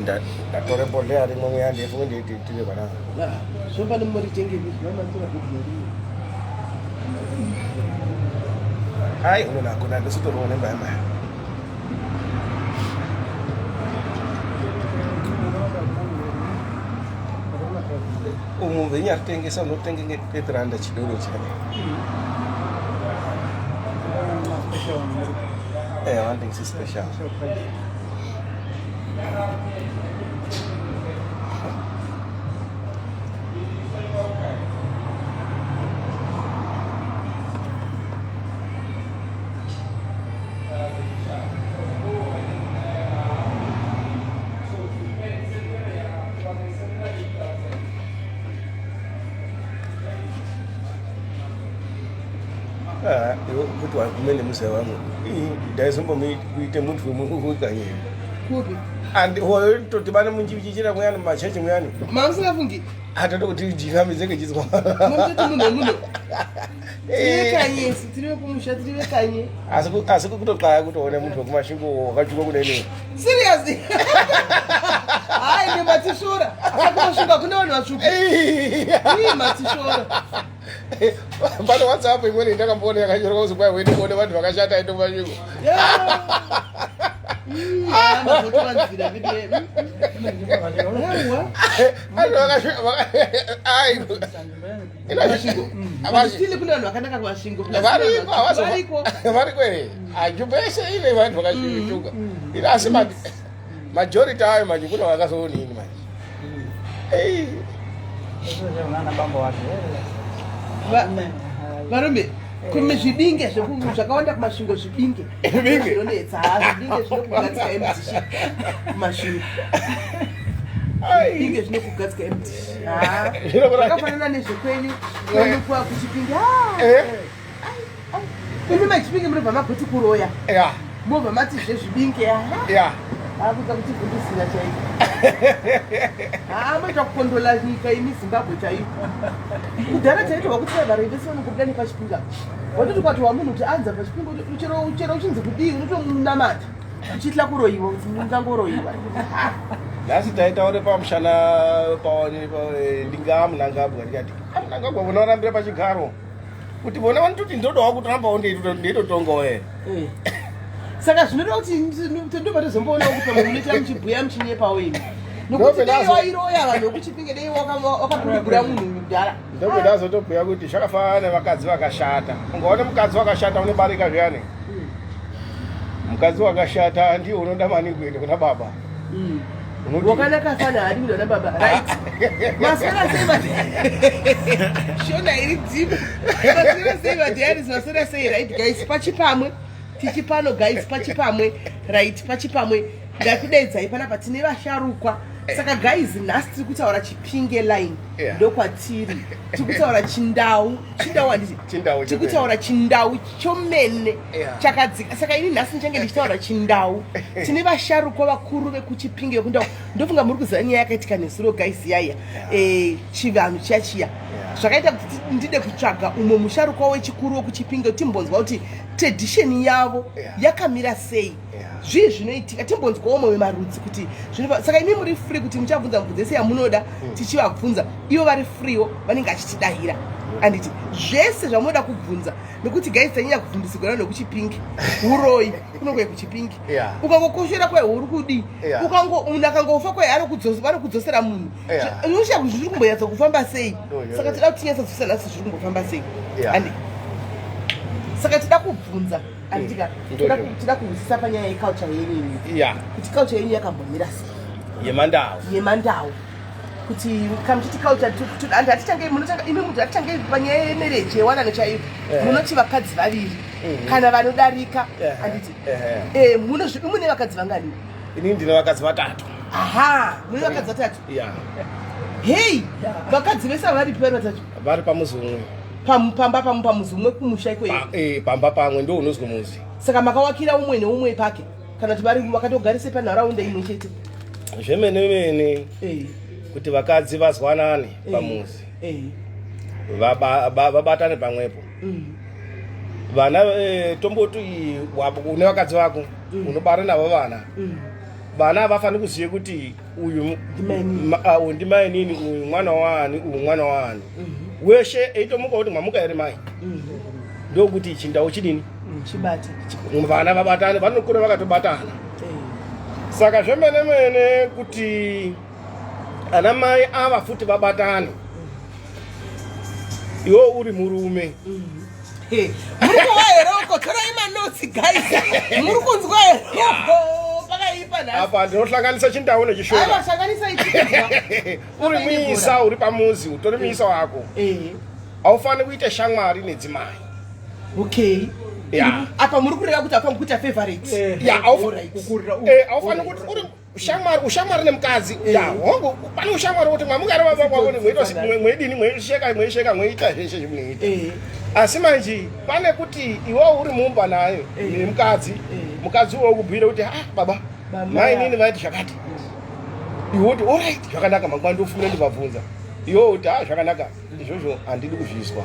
Ndatore bhodhleya rimwe mweya ndefunge nditire vana. Zvopane muritenge vamatora bhodhleya rimwe. Ai unonakona ndisitoriwo nemba yamai. Umu venyatengesa unotenge nge-30 rand chidoro chake. Eh, vanotengesa special. Ah, iwe kuti wagume nemuzaya wangu ndaizombomuite muntu wemukanyi Kupi? and hoyo todhibana munjichira muyani mumachechi muyani Mamusingafungi? atode kuti ndifambidze ngechizwa Munototi munhu wemuno. Tiri vekanye isu, tiri vekumusha, tiri vekanye. asi ku- asi kutoqaya kutoona muntu wekumasvingo wakachuka kunene Seriously? Hayi, ne matishora. Saka kumasvingo hakuna vanhu vatsvuku. Ii matishora. Pane WhatsApp imweni ndakamboona yakanyorwa kuzi kwai wende kuone vanhu vakashata aende kumasvingo. Yeah. Ii, mazotovanzira video. Aiwa. Vanhu vakasvika ai. Masvingo. Kune vanhu vakanaka kumasvingo. Variko havazo- Variko. Variko here? Nzvimbo yese ine vanhu vakasvinga. Asi majority ayo manje kuna vakazoonini manje. Ei. Varume, kune zvibinge zvakawanda kumasvingo zvibinge. Zvibinge? Zvinonetsa, ha, zvibinge zvinokugadzika MDC kumasvingo. Ai. Zvibinge zvinokugadzika MDC. Ha, Zvinokura- zvakafanana nezvekwenyu kwenyu kwa kuchipinge. Ha. Eh? Imi machipinge munobva magoti kuroya. Ya. Mobva mati zvezvibinge. Ha. Ya. Akuita kutivhundusira chaiko. Haa moita kukondola nyika imi Zimbabwe chaiyo. Kudhara chaitwa kuti vavaroi vese vanongobuda nepachipinge apa. Watoti kwati wamunhu kuti anza pachipinge kuti chero chero uchinzi kudii unotomunamata. Uchiitira kuroyiwa kuti ungangoroyiwa. Nhasi taitaure pamushana paone ndingamunangabwa ndikati amunangabwa vona varambira pachigaro kuti vona vanototi ndodawo kutorambawo ndeitotongawo here. Eh. Saka zvinoda kuti ndobva tozomboonawo kuti pamwe munoita muchibhuya muchinyepawo imi. Nokuti dei wairoya vanhu vekuchipinge dei wakapidigura munhu kudhara. Ndobva ndazotobhuya kuti zvakafanana nevakadzi vakashata. Ungaona mukadzi wakashata une barika zviyani. Mukadzi wakashata ndiye unoda maningi kuenda kuna baba. Unoti- Wakanaka fana haadi kuda nababa. Right. Maswera sei vati. Shona iri deep. Maswera sei vadiaries maswera sei right guys pachipamwe. Tichipano guys pachipamwe. Right pachipamwe. Ndakudaidzai panapa tine vasharukwa. Saka guys nhasi tiri kutaura Chipinge line. Yeah. Ndokwatiri. Tiri kutaura Chindau. Chindau handiti? Chindau Tiri kutaura Chindau chomene. Yeah. Chakadzika. Saka ini nhasi ndichange ndichitaura Chindau. Tine vasharukwa vakuru vekuChipinge vekundau. Ndofunga muri kuziva nyaya yakaitika nezuro guys yaiya. Eh, chivanhu chiya chiya. Yeah. Zvakaita kuti ndide kutsvaga umwe musharukwa wechikuru wekuChipinge timbonzwa kuti tradition yavo Yeah. yakamira sei. Yeah. Zvii zvinoitika timbonzwawo umwe wemarudzi kuti zvinofa. Saka imi muri free kuti muchabvunza mubvunzo yese yamunoda tichivabvunza ivo vari freewo vanenge achitidahira. Anditi zvese zvamunoda kubvunza nekuti guys tanyanya kuvhundusigwa navanhu vekuChipinge. Uroyi kunongoya kuChipinge. Yeah. Ukangokoshera kwai uri kudii? Yeah. Ukango munhu akangofa kwai vanokudzosera munhu. Yeah. Unoshaura kuti zviri kumbonyatsa kufamba sei. Oh, yeah. Saka tida kuti tinyatsa nhasi zviri kumbofamba sei. Yeah. Andi. Saka tida kubvunza anditika Ndozvo. tida kuhwisisa panyaya yeculture yenyu iyi. Ya. Kuti culture yenyu yakambomira sei Yemandau. yemandau kuti kamuchiti culture andi hatitange munotanga imi munhu hatitange panyaya yemarriage yewanano chaiyo munoti vakadzi vaviri kana vanodarika handiti mune vakadzi vangani? Ini ndine vakadzi vatatu. Aha, mune vakadzi vatatu. Ya. Hei, vakadzi vese varipi vari vatatu? Vari pamuzi umwe. Pamba pamuzi umwe kumusha ikweyo. Pamba pamwe ndo unozwi muzi. Saka makawakira umwe neumwe pake kana kuti vari vakatogarise panharaunda imwe chete? Zvemene mene kuti vakadzi vazwanane pamuzi. Vabatane pamwepo. Vana tomboti une vakadzi vako unobara navo vana. Vana havafaniri kuziva kuti uyu uyu ndimainini, uyu mwana waani, uyu mwana waani. Weshe eitomuka kuti mwamuka here mai, ndokuti chindau chidini? Chibate. Vana vabatane, vanokura vakatobatana. Saka zvemene mene kuti ana mai ava futi vabatane, iwe uri murume. Hey, muri kuwa here uko? Torai manotes, guys. Muri kunzwa here uko? Pakaipa nhasi. Apa ndinohlanganisa chindau nechishona. Aiwa, hlanganisai chikunzwa. Uri muisa, uri pamuzi, utori muisa wako, haufani kuita shamwari nedzimai. Apa muri kureva kuti haufaniri kuita favorite? Ya, Alright. Haufani kuti uri ushamwari, ushamwari nemukadzi. Ya, hongu, pane ushamwari kuti mwamukari mweidini, mweisheka, mweisheka, mweita zveshe zvimunoita. Asi manje pane kuti iwe uri mumba naye nemukadzi, mukadzi uwo kubhuira kuti, "Ah, baba, Baba. mai nini vaiti zvakati," iwe kuti, "Alright, zvakanaka, mangwana ndofumira ndivabvunza." Iwe kuti, "Ah, zvakanaka izvozvo, handidi kuzvizwa."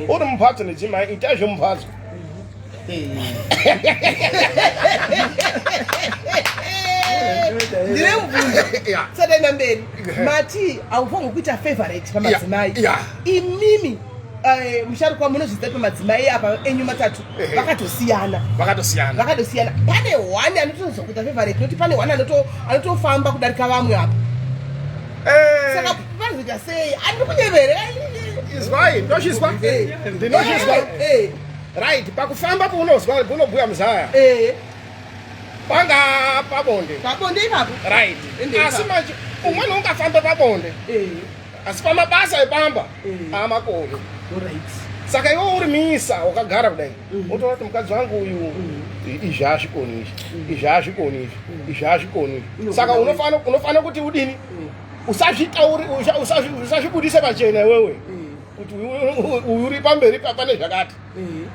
Uri mumbatso nedzimai, ita zvemumbatso. Ndine mubvunzo. Sadaenda mberi, mati haufaniri kuita favorite pamadzimai. Imimi musharukwa, munozviziva pamadzimai apa enyu matatu vakatosiyana. Vakatosiyana. Vakatosiyana. Pane one anotozokuita favorite, nokuti pane one anotofamba kudarika vamwe apa. Saka panozoita sei? Andiri kunyevere. Izwai, ndozvizwa, ndinozvizwa. Right, pakufamba paunozwa unobhuya muzaya, panga pabonde. Pabonde ipapo. Right. Ende Asi ipapo. manje umweni ungafamba pabonde, asi pamabasa epamba amakoni. Saka iwe uri muisa wakagara kudai, utoona kuti mukadzi wangu uyu izvi haazvikoni, izvi, izvi haazvikoni, izvi, izvi haazvikoni izvi. Saka unofana kuti udini? Usazvitauri, usazvibudise pachena iwewe kuti uyu uri pamberi pane zvakati,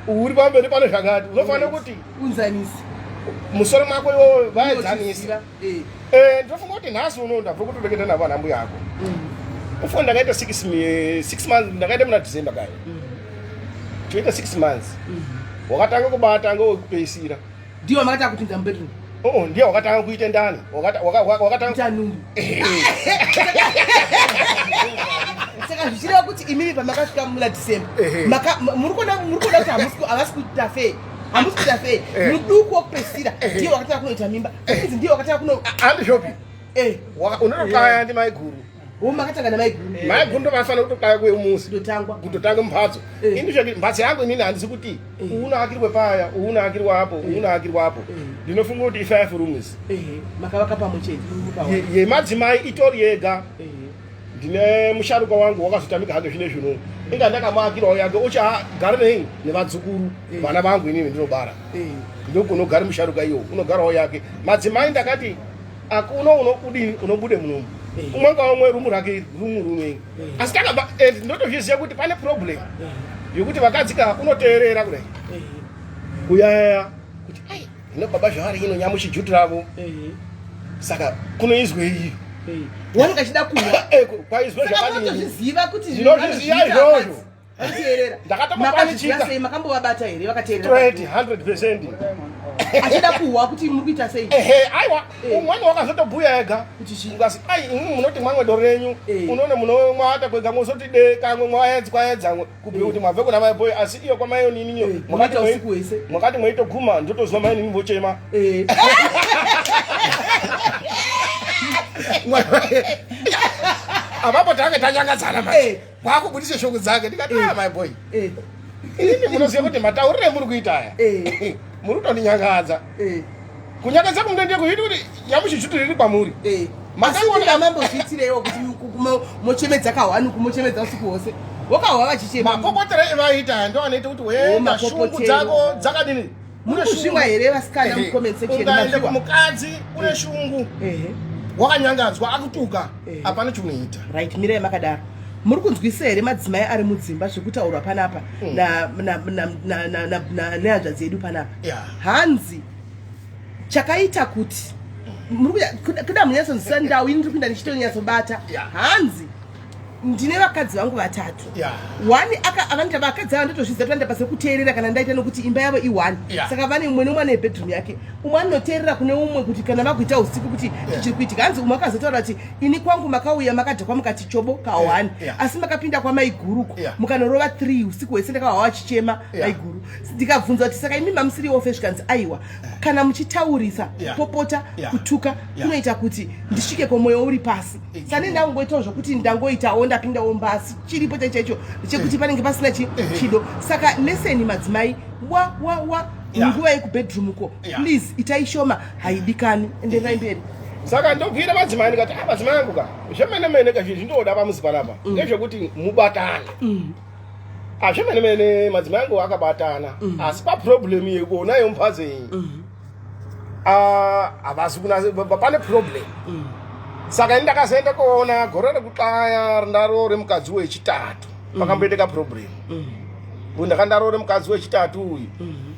uyu uri pamberi pane zvakati. Unofanira kuti Unzanisi. Musoro mwako iwewe vaedzanisa. Ndinofunga kuti nhasi uno ndabva kutoreketa navo ana mbuya ako. Ufunga ndakaita 6 months, ndakaita muna December kare, toita 6 months. Wakatanga kubata ngewekupeisira. Ndiwo makatanga kupinza mubedroom? Oo, ndiye wakatanga kuita ndani. Wakatanga Kuita nhumbu. Saka zvichireva kuti imimi pamakasvika muna December, muri kuona kuti havasi kuita fair, hamusi kuita fair. Muduku wokupedzisira ndiye wakatanga kunoita mimba, inzi ndiye wakatanga kuno Handizvopi? Eh. Unotokaya ndi maiguru. Wo makatanga namaiguru? Maiguru ndovafanira kutokaya kwemuzi. Kutotangwa. Kutotanga mumhatso. Ini mhatso yangu inini handisi kuti unoakirwe paya, unoakirwa apo, unoakirwa apo. Ndinofunga kuti i5 rooms. Makavaka pamwe chete? Yemadzimai itori yega. Ndine musharuka wangu wakazotamika hake zvine zvino, inga ndakamuakirawo yake, uchagara nei nevadzukuru, vana vangu inini ndinobara. Ndokunogara musharuka iyo, unogarawo yake. Madzimai ndakati akuno unokudini, unobude munomu, umwe ngaumwe rumu rake, rumu rumwe. Asi takabva and ndotozviziva kuti pane problem yekuti vakadzi ka unoteerera kudai, kuyaya kuti ai, hino baba zvavari ino nyamuchijuti ravo, saka kunoizwe iyi. Wanenge achida kuwa. Kwaizwe Saka zvakadini? munotozviziva kuti Ndinozviziva izvozvo. Vanoteerera. Ndakatombopanichika. Makazviziva sei? Makambovabata here vakateerera? Straight, 100%. Achida kuhwa kuti muri kuita sei? Ehe, aiwa, umweni wakazotobhuya ega. Kuti chii? Ukasi ai, imwi munoti mwamwe doro renyu, unoone munomwata kwega, mozoti de kamwe mwaedza kwaedza kubhuya kuti mwabve kuna mai boy, asi iyo kwamai oniniyo Munoita usiku hwese. Mwakati mweitoguma, ndotozwa mai nini vochema. Apapo tange tanyangadzana manje. Kwakubudise shoko dzake, ndikati, "Ah, my boy, inini munoziva kuti mataurire muri kuita aya, muri kutondinyangadza." Kunyangadza kumunondiye kuiti kuti nyamuchichuti riri kwamuri. Asi mambozviitireiwo kuti mochemedza kahwani, kumochemedza usiku hwose, wakahwa vachichema? Mapopotero evaita aya ndo anoita kuti wenda shungu Mapopotero. dzako dzakadini. Muri kuzvimwa here, vasikana, mucomment section? Ungaende Mazviwa? kumukadzi une shungu, wakanyangadzwa, akutuka, hapana chinoita. Right, mirai makadaro. Muri kunzwisa here, madzimai ari mudzimba, zvekutaurwa panapa nehanzvadzi yedu panapa? Hanzi chakaita kuti kuda munyatsonzwisa ndau ini ndiri kuenda ndichitonyatsobata. Hanzi Ndine vakadzi vangu vatatu. One aka avanoita vakadzi ava, ndotozviziva kuti vanoita basa rekuteerera kana ndaita, nokuti imba yavo i1. Saka vane mumwe nemumwe ane bedroom yake. Umwe anoteerera kune umwe kuti kana vakuita usiku kuti chichiri kuitika. Hanzi umwe akazotaura kuti, "Ini kwangu makauya makadhakwa, mukati chobo ka1, asi makapinda kwamaiguruko mukanorova 3 usiku hwese, ndakahwa vachichema maiguru." Ndikabvunza kuti, "Saka imi mamusiri ofe?" Zvikanzi, "Aiwa, kana muchitaurisa, kupopota, kutuka kunoita kuti ndisvike kwomwoyo uri pasi." Sane ndangoitawo zvokuti ndangoitawo, ndapindawo mbasi. Chiripo chaichaicho chekuti panenge pasina chido. Saka leseni, madzimai, wa wa wa nguva yekubedroom ko, please itai shoma, haidikani. Enderai mberi. Saka ndobvira madzimai ndikati, "Ah, madzimai angu ka, zvemene mene ka, zvindoda pamuzi panapa ngezvekuti mubatane." Azvemene mene madzimai angu akabatana, asi paproblem yekuona yombatso iyi, ah, havazi kuna pane problem. Saka ini ndakazoenda kuona gore rekuxaya ndaroore mukadzi wechitatu, pakamboitika problem. Uyu ndakandaroore mukadzi wechitatu uyu,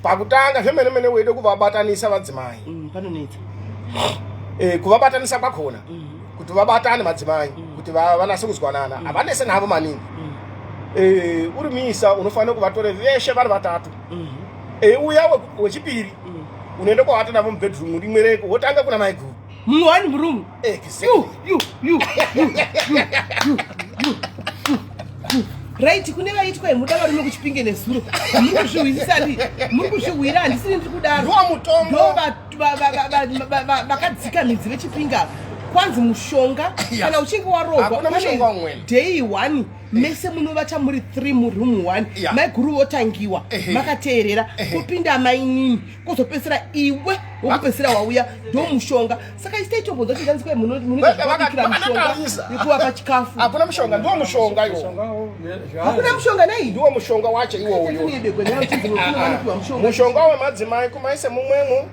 pakutanga zvemene mene weide kuvabatanisa vadzimai. Panonetsa. Kuvabatanisa kwakhona kuti vabatane madzimai, kuti vanase kuzwanana, havanese navo maningi. Uri muisa unofanira kuvatore veshe vari vatatu. Uya wechipiri unoenda kwavata navo mubedroom rimwe reko, wotanga kuna maiguru. Mumwe wani murumu? Exactly. You, you, you, you, you, you, you, you. Right, kune vaitwa imuda varume kuChipinge nezuro, muri kuzvihwisisa? Ndi muri kuzvihwira? Handisiri ndiri kudaro. Ndiwo mutombo. Ndo vakadzika midzi veChipinga. Kwanzi mushonga, kana uchinge warohwa, Hakuna mushonga umweni. Day one mese munovata muri 3 muroom 1. Maiguru votangiwa makateerera, kupinda mainini, kuzopedzisira iwe wokupedzisira wauya. Ndo mushonga. Saka isi taitombonzwa kuti zvanzi munoita zvekubikira mushonga Vakatarisa. yekuvapa chikafu. Hakuna mushonga, ndiwo mushonga iwo. Hakuna mushonga nei? Ndiwo mushonga wacho iwoyo. Mushonga wemadzimai kumaise mumwemo,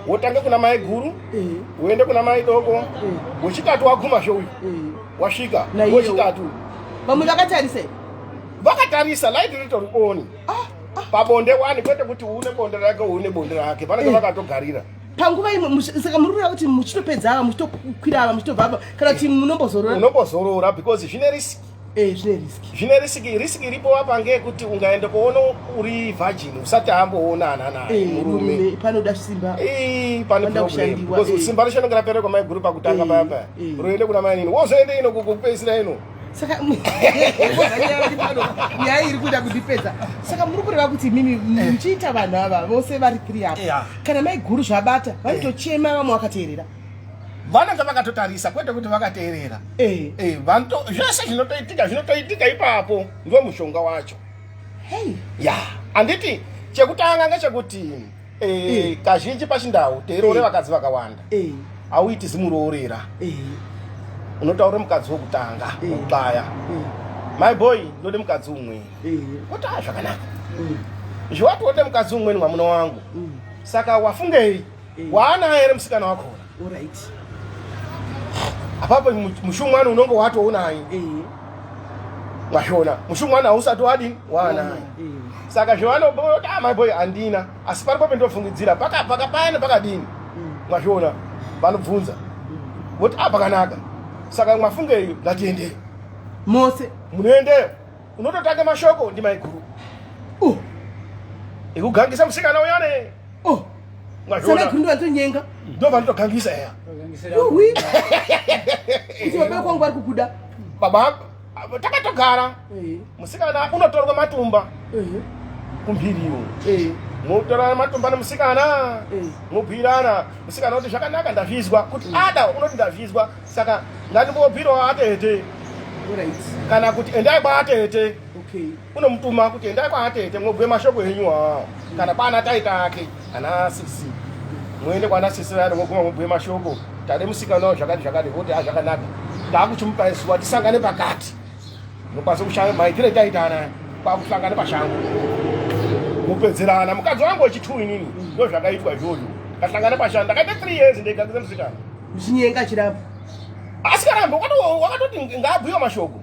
wotange kuna mai guru, woende kuna mai doko, wechitatu wagumazve uyu wasvika. Naiyewo. Wechitatu. Vamwe vakatarisa. Vakatarisa, light ritori on pabonde wani, kwete kuti une bonde rake, une bonde rake, vanenge vakatogarira. Panguva imwe saka muri kureva kuti muchitopedza ava, muchitokwira ava, muchitobva apa, kana kuti munombozorora? Unombozorora because zvine risk. Zvine risk. Zvine risk. Risk iripo apa ngeyekuti ungaende kuona uri virgin, usati amboonana naye murume. Murume, panoda simba. Pane Panoda problem kushandiwa, because simba racho rinenge rapera kwamaiguru pakutanga paya paya, roende kuna mainini, wozoende ino kukupedzisira ino. Saka pano nyaya iri kuda kundipedza. Saka muri kureva kuti mimi muchiita vanhu ava vose vari three apa, kana maiguru zvabata, vanotochema vamwe vakateerera? Vanenge vakatotarisa, kwete kuti vakateerera. Zvese zvinotoitika, zvinotoitika ipapo. Ndiwo mushonga wacho. Hey. Ya, handiti chekutanga ngechekuti kazhinji pachindau teiroore vakadzi vakawanda, hauiti zimuroorera. Unotaura mukadzi wokutanga wokubaya, "My boy, ndode mukadzi umweni." Kuti, "A, zvakanaka." Zviwati wode mukadzi umweni, mwamuna wangu, saka wafungei? Waanaye here musikana wakona? Apapo mushumwani unonge watounaye. Mwazviona, mushumwani hausati wadini, waanaye. Saka zvavanoboti, "Ah, my boy, handina, asi paripo pendofungidzira paka payani pakadini?" Mwazviona, vanobvunza voti, "A, pakanaka. Saka mwafungei? Ngatiendeyo." Mose. Munoendeyo, unototanga mashoko ndimaiguru ekugangisa musikana uyane. Mwazviona? Saka maiguru ndo vanotonyenga? Ndo vanotogangisa, eya. Yuhwi, kuti baba kwangu vari kukuda. Baba takatogara, musikana unotorwa matumba kumphiriyo. Motorana matumba nemusikana, mobhirana. Musikana kuti, "Zvakanaka, ndazvizwa." Kuti ada unoti, "Ndazvizwa, saka ngatimbobhirawo atete." Kana kuti, "Endai kwaatete." Unomutuma kuti, "Endai kwaatete, mobhuye mashoko enyu awa," kana kwana taita ake ana sisi, muende kwana sisi vayani, moguma mobhuye mashoko, "Tade musikana wawo zvakati zvakati." Voti, "A, zvakanaka, taakuchimupa zuva tisangane pakati." Nokwanisa kushanda maitire taita anaya, kwakuhlangana pashango, mupedzerana. Mukadzi wangu wechitu inini, ndo zvakaitwa izvozvo. Kahlangana pashango, ndakaita 3 years ndeigangisa musikana. Muchinyenga chiramba? Asikarambe, wakatoti ngaabhuyiwa mashoko,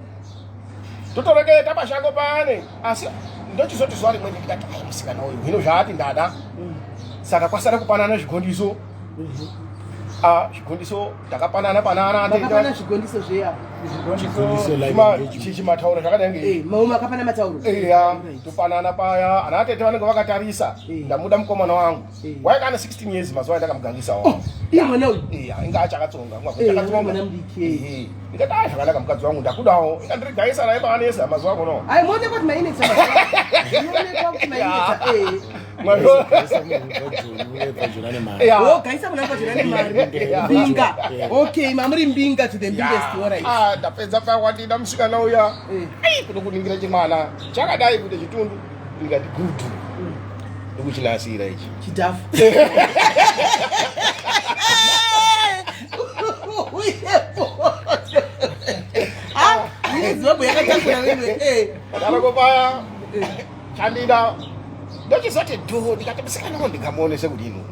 totoreketa pashango pane. Asi ndochizoti zuva rimweni ndikati, "Ai, musikana uyu hino zvaati ndada, saka kwasara kupanana zvigondiso." Ah, zvigondiso takapanana panana. Makapana zvigondiso zveya? Chimatauro zvakadai nge eh, mau makapana matauro. Eya, topanana paya ana atete vanenge vakatarisa. Eh. Ndamuda mukomana wangu. Eh. Wainga ane 16 years mazuva andakamugangisawo. Oh, iye mwana uyu? Eya, inga achakatsonga, achakatsonga. Mwana mudiki. Ndikati ah, zvakanaka mukadzi wangu ndakudawo. Inga ndiri gaisa raiba anesa mazuva akono. Ai, muonekwa kuti mainetsa. Muonekwa kuti mainetsa. Eh. Gaisa muna pajona nemari mbinga. Okay, mamuri mbinga to the biggest. All right. Ah, ndapedza pa wandida musikana uya. Ai, kuda kuningira chimwana. Chakadai kuita chitundu. Ndikati good. Ndikuchinasira ichi. Chidhafu. Zimbabwe yakatakura wewe. Padaroko paya chandida ndochizoti dhu, ndikati musikana wangu ndingamuonese kudini?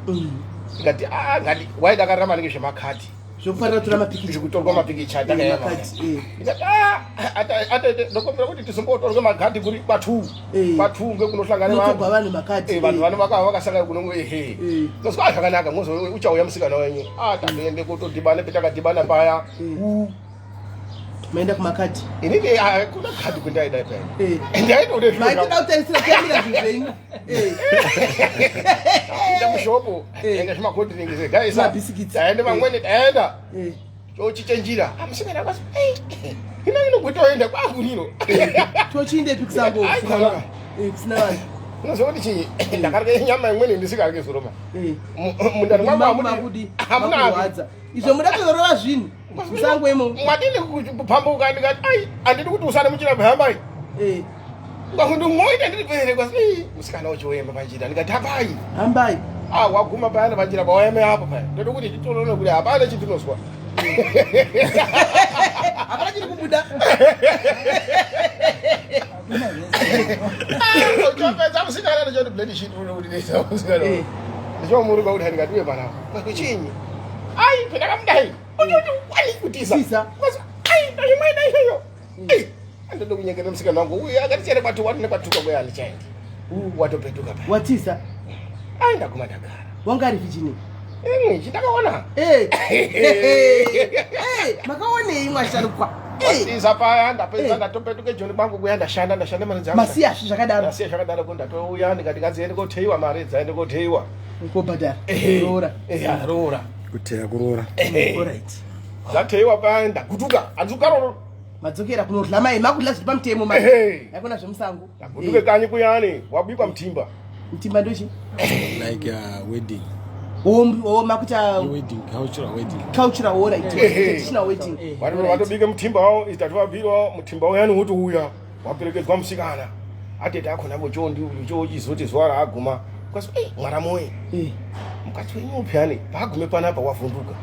Ndikati ah, ngati waidakarira maningi zvemakadhi. Zvokufanira kutora mapikicha. Zvekutorwa mapikicha takayema. Makadhi. Ndikati ah, atete ndokumbira kuti tizombotorwe makadhi kuri kwatu. Kwatu ngekunohlangana vanhu. Kunotorwa vanhu makadhi. Vanhu vano vakasangana kunongo ehe. Ndozwa zvakanaka mozo uchauya musikana wenyu. Ah, tatoende kotodhibana petakadhibana paya. Maenda kumakadhi? Inini kuna kadhi kundaida paya. Ndaitoda zviro. Maitoda kutarisira kuyamira zvinhu zvenyu. Enda mushopo, enda zvimakodringi zvegaisa. Mabhisikitsi. Taenda vamweni taenda. Chochichenjira. Ah, musikana kwasi. Ina inokutoenda kwakunino. Tochiindepi kusango? Ai, Kusina kusina vanhu. Unoziva kuti chii? Ndakarya nyama imweni ndisikarye zuro ma. Mundani mwangu Makudi, hamuna makurwadza. Izvo muda kuzorova zvinhu musango imomo. Mwadini kupambuka ndikati ai, andidi kuti usare muchira hambai. Kwakuti moita ndiri pere kwasi musikana uchiwemba panjira ndikati hambai. Hambai. Ah, waguma payana panjira pawaeme apo paya. Ndoda kuti titorone kuti hapana chindinoswa. Hapana chiri kubuda. Chopedza musikana ndichoti blade sheet uno kuti ndisa musikana. Ndichomuruka kuti ndikati uye panapa. Kwachinyi? Ai, pendakamudai. Uchoti wani kutiza. Tiza. Kwasi ai, ndazvimaida iyoyo. Ai, andoda kunyengera musikana wangu. Uyu akati kwatu wani nekwatuka kweyani chaindi. Watopetuka paya. Watiza. Ai, ndaguma ndagara. Wanga ari virgin? Imwe chindakaona. Makaonei mwasharukwa? Watiza paya ndapedza ndatopetuka joni kwangu kuya ndashanda ndashanda mari dzangu. Masiya zvi zvakadaro. Ndasiya zvakadaro ko ndatouya ndikati ngadziende koteiwa mari dzaende koteiwa. Kobhadhara. Roora. Eya, roora. Kuteya kuroora. Alright. Ndateiwa paya ndagutuka. Hanzi ukaroro. Madzokera kunorya mai, makudya zviri pamutemo mai. Haikona zvemusango. Ndagutuke kanyi kuyani wabikwa mutimba. Mutimba ndochi? Like a wedding. Oh, makuita wedding, cultural wedding. Cultural, all right. Traditional wedding. Vanhu vatobika mutimba wavo, tatobabirawo mutimba uyani wotouya waperekedzwa musikana. Atete akhona vochondi chochizoti zuva raaguma. Kwasi, "Eh, mwara moye. Mukadzi wenyu upiyani paagume panapa wavhunduka.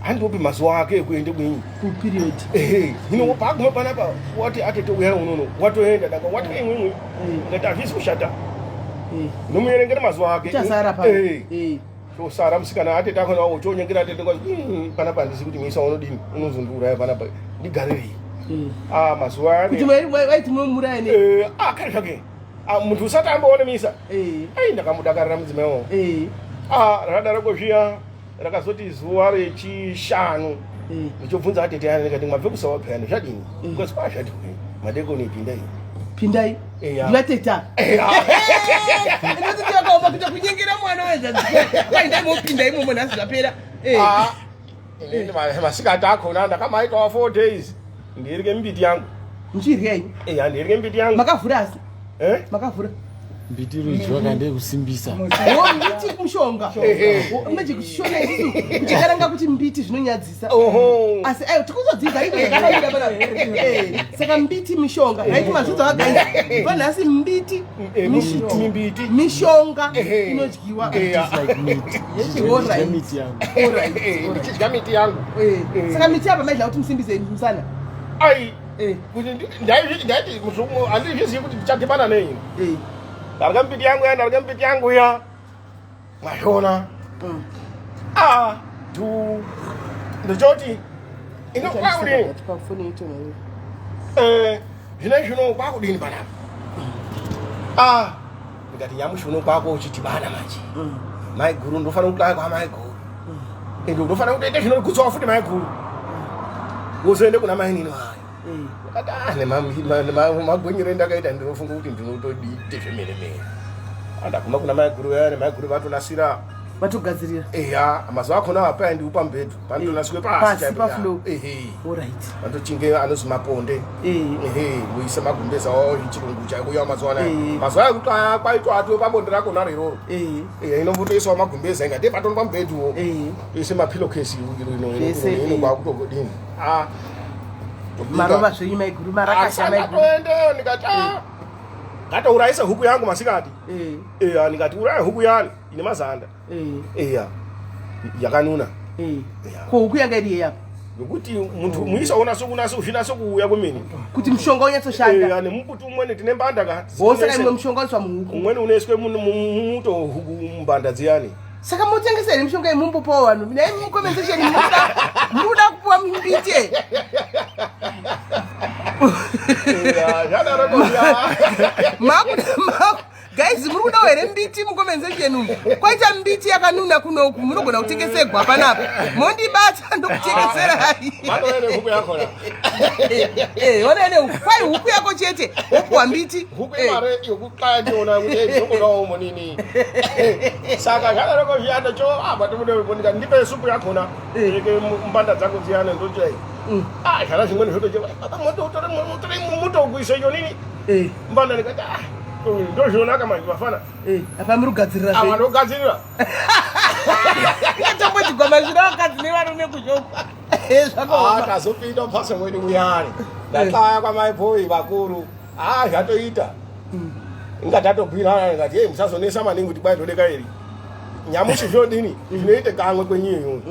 Handiupi mazuva ake ekuende kwenyu." Ku period. Ehe, hino paagume panapa wati atete uyani unono watoenda daka wati imwimwi. Ngati hazvisi kushata. Nomuerengera mazuva ake. Uchasara pa. Tosara musikana atete akhona ochonyengera atete kwazi panapa handisi kuti misa unodini unozondiuraya panapa ndigarirei. Ah, mazuva ane. Kuti waiti mumuraya ne? Ah, kare zvake. Ah, muntu usati amboone misa. Ai, ndakamudakarira mudzimai wangu. Ah, rakadaroko zviya rakazoti zuva rechishanu. Ndichobvunza atete yana ndikati mwabve kusawa payani zvadini? Because kwa zvati kwe madekoni pindai. Pindai. Eya. Ndivateta. Eya. Ndinoti yakaoma kuita kunyengera mwana wezvadzi. Kwai ndaimopinda imomo nhasi zvapera. Ah, inini masikati akhona ndakamaitawo 4 days ndirye mbiti yangu. Muchirya ini? Eya, ndirye mbiti yangu. Makavhura asi? Eh? Makavhura. Mbiti rudyiwa kandi yekusimbisa. Oh, mbiti mushonga. Manje kushona isusu kuchikaranga kuti mbiti zvinonyadzisa. Oho. Asi ayo tikuzodzidza iko zvakaita pana. Saka mbiti mishonga. Right, mazvidzo vagaisa. Panhasi mbiti Mimbiti. Mishonga inodyiwa. Eya. Like meat. All right. Miti yangu. All right. Ndichidya miti yangu. Saka miti apa maidya kuti musimbise musana. Ai. Kuti ndaiti muzungu handizvizivi kuti ndichadhibana nei. Ndarya mbiti yangu ya, ndarya mbiti yangu ya. Mwazviona. Ah, du. Ndichoti ino kwakudini? Zvino zvino kwakudini panapa? Ah, ndikati nyamushi uno kwako uchidhibana manje. Maiguru ndofanira kudai kwa maiguru. Ende unofanira kutoita zvinogutsawo futi maiguru. Wozoende kuna mainini wayo. Ndakati ah nemagonyero endakaita ndinofunga kuti ndinotodiite zvemene mene. Andaguma kuna maiguru vaya nemaiguru vatonasira vatogadzirira. Eya, mazuva akona apaya ndiupa mubhedhu panotonasirwe pasi chaipo. Pafloor. Ehe. Alright. Vanotochinge anozi maponde. Ehe, voisa magumbeza wao chirungu chaiko yawo mazuva anaya. Mazuva aya kuti kwaitwa atiwe pabonde rakona riroro. Ehe, inombotoiswa magumbeza inga ndiye patoni pamubhedhuwo. Toise mapillowcase iro ino ino ino kwakutogodini. Ah. Marova zvenyu maiguru marakasha maiguru. Ndatoendeyo ndikati ah. Ngatourayisa huku yangu masikati. Eh, ndikati uraya huku yani ine mazanda. Eya. Yakanuna. Ko huku yanga iri yeyapa? Nokuti muntu muisa unase kunase zvinase kuuya kwemene. Kuti mushonga unyatsoshanda. Eya, nemumbuti umweni tine mbanda ka. Wose imwe mushonga unoiswa muhuku. Umweni unoiswe mumuto huku mbanda dziyani. Saka motengesa here mishonga yemumbopawo vanhu? Nhai mucomment section munoda kupuwa mbiti. Guys, muri kudawo here mbiti mucomment section umu? Kwaita mbiti yakanuna kunoku, munogona kutengesegwa panapa. Mondibata ndokutengeserai. Ona ine huku. Kwai huku yako chete, wopuwa mbiti. Huku imare yokuqaya ndiona kuti ndinogonawo monini. Saka zvadaroko zviyana cho apa tobude ndikati ndipe supu yakona. Eke mbanda dzako dziyana ndoti ah zvana zvimweni zvotoche baba moto utore utore muto kuisa iyo nini. Mbanda ndikati ah ndozvionaka manje vafana. Apa muri kugadzirira zve. Ava ndogadzirira. Tomboti zvino vakadzi nevarume kuzhoko. Zvakaoma. Tazopinda mumhatso mwedu muyani. Ndaxaya kwamaibhoyi vakuru. Ah zvatoita. Inga tatobwirana ndikati hey musazonesa maningi kuti kwai ndodeka iri. Nyamushi zvinodini? Zvinoite kamwe kwenyu iyoyo.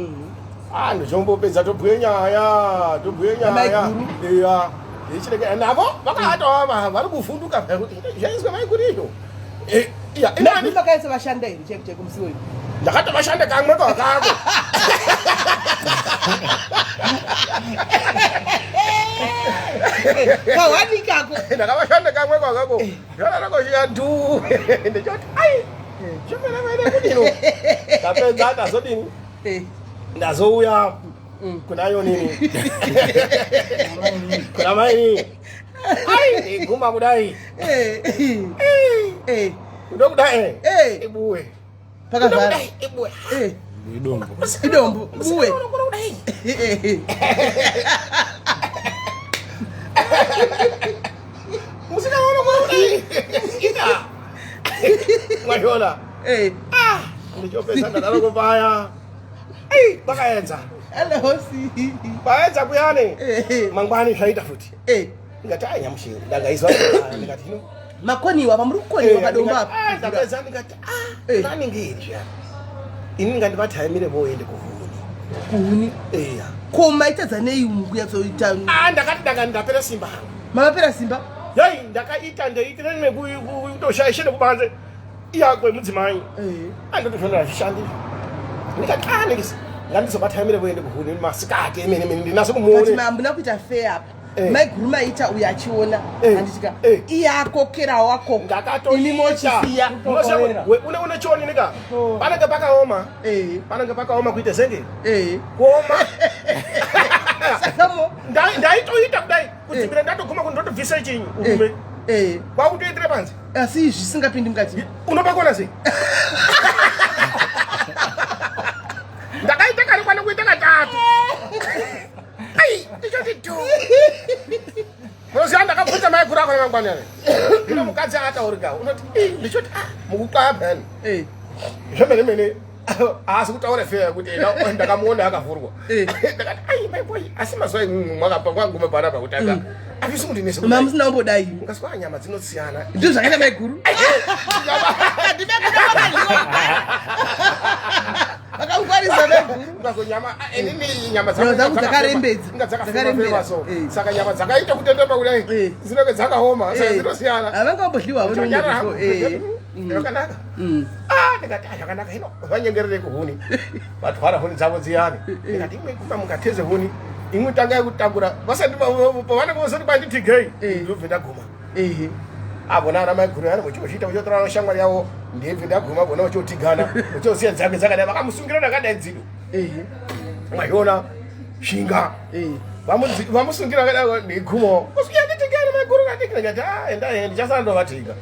Ah ndochombopedza tobhuye nyaya, tobhuye nyaya. Iya. Ichireke navo vakatoa vari kuvhunduka kuti zvaizwa maiguru izvo. Iya, inani vakaisa vashanda here chaiko chaiko musi uyu? Ndakatovashanda kamwe kakako. Kawani kako. Ndakavashanda kamwe kakako. Zvadaroko zviya dhu. Ndichoti ai. Zvemene mene kudino. Ndapedza ndazodini? Ndazouya kuna yonini. Kuna mai. Ai, iguma kudai. Ndokudai. Ibuwe. Pakavhara. Ibuwe. Idombo. Idombo. Buwe. Musikaona kudai. Ina. Mwazviona? Ah, ndichopedza ndadaroko paya. Ei, pakaedza. Hello, si. Paedza kuyani. Mangwani zvaita futi. Ndikati ai nyamushi ndagaizwa ndikati hino. Makoniwa apa muri kukoniwa padombo apa. Ndapedza ndikati ah, planning iri zviya. Ini ngandivataimire voende kuhuni. Kuhuni? Eya. Ko maitadza nei kuyatsoita? Ah, ndakati ndanga ndapera simba. Makapera simba? Yai, ndakaita ndaitira nekutoshaisha nekubanze. Iya kwemudzimai. Andotozvona zvishandi. Ndikati ah ndikisi ngandizobataimire voende kuhuni masikati emene mene ndinase kumuone. But hamuna kuita fair apa. Maiguru maita uyo achiona handitika iye akokera wakoka imi mochisiya. Une chioni nika panenge pakaoma panenge pakaoma kuita senge kuoma. Sakamo ndaitoita kudai kudzimira ndatoguma kuti ndotobvisa chinyi urume kwakutoitira panze asi zvisingapindi mukati unopakona sei? Ndakaita kari kwana kuita katatu. Ai, ndichoti tu. Unoziva ndakabvunza mai guru akona mangwani ane. Ino mukadzi akataurika unoti ii ndichoti ah mukuqaya phani. Zvemene mene haasi kutaura feya kuti ena ndakamuona akavhurwa. Ndakati ai mai boy asi mazuva imwe mwakapa kwanguma panapa kutanga. Hazvisi kundinetsa kudai. Mamusina kumbodai. Ungaswa nyama dzinosiyana. Ndizvo zvakaita mai guru. Vakangwarisa mai guru. Ungazo nyama inini nyama Nyama dzangu dzakarembedza. Inga dzakaferwa so. Saka nyama dzakaita kutendema kudai. Dzinenge dzakaoma saka dzinosiyana. Havanga vambodyiwa havo Chanyara hangu. Zvakanaka. Ah, ndikati ah zvakanaka hino vanyengerere kuhuni. Vatwara huni dzavo dziyani. Ndikati imwe kuma mungateze huni. Imwe tangai kutakura. Vasati pavanenge vasati banditi gei. Ndobve ndaguma. Avona ana mai guru yana vochiita vochotora shamwari yavo ndibve ndaguma vona vochotigana vochosiya dzake dzakadai vakamusungira ndakadai dzido. Mwaiona shinga. Vamusungira akadaro negumo. Kusvika nditingere maiguru ndati ndikati ah enda ndichasara ndovatenga.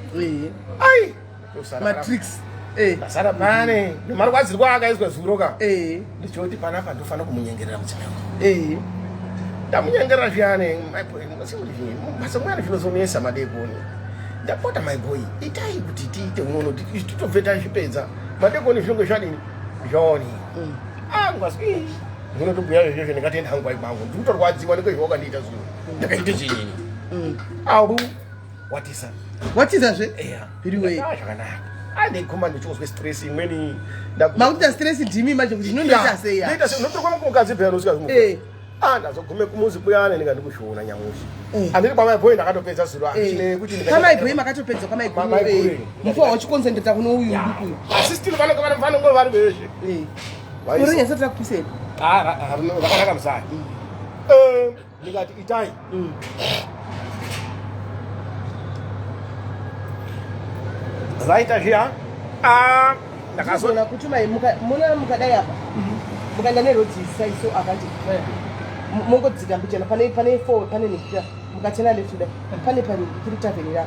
Ai. Matrix. Ndasara pane nemarwadzirwo akaizwa zuro ka. Ndichoti panapa ndofanira kumunyengerera mudzimai wangu. Ndamunyengerera zviyani mbatso mwani zvinozonetsa madekoni. Ndapota my boy, itai kuti tiite unono titobve tazvipedza. Madekoni zvinonge zvadini? Zvaoni. Ah, ngwazwi. Ndinotobhuya izvozvo ndingatoenda hangu kwai kwangu. Ndikutorwadziwa nekwezvawakandiita zuro. Ndakaita chinyi? Au watisa. Watiza zve? Eya. Iri wei. Ah, zvakanaka. Ah, ndeguma ndichozwe stress imweni. Makuita stress ndimi manje kuti zvinondoita sei ya? Ndoita sei? Unotorwa mukadzi phela usikazi. Eh. Ah, ndazogume kumuzi kuyane ndikandikushona nyamushi. Eh. Andiri kwamai boy ndakatopedza zuro achine kuti ndikati. Kwamai boy makatopedza kwamai boy. Mufuwa wachikonzentreta kuno uyu uyu. Asi still vanenge vari vanenge vari veshe. Eh. Uri nyasa takupiseni. Ah, rakanaka mzaya. Eh, ndikati itai. Vaita zviya. Ah, ndakazoona kuti mai muna mukadai apa. Mukaenda neroad side so akati. Mongodzika mbichana pane pane four pane nekuta mukachena left kudai pane pane kuri tavern ira.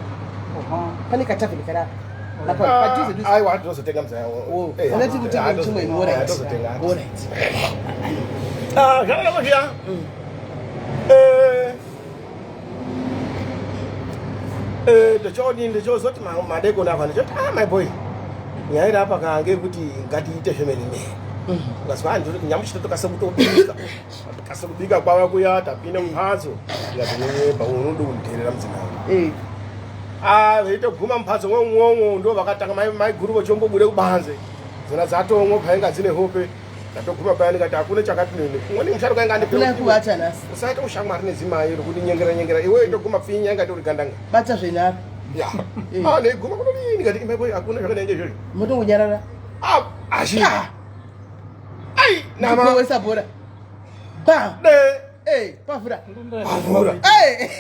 Pane ka tavern kara. Apa padhuze dhuze. Aiwa ndinozotenga mzaya. Unati kutenga chimwe all right. All right. Ah, zvakanaka zviya. Eh. Eh, ndochodini ndochozoti madekoni apa ndichoti ah my boy nyaya iri apa kange kuti ngatiite zvemene mene ukazwa ah ndiri nyamushi totokase kutobika tokase kubika kwava kuya tapinda mumhatso ndikati unonyepa unoda kunditerera mudzimai Eh. Ah, veitoguma mumhatso mwomwomwo ndo vakatanga maiguru vochombobude kubanze dzona dzatomwo painga dzine hope ndatoguma paya ndikati hakuna chakati nini umweni musharuka inga Hakuna kuvata nhasi. usaita ushamwari nedzimai rokuti nyengera nyengera iwe itoguma pfinya inga tori gandanga Bata zvenharo. ya ah ndeguma kunodini ndikati imai boy hakuna zvakadai izvozvo Motongonyarara. ah ashi ai nama Kuwesa bhora. Ba. de Eh, pavhura. pavhura Eh.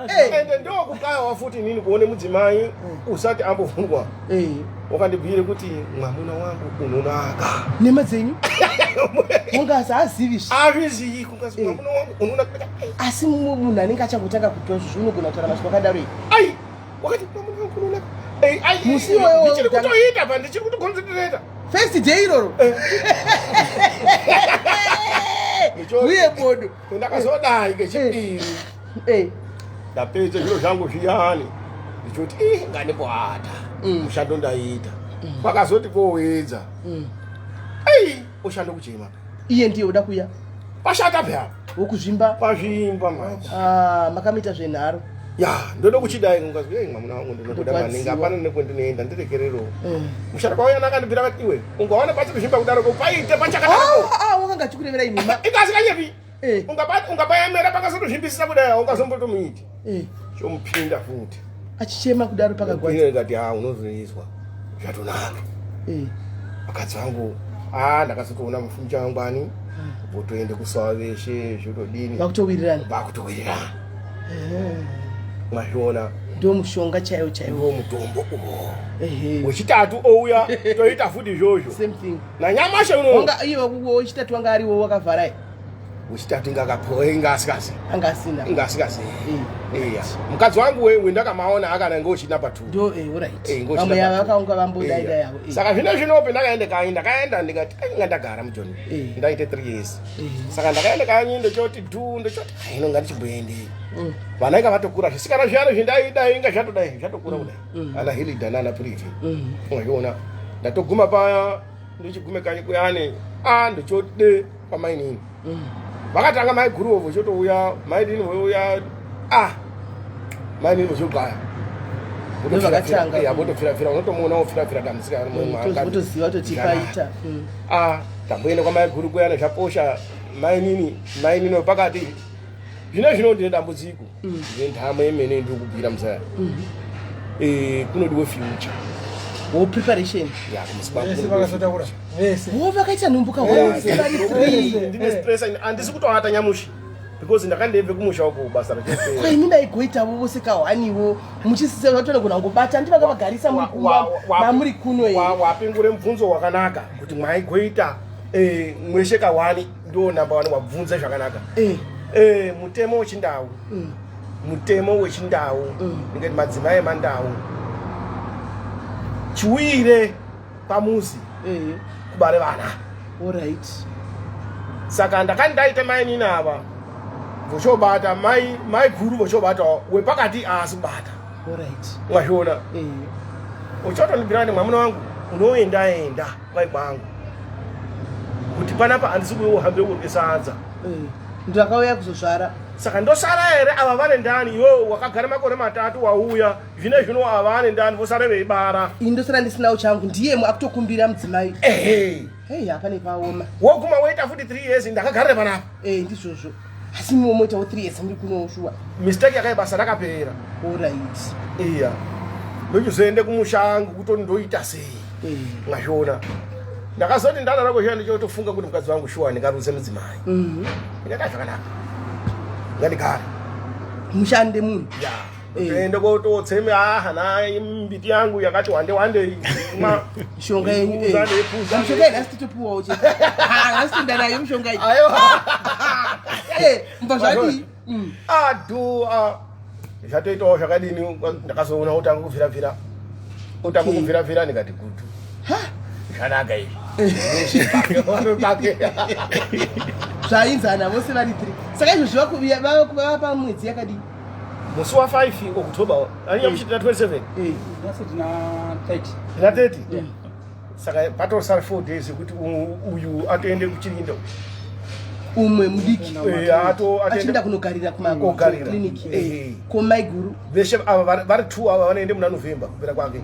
Eh. ende ndokukayawa futi inini kuone mudzimai usati ambovhurwa Eh. wakandibhuyire kuti mwamuna wangu unonaka Nhema dzenyu. Mungazi azivi. azviziyi kungazi mwamuna wangu unonaka Asi munhu anenge achangotanga kuitwa izvozvo unogona kutaura mashoko akadaro here? ai wakati mwamuna wangu unonaka Ei, ai, Musi iwoyo ndichiri kutoita pa ndichiri kutoconcentrata First day iroro. Uye bodo. Ndakazodai kechipiri Eh. ndapedza zviro zvangu zviyani ndichoti ih ngandimboata mushando ndaita kwakazoti kowedza ei ushando kuchema Iye ndiye uda kuya. pashata pya Wokuzvimba. pazvimba manje Ah, makamuita zvenharo. ya ndoda kuchidai ungazi ei mwamuna wangu ndinokuda maningi Ndokubatsiwa. hapana nekwendinoenda ndirekerero Eh. musharukwa uya nakandibvira kati iwe ungaona pasi kuzvimba kudaroko paite pachakadaro Ah, ah, wakanga achikurevera imima. ingasinganyepi Eh. ungabayamera pakazotozvimbisisa kudai ungazombotomuiti Eh. chomupinda futi Achichema kudaro pakagwadza. ndikati ha unozoizwa zvatonaka Eh. vakadzi vangu a ndakazotoona mufumu wangwani votoende kusawa veshe zvotodini Vakutowirirana. vakutowirirana mwazviona Ndo mushonga chaiwo chaiwo. ndiwo mutombo uwo Ehe. wechitatu ouya toita futi izvozvo Same thing. nanyamashe uno Wanga iye wechitatu wanga ariwo wakavhara wechitatu ingakapoa inga asikazi anga asina. inga asikazi Eh. iya mukadzi wangu wendakamaona akana ngochina pa 2 Ndo eh alright. Eh, ngochina Vamwe pa ava two. vakaunga vambodai Iya. dai yavo. Eh. saka zvino zvinope ndakaenda kanyi ndakaenda ndikati "Ai, inga ndagara mujoni Eh. ndaite 3 years Eh. saka ndakaenda kanyi ndochoti dhu ndochoti "Ai, ino ngatichimboendei Mm. vana inga vatokura zvisikana zviyani zvindaidai inga zvatodai zvatokura kudai ana hilida nana priti Mm. ungachiona ndatoguma paya ndochigume kanyi kuyani a ndochode kwamainini Mm. vakatanga maiguruwo vochotouya maidini vouya a mainini vochogaya Ndovakatanga. votopfirapfira unotomuona wopfirapfira dambudzika Votoziva kuti paita. Mm. a tamboenda kwamaiguru kuyana zvaposha mainini mainini wepakati zvino zvino ndine dambudziko ndine nhamo yemene ndiri kubwira muzaya Eh, kunodiwe future Wo preparation. ya kumusi kwangu Vese kunodiwe vakazotaura vese. Wo vakaita nhumbuka wa. ndine stress handisi kutoata nyamushi because ndakandebve kumusha uko basa rachopera Kwa imi maigoitavo vose kahwaniwo muchisisa vatonogona kungobata ndi vanga vagarisa muri kumba mamuri kuno here. Wapingure mubvunzo wakanaka kuti mwaigoita Eh, mweshe kawani ndo number one wabvunza zvakanaka. Eh, mutemo wechindau. Mutemo wechindau. Ndingati madzimai emandau. Chiwire pamuzi kubare vana. Alright. Saka ndakati ndaita mainini ava vochobata mai mai guru vochobatawo wepakati aasi kubata. Alright. Mwazviona? Uchatondibvira kuti mwamuna wangu unoenda enda kwai kwangu kuti panapa handisi kuhambire kurye sadza. Ndakauya kuzozvara. Saka ndosara here ava vane ndani, iwe wakagara makore 3 wauya zvine zvino ava vane ndani vosara veibara. Ini ndosara ndisinawo changu, ndiye akutokumbira mudzimai. Ehe. Hei, hapane paoma. Woguma woita futi 3 years ndakagarira panapa. Eh, ndizvozvo, asi miwo moitawo 3 years muri kuno shuwa. Mistake yakai basa rakapera. Alright. Iya, ndochizoende kumusha angu kuti ndoita sei. Mwazviona, ndakazoti ndadara kuzviya ndichotofunga kuti mukadzi wangu shuwa ndingaruse mudzimai. Ndikati zvakanaka, ngandigare. Mushande munhu. Ya. Toende kototseme hana mbiti yangu yakati wande wande. Mishonga yenyu. Ndeipuza, ndeipuza. Mishonga iyi nhasi titopuwawo chete. Ha, nhasi toenda nayo mishonga iyi. Aiwa. Mbva zvadii? Adu zvatoitawo zvakadini, ndakazoona utanga kubvirabvira, utanga kubvirabvira, ndikati gutu zvanaka izvi. Pake. Zvainzana vose vari 3. Saka izvozvi vava pamwedzi yakadii? Musi wa 5 October anyamuchitira 27. Nhasi tina 30. Tina 30, saka patosara 4 days yekuti uyu atoende kuchirindo. Umwe mudiki. Eh, achienda kunogarira. Kogarira. Kumakliniki. Ko maiguru? Veshe ava vari two ava vanoende muna November kupera kwake.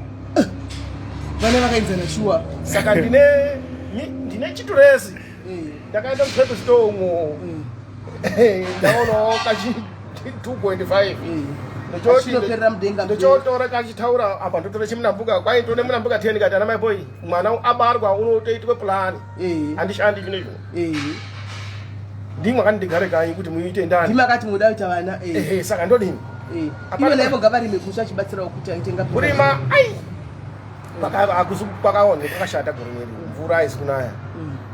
Vana vakaenzana shuwa. Saka ndine chiturezi. Ndakaenda kupepe store umwo, ndaonawo kachi 2.5. Achinoperera mudenga. Ndochotora kachitaura apa, ndotora chimunambuka kwai ndone munambuka 10, kati ana mai boy mwana abarwa unotoitwe plani. Handishandi zvino izvo. Ndimwe akati ndigare kanyi kuti muite ndani. Ndimi akati muda kuita vana. Ehe, saka ndodini? Ivo naivo ngavarime kumusha achibatsirawo kuti aitenga. Kurima ai kwakaone kwakashata gore reri, mvura haisi kunaya.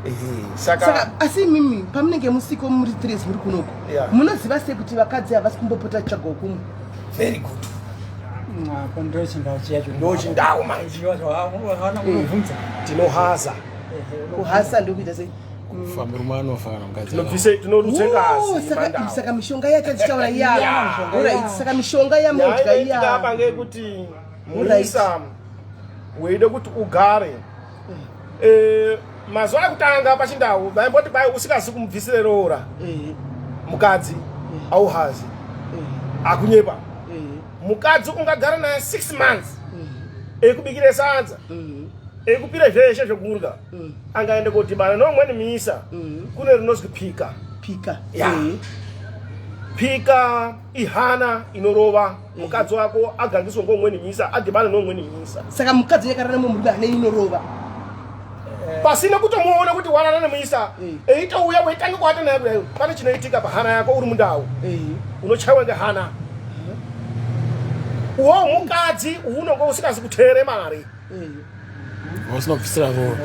Ehe, saka Saka asi imimi pamunenge musiko muri 3 muri kunoko, munoziva sei kuti vakadzi havasi kumbopota tsvagawo kumwe? Very good. Apo ndo chindau chiyacho. Ndo chindau manje. Vakaona unobvunza. Tinohaza. Kuhasa ndokuita sei? Kufa murume anofa kana mukadzi. Tinobvise, tinorutse Oh, ngazi. saka, saka mishonga yatachitaura iya. Alright, saka mishonga yamodya iya. Apa ngekuti muisa weide kuti ugare. Mazuva ekutanga pachindau vaimboti kwai usikazi kumubvisire roora mukadzi auhazi. Akunyepa. Mukadzi ungagara naye 6 months eikubikire sadza, eikupire zveshe zvekurya, angaende kodhibana noumweni muisa. Kune rinozwi pika. Pika. Ya. Pika ihana inorova mukadzi wako agangiswe ngomweni muisa, adhibane noumweni muisa. Saka mukadzi nyakarara nemurume ane inorova. Pasina kutomuona kuti warara nemuisa, eitouya weitanga kuata naye kudai, pane chinoitika pahana yako uri mundau. Unochaiwa ngehana uwo mukadzi unonge usikazi kuteere mari. Usina kubvisira roora.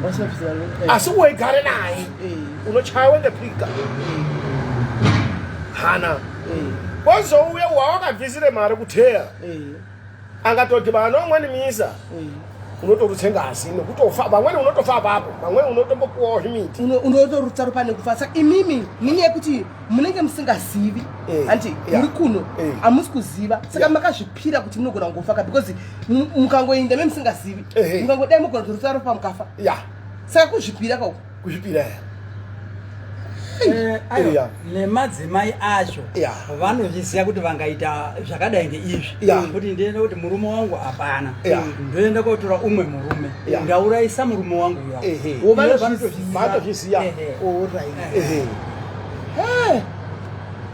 Vasina kubvisira roora. Asi weigare naye, unochaiwa ngepika hana. Kozouya wawakabvisire mari kuteya, angatodhibana noumweni muisa, unotorutse ngazi nekutofa. Vamweni unotofa apapo, vamweni unotombopuwawo zvimiti. Unotorutsa ropa nekufa. Saka imimi nenyaya yekuti munenge musingazivi, hanti? Muri kuno, hamusi kuziva, saka makazvipira kuti munogona kungofa ka, because mukangoenda memusingazivi, mukangodai mugona kutorutsa ropa mukafa. Saka kuzvipira kauko. Kuzvipira ya. Aiwa, nemadzimai acho vanozviziva kuti vangaita zvakadai ngeizvi, kuti ndiende kuti murume wangu hapana, ndoenda kotora umwe murume, ndaurayisa murume wangu uya. Wo vanozviziva. Vanotozviziva. Alright. Ehe.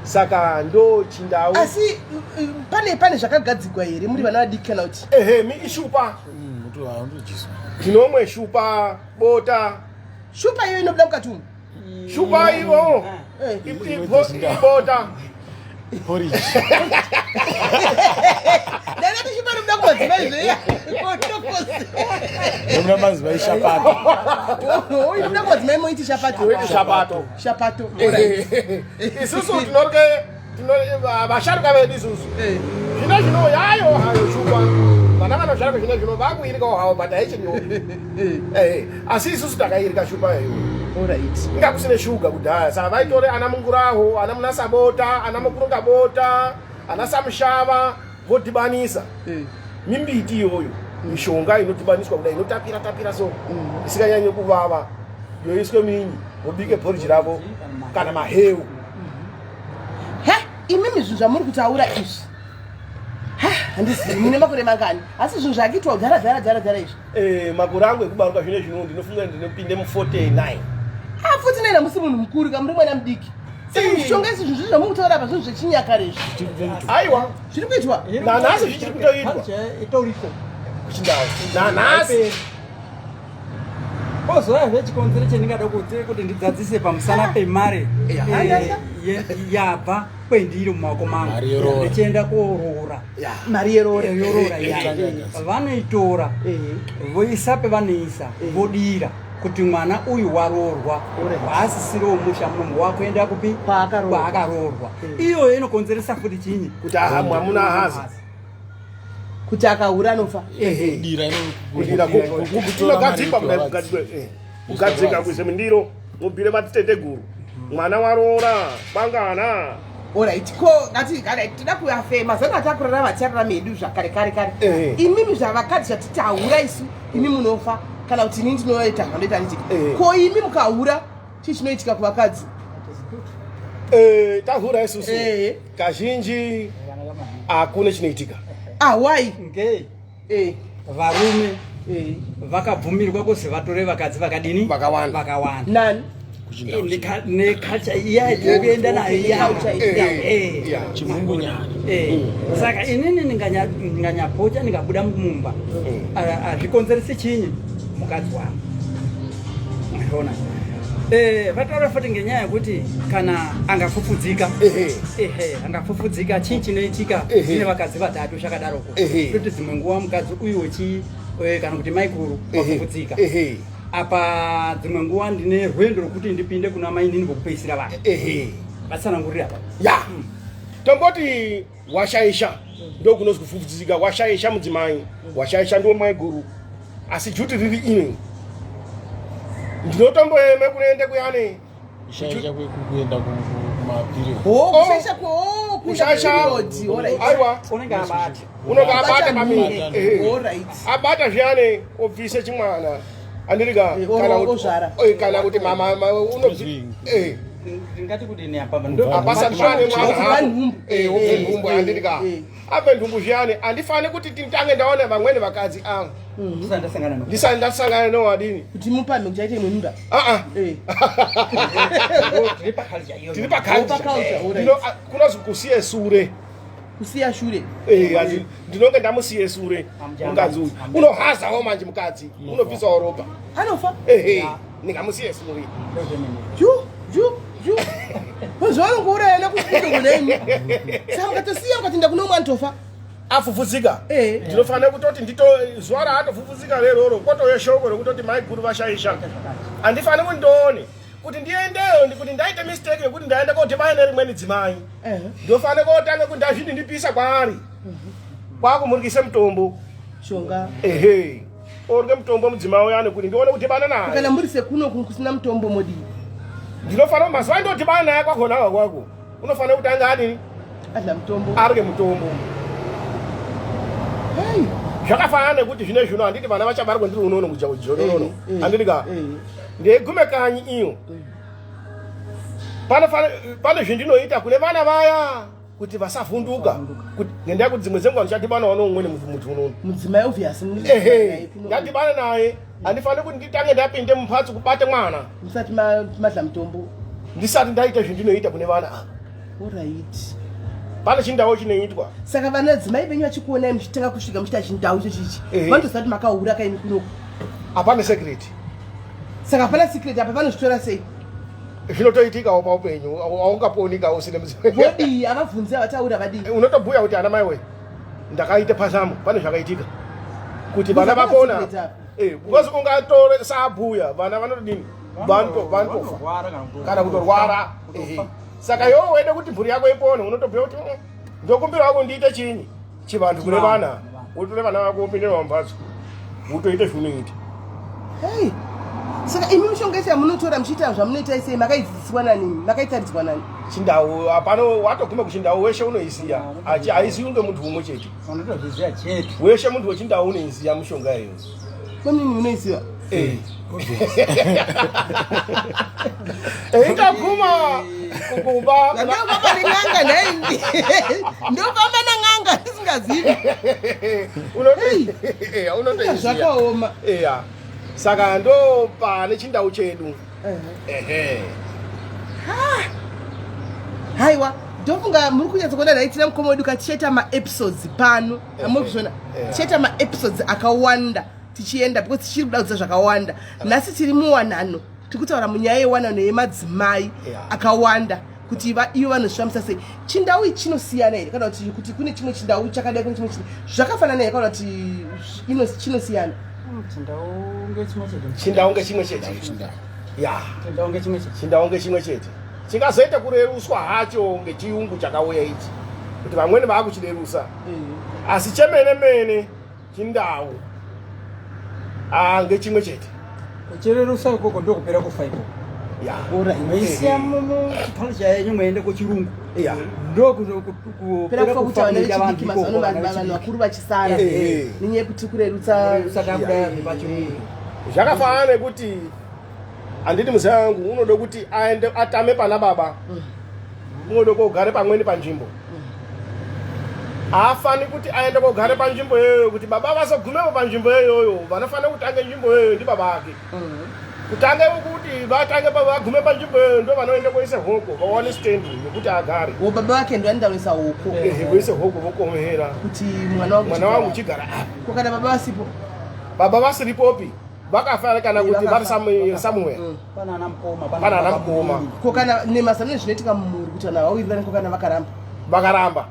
Saka ndo chindau. Asi pane zvakagadzigwa here muri vana vadiki kana kuti? Ehe, mi ishupa. Mutu haundodyiswa. Tinomwe shupa, bota. Shupa iyo inobuda mukati umu? Shupa ivo ibota. Porridge. Dai tichipari muda kumadzimai zveya. Ndomuda madzimai shapato. Oyi muda kumadzimai moiti shapato. Moiti shapato. Shapato. Isusu tinorye vasharuka vedu isusu. Eh. Zvino zvino yayo hayo shupa. Vana vanosharuka zvino zvino vakuirikawo havo but haichiriwo. Eh. Asi isusu takairika shupa iyoyo. Alright. Inga kusine shuga kudhaya saka vaitore ana munguraho ana munasabota ana mukurungabota ana samushava vodhibanisa eh. mimbiti iyoyo mishonga inodhibaniswa kudai inotapira tapira so isikanyanye kuvava yoiswe minyi vobike poriji ravo kana maheu. He, imimi zvinhu zvamuri kutaura izvi handizivi mune makore mangani asi zvinhu zvakuitwa kudhara dhara dhara dhara izvi. Eh, makore angu ekubaruka zvine zvino ndinofunga ndinopinde mu 49. Ah, 49 hamusi munhu mukuru ka muri mwana mudiki. Saka mishonga isi zvinhu zvamuri kutaura apa zvinhu zvechinyakare izvi. Aiwa. Zviri kuitwa. Nanhasi zvichiri kutoitwa. Itoriko. Kuchindau. Nanhasi. Kozouya chikonzero chendingada kuti ndidzadzise pamusana pemare eh, yabva kwendiri mumaoko mangu ndichienda kooroora mari yeroora yoroora vanoitora voisa pevanoisa vodira kuti mwana uyu waroorwa haasisiriwo musha munomu wakuenda kupi kwaakaroorwa iyoyo inokonzeresa futi chinyi kuti mwamuna ahazi kuti akahura anofa inogadzikwa kugadzika kuise mundiro mubhire vatiteteguru mwana waroora kwangana. Alright, ko ngati alright, toda kuyafema zana atakurarama tichararama hedu zvakare kare kare. Imimi zvavakadzi zvatiti ahura isu imi munofa kana kuti ini ndinoita zvandoita nditi. Ko imi mukahura chii chinoitika kuvakadzi? Eh, tahura isusu kazhinji hakuna chinoitika. Ah, why? Ngei? Varume vakabvumirwa kuzi vatore vakadzi vakadini? Vakawanda. Vakawanda. Nani? Neculture iya yekuenda nayo iya. Chimungunyana. Saka inini ndinganyapocha ndingabuda mumba hazvikonzeresi chinyi mukadzi wangu. Ona. Vataura futi ngenyaya yekuti kana angafufudzika ehe angafufudzika chii chinoitika ine vakadzi vatatu zvakadaroko kuti dzimwe nguva mukadzi uyu wechi kana kuti maikuru wafufudzika apa dzimwe nguva ndine rwendo rwekuti ndipinde kuna mainini vokupedzisira vanhu vatsanangurira apa ya tomboti washaisha ndokunozwi kufufudzika washaisha mudzimai washaisha ndiwo maiguru asi juti riri ine ndinotomboeme kunoende kuyane kushaisha kwekuenda kumapiriod kushaisha kushaisha aiwa unenge abata unenge abata pamiri abata zviyane obvise chimwana andirika kana kuti mama unobvi ndingati kudini apa apasati pane mwana obve nhumbu andirika abve nhumbu zviyani handifani kuti tintange ndaona vamweni vakadzi avo ndisati ndasangana nowadini kuti mupamhe kuti aite imwe mimba tiri paculture kunozi kusiye sure kusiya shure ndinonge ndamusiye sure mukadzi uyu unohazawo manje mukadzi unobvisawo ropa anofa ehe ndingamusiye sure ju ju ju zvavanongouraya nekukudo kuneimi saka mukatosiya mukatoenda kuno umwe anotofa afufudzika ndinofanira kutoti ndito zuva raatofufudzika reroro kwotouya shoko rekutoti maiguru vashaisha handifaniri kuti ndoone kuti ndiendeyo kuti ndaite mistake yekuti ndaenda kodhibana nerimweni dzimai ndofanira kotanga kuti ndazvidindipisa kwaari kwakumurikise mutombo shonga ehe orye mutombo mudzimai uyani kuti ndione kudhibana naye kana muri sekuno kusina mutombo modii ndinofanira mazuva andodhibana naye kwakona kwako unofanira kuti anga adini adla mutombo arye mutombo zvakafanana nekuti zvine zvino handiti vana vachabarwa ndiri unono kujoni unono handiti ka ndeigume kanyi iyo pane zvindinoita kune vana vaya kuti vasavhunduka ngendaa yekuti dzimwe dzenguva ndichadhibanawo noumweni muti unono mudzimai obvious ehe ndadhibana naye handifaniri kuti nditange ndapinde mumhatso kubate mwana musati madla mutombo ndisati ndaita zvindinoita kune vana ava Alright. Pane chindau chinoitwa. Saka vana dzimai venyu vachikuonai muchitanga kusvika muchiita chindau icho chichi. Vanotozati makaura kaini kunoku. Hapana secret. Saka hapana secret apa vanozvitora sei? Zvinotoitikawo paupenyu aungaponika usine mudzimai. Vodii avabvunzi avataura vadii? Unotobhuya kuti ana mai we. Ndakaita pasamo pane zvakaitika kuti vana vapona. Eh, because ungatore sabhuya vana vanotodini? Vanotofa kana kutorwara. Saka iwewe wede kuti mhuri yako ipone unotobhuya kuti ndokumbira wako ndiite chinyi chivanhu kune vana, wotore vana vako wopinde navo mumbatso wotoite zvaunoita. Hey. Saka imi mishonga yese yamunotora muchiita zvamunoita isei makaidzidziswa nani? Makaitaridzwa nani? Chindau hapano, watoguma kuchindau weshe unoiziya. Achi haiziwi ngemuntu umwe chete. Unotozviziya chete. Weshe muntu wechindau unoiziya mishonga iyo. Mamini unoiziva? Eh. Itaguma kukumba. Ndofamba nen'anga nhai. Ndofamba nen'anga ndisingazivi. Unotoiziya. Zvakaoma. Eya. Saka ndo pane chindau chedu. Ehe. Haiwa, ndofunga muri kunyatsokuona nhai tina mukoma wedu katichaita maepisodes pano. Amuri kuzviona? Tichaita maepisodes akawanda tichienda because tichiri kuda kudzidza zvakawanda. Nhasi tiri muwanano, tiri kutaura munyaya yewanano yemadzimai akawanda kuti ivo vanozvifambisa sei. Chindau ichi chinosiyana here kana kuti kune chimwe chindau chakadai, kune chimwe chindau zvakafanana here kana kuti chinosiyana? Chindau ngechimwe chete. Chindau ngechimwe chete. Ya. Chindau ngechimwe chete. Chindau ngechimwe chete. Chingazoita kureruswa hacho ngechiyungu chakauya ichi kuti vamweni vakuchirerusa. Asi chemene mene chindau ngechimwe chete. Kuchirerusa ikoko ndokupera kufa ikoko. Ya. Meisiya muchikalo chaenyu muende kuchirungu. Ya. Ndokupera Pera kufa kuti vana vechidiki mazuva ano vanhu vakuru vachisara nenyaya yekuti kurerutsa takuda pachirungu. Zvakafanana nekuti handiti muzaya wangu unoda kuti aende atame pana baba, unoda kogare pamweni panzvimbo. Haafani kuti aende kogare panzvimbo iyoyo kuti baba vazogumepo panzvimbo iyoyo. Vanofanira kutange nzvimbo iyoyo ndibaba ake. Kutange kuti vatange vagume panzvimbo iyoyo ndo vanoenda koise hoko vawane stand yekuti agare. Wo baba vake ndo anoenda kuisa hoko. Ehe, voise hoko vokomera kuti mwana wangu mwana wangu chigara apa. Ko kana baba vasipo? Baba vasiripopi vakafa kana kuti vari somewhere. Pana ana mukoma, Pana ana mukoma. Ko kana nemazano zvinoitika mumhuri kuti vanhu havawirirani, ko kana vakaramba? Vakaramba.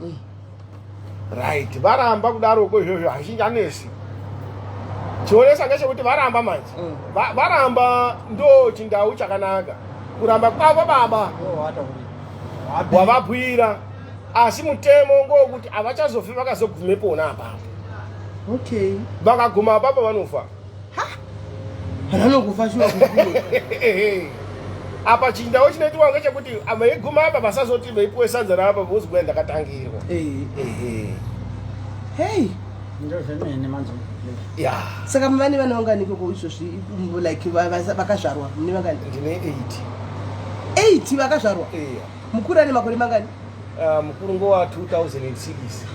Right, varamba kudaroko izvozvo hazvichanesi. Chionesa ngechekuti varamba manje. Varamba ndo chindau chakanaka. Kuramba kwavo baba wavabhuira, asi mutemo ngowokuti havachazofi vakazogume pona apapo. Okay. Vakaguma apapo vanofa. Vanhu vanokufa shuwa kukuwe. Apa chindau chinoitwa ngechekuti veiguma apa vasazoti veipuwe sadza rapa vozikuya ndakatangirwa. Ehe. Hey. Ndozvemene manje. Ya. Saka vane vana vangani ikoko izvozvi, like vakazvarwa mune vangani? Ndine 8. 8 vakazvarwa? Iya. Mukuru ane makore mangani? Mukuru ngowa 2006.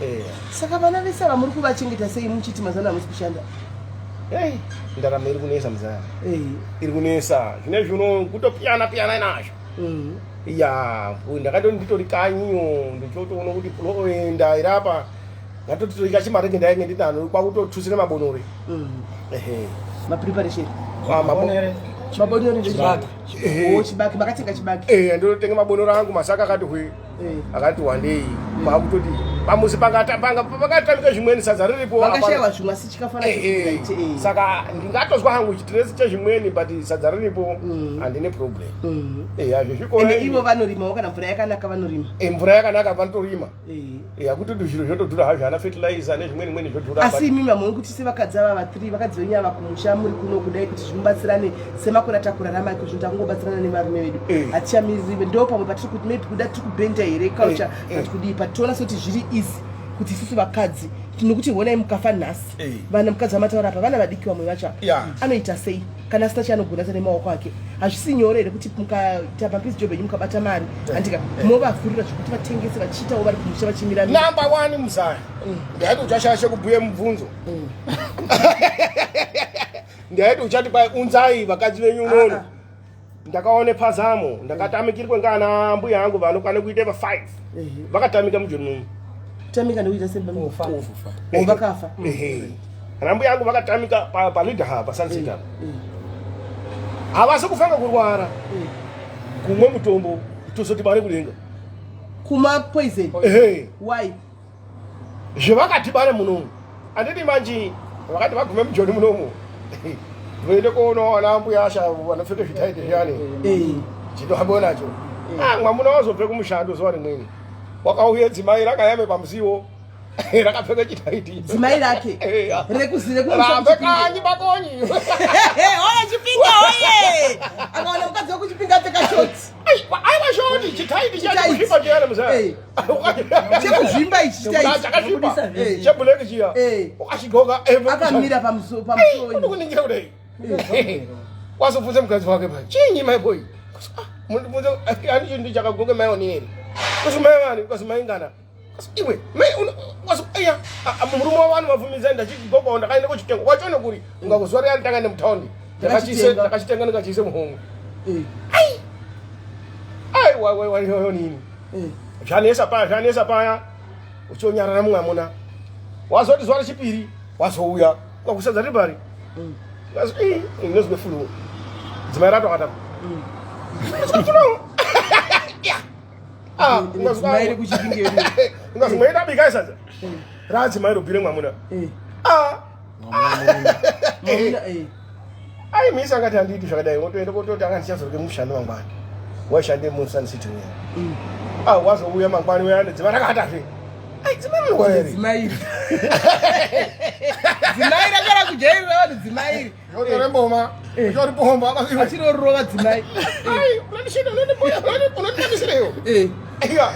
Iya. Saka vana vese ava muri kuvachengeta sei muchiti mazana hamusi kushanda? Hey, ndaramo iri kunesa muzaya. Iri kunesa. Zvine zvino kutopiyana piyana nazvo. Ya, ndakatoti nditori kanyiyo ndichotoona kuti ndairapa ngatoti kachimarenge ndainge ndinano kwakutotusira mabonore. Ehe. Mapreparation. Mabonore. Mabonore Chibage. Oh, chibage, makatenga chibage. Eh, ndotenga mabonore angu masaka akati hwe. Akati wandei. Kwakutoti pamuzi pakatamika zvimweni sadza riripo. Vakashaiwa zvimwe asi chikafana Saka ndingatozwa hangu chitiresi chezvimweni but sadza riripo handine problem. Eya, zvezvikoro. Ende ivo vanorimawo kana mvura yakanaka vanorima. Mvura yakanaka vanotorima. Eya, kutoti zviro zvotodhura hazvo, ana fertilizer nezvimweni mwene zvodhura. Asi imi mamwe kuti sevakadzi ava va3 vakadzi venyu ava kumusha muri kuno kudai kuti zvimubatsirane semakore atakurarama iko zvino takungobatsirana nevarume vedu. Hatichamiriri ndo pamwe patiri kuti maybe kuda tiri kubhenda here culture but kudii, but toona sekuti zviri easy kuti isusu vakadzi nokuti honai mukafa nhasi vana mukadzi vamataura apa vana vadiki vamwe vacho anoita sei kana asina chaanogona nemaoko ake? Hazvisi nyore here kuti mukaita mapiece job enyu mukabata mari handika movavhurira zvekuti vatengese vachiitawo vari kumusha vachimira mira? Number 1 muzaya, ndaiti uchashashe kubhuye mubvunzo, ndaiti uchati kwai unzai vakadzi venyu unono. Ndakaone pazamo ndakatamikirwe ngana mbuya angu vanokwana kuita pa 5 vakatamika mujoni mumu. Tamika ndokuita semba Kufa. O vakafa? Ehe, ana mbuya angu vakatamika palidha pa Sunset apa. Havasi kufanga kurwara, kumwe mutombo tozoti bare kudenga. Kuma poison. Ehe. Why? Zvevakadhibana munomu handiti manji vakati vagume mujoni munomu voende kuonawo vana mbuya asha vanopfeke zvitaiti zviyani Eh. chitohambiwa nacho. Ah, mwamuna wazobve kumushando zuva rimweni wakauye dzimai rakayame pamusiwo rakapfeka chitaiti. Dzimai rake. Eh, Rekuzi rekumusha rambe kuChipinge. kanyi pakonyi. Oye Chipinge oye. Akaona mukadzi wekuChipinge apfeka shorts. Aiwa shoti chitaiti Chitaiti. chakuzvimba chiyani muzaya. Eh. Chekuzvimba ichi chitaiti. Chakazvimba Eh. chebhuleki chiya Eh. ukachigoka Akamira pamusuwo pamusuwo. unokuningira kudai wazobvunza mukadzi wake pa chinyi my boy mundibvunza ani chinhu chakagoka mai oni here kasi mai vani kasi mai ngana kasi iwe mai kasi aya murume wavanhu vabvumidza ndachigokawo ndakaenda kuchitenga wachona kuri ungakuzuva riyani takaenda mutaundi Ndakachitenga. ndakachitenga ndikachiise muhomwe. Eh. Aiwa, Eh. zvanesa paya, zvanesa paya, uchionyarara mumwe amuna wazoti zuva rechipiri wazouya kwakusadza riri pari inozwe flu dzimai rato akatapa flu. Dzimai rekuChipinge iri. Ungazi mwaida bika isadza radzimai robhire mwamuna. Eh. Ah, Mwamuna, eh. Ai misa angati handiti zvakadai wotoenda kototi anga ndichazorge mushando mangwani waishande muSun City uya. Ah, wazouya mangwani uya dzimai rakatazve ai dzimai munorwara here? Dzimai iri. Dzimai rakara kujairira vanhu dzimai iri. Zvotore mboma zvori pomba. Achirorova dzimai. Ai unondishinda unonditambisireyo. Eh. Iya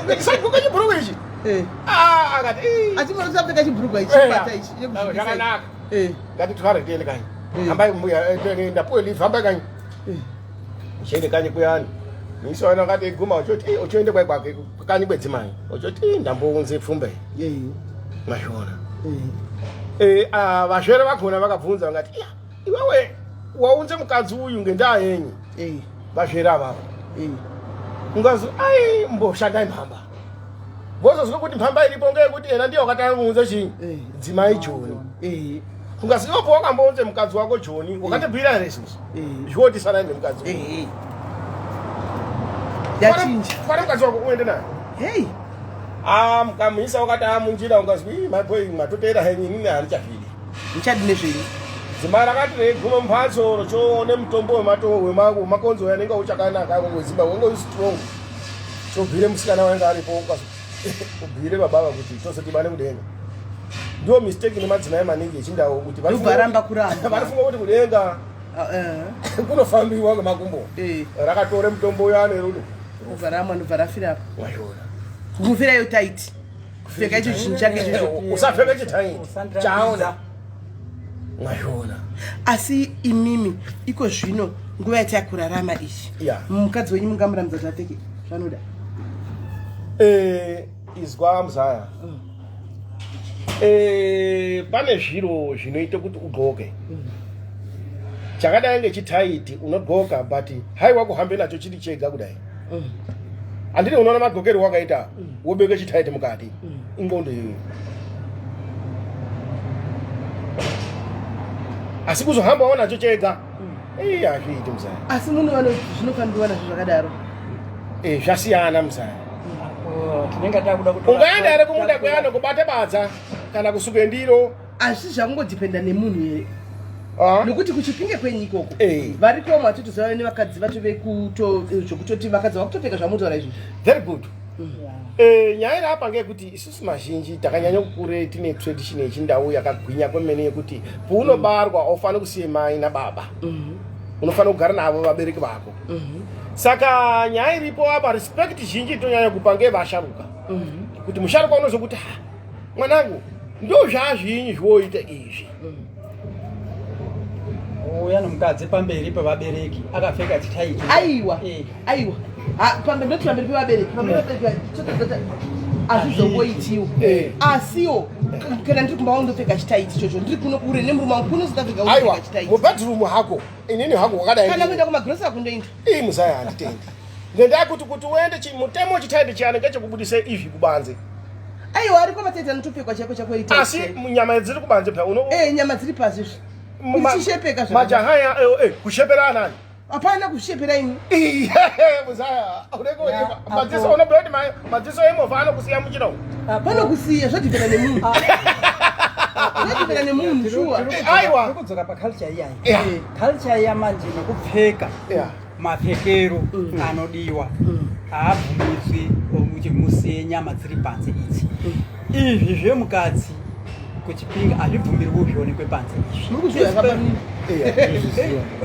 ndisagoka chibhuruku ichi. Eh. Ah, akati "Ii, Achimboda kupfeka chibhurugwa ichi Eh, chibata ichi. Chekuzvibisa ichi. zvakanaka. Eh. Ngatitware tiende kanyi." Eh. Hambai mbuya, ndapuwe leave, hambai kanyi. Eh. Uchiende kanyi kuyani misi waona akati guma uchoti "Eh, uchiende kwai kwake kanyi kwedzimai uchoti "Eh, ndambounze pfumba iyi." Eh. Mazviona. Eh. Eh, ah, vazvere vakhona vakabvunza vakati iya iwewe waunze mukadzi uyu ngendaa yenyu? Eh. Vazvere avavo Eh. ungazi ai mboshandai mhamba vozozwa kuti mhamba iripo ngeyekuti yena ndiye wakatanga kuunza chinyi Eh. dzimai Joni. Eh. Ungazi iwopo wakambounze mukadzi wako Joni wakatibhira here isusu Eh. zvotisanai nemukadzi uyu? Eh. Yachinja. Fara mukadzi wako uende naye. Hey. Ah, mukamuisa wakati amunjira ungazwi "Ii, my boy matoteera henyu inini handichazvidi." Muchadi nezvenyu. Dzimai rakati reiguma mumhatso rochoone mutombo wemakonzo uya unenge uchakanaka wezimba wenge uri strong chobhire musikana wainge aripo ubhire babava kuti tose tibane kudenga. Ndiwo mistake nemadzimai maningi echindau kuti Ndobva ramba kuramba. vanofunga kuti kudenga Ah, eh. kunofambiwa ngemakumbo. Eh. Rakatore mutombo uyani rudo. Ndobva ramwa ndobva rafira apo. Wazviona. Kufira iyo tight. Kupfeka icho chinhu chake ichocho. Usapfeke chitaiti Usandirambidza. chaona mwazviona. Asi imimi iko zvino nguva yatakurarama ichi. Yeah. Mukadzi wenyu mungamurambidza kuti apfeke zvanoda? Eh, izwa muzaya. Eh, pane zviro zvinoita kuti udxoke chakadai ngechitaiti unodxoka but haiwa kuhambe nacho chiri chega kudai handiti unoona madxokero wakaita wobeke chitaiti mukati ingondo iyoyo asi kuzohambawo nacho chega ii hazviiti muzaya. Asi munhu vano zvinofambiwa nazvo zvakadaro. Eh, zvasiyana muzaya. Oh, tinenge takuda kutora- Ungaenda here kumunda kuyani kubate badza kana kusuke ndiro? Asi zvakungodhipenda nemunhu here? Ah? Nokuti kuChipinge kwenyu ikoko Eh. variko mwatitoziva nevakadzi vacho vekuto zvokutoti vakadzi vakutopfeka zvamunotaura izvozvo. Very good. Eh, nyaya iri apa ngeyekuti isusu mazhinji takanyanya kukure tine tradition yechindau yakagwinya kwemene yekuti paunobarwa aufani kusiye mai nababa, unofanira kugara navo vabereki vako. Saka nyaya iripo apa respect zhinji tonyanya kupa ngevasharuka kuti musharuka unozokuti ha mwanangu ndo zvazvinyi zvoita izvi. Uya nomukadzi pamberi pevabereki akapfeka chitaiti. Aiwa. Eh. Aiwa. Ha, pambe ndoti pamberi pevabereki, pamberi pevabereki chotozota hazvizongoitiwo. Eh. Asiwo kana ndiri kumba wangu ndopfeka chitaiti ichocho ndiri kuno kure nemurume wangu kuno South Africa Aiwa unopfeka chitaiti. Mubedroom hako inini hako wakadai. Kana kuenda kumagrosa kundoenda. Ii muzaya handitendi ngendaa yekuti kuti uende mutemo chitaiti chiyani ngechekubudise izvi kubanze. Aiwa ariko mataiti anotopfekwa chaiko chako itaiti. Asi nyama dziri kubanze pa uno Eh, nyama dziri pasi izvi. Kuchishepeka zvakanaka. Majaha ya kushepera anani. Hapana kuzvishepera ini. Muzaya, unenge uchipa madziso unobhuya kuti madziso emovha anokusiya muchira umu. Panokusiya zvodhipenda nemunhu. Zvodhipenda nemunhu shuwa. Aiwa. Tiri kudzoka paculture iyayi. Culture iya manje nekupfeka mapfekero anodiwa haabvumidzwi kuti musiye nyama dziri panze idzi. Izvi zvemukadzi kuchipinga hazvibvumirwi zvionekwe panze izvi. Muri kuzviona kapanini?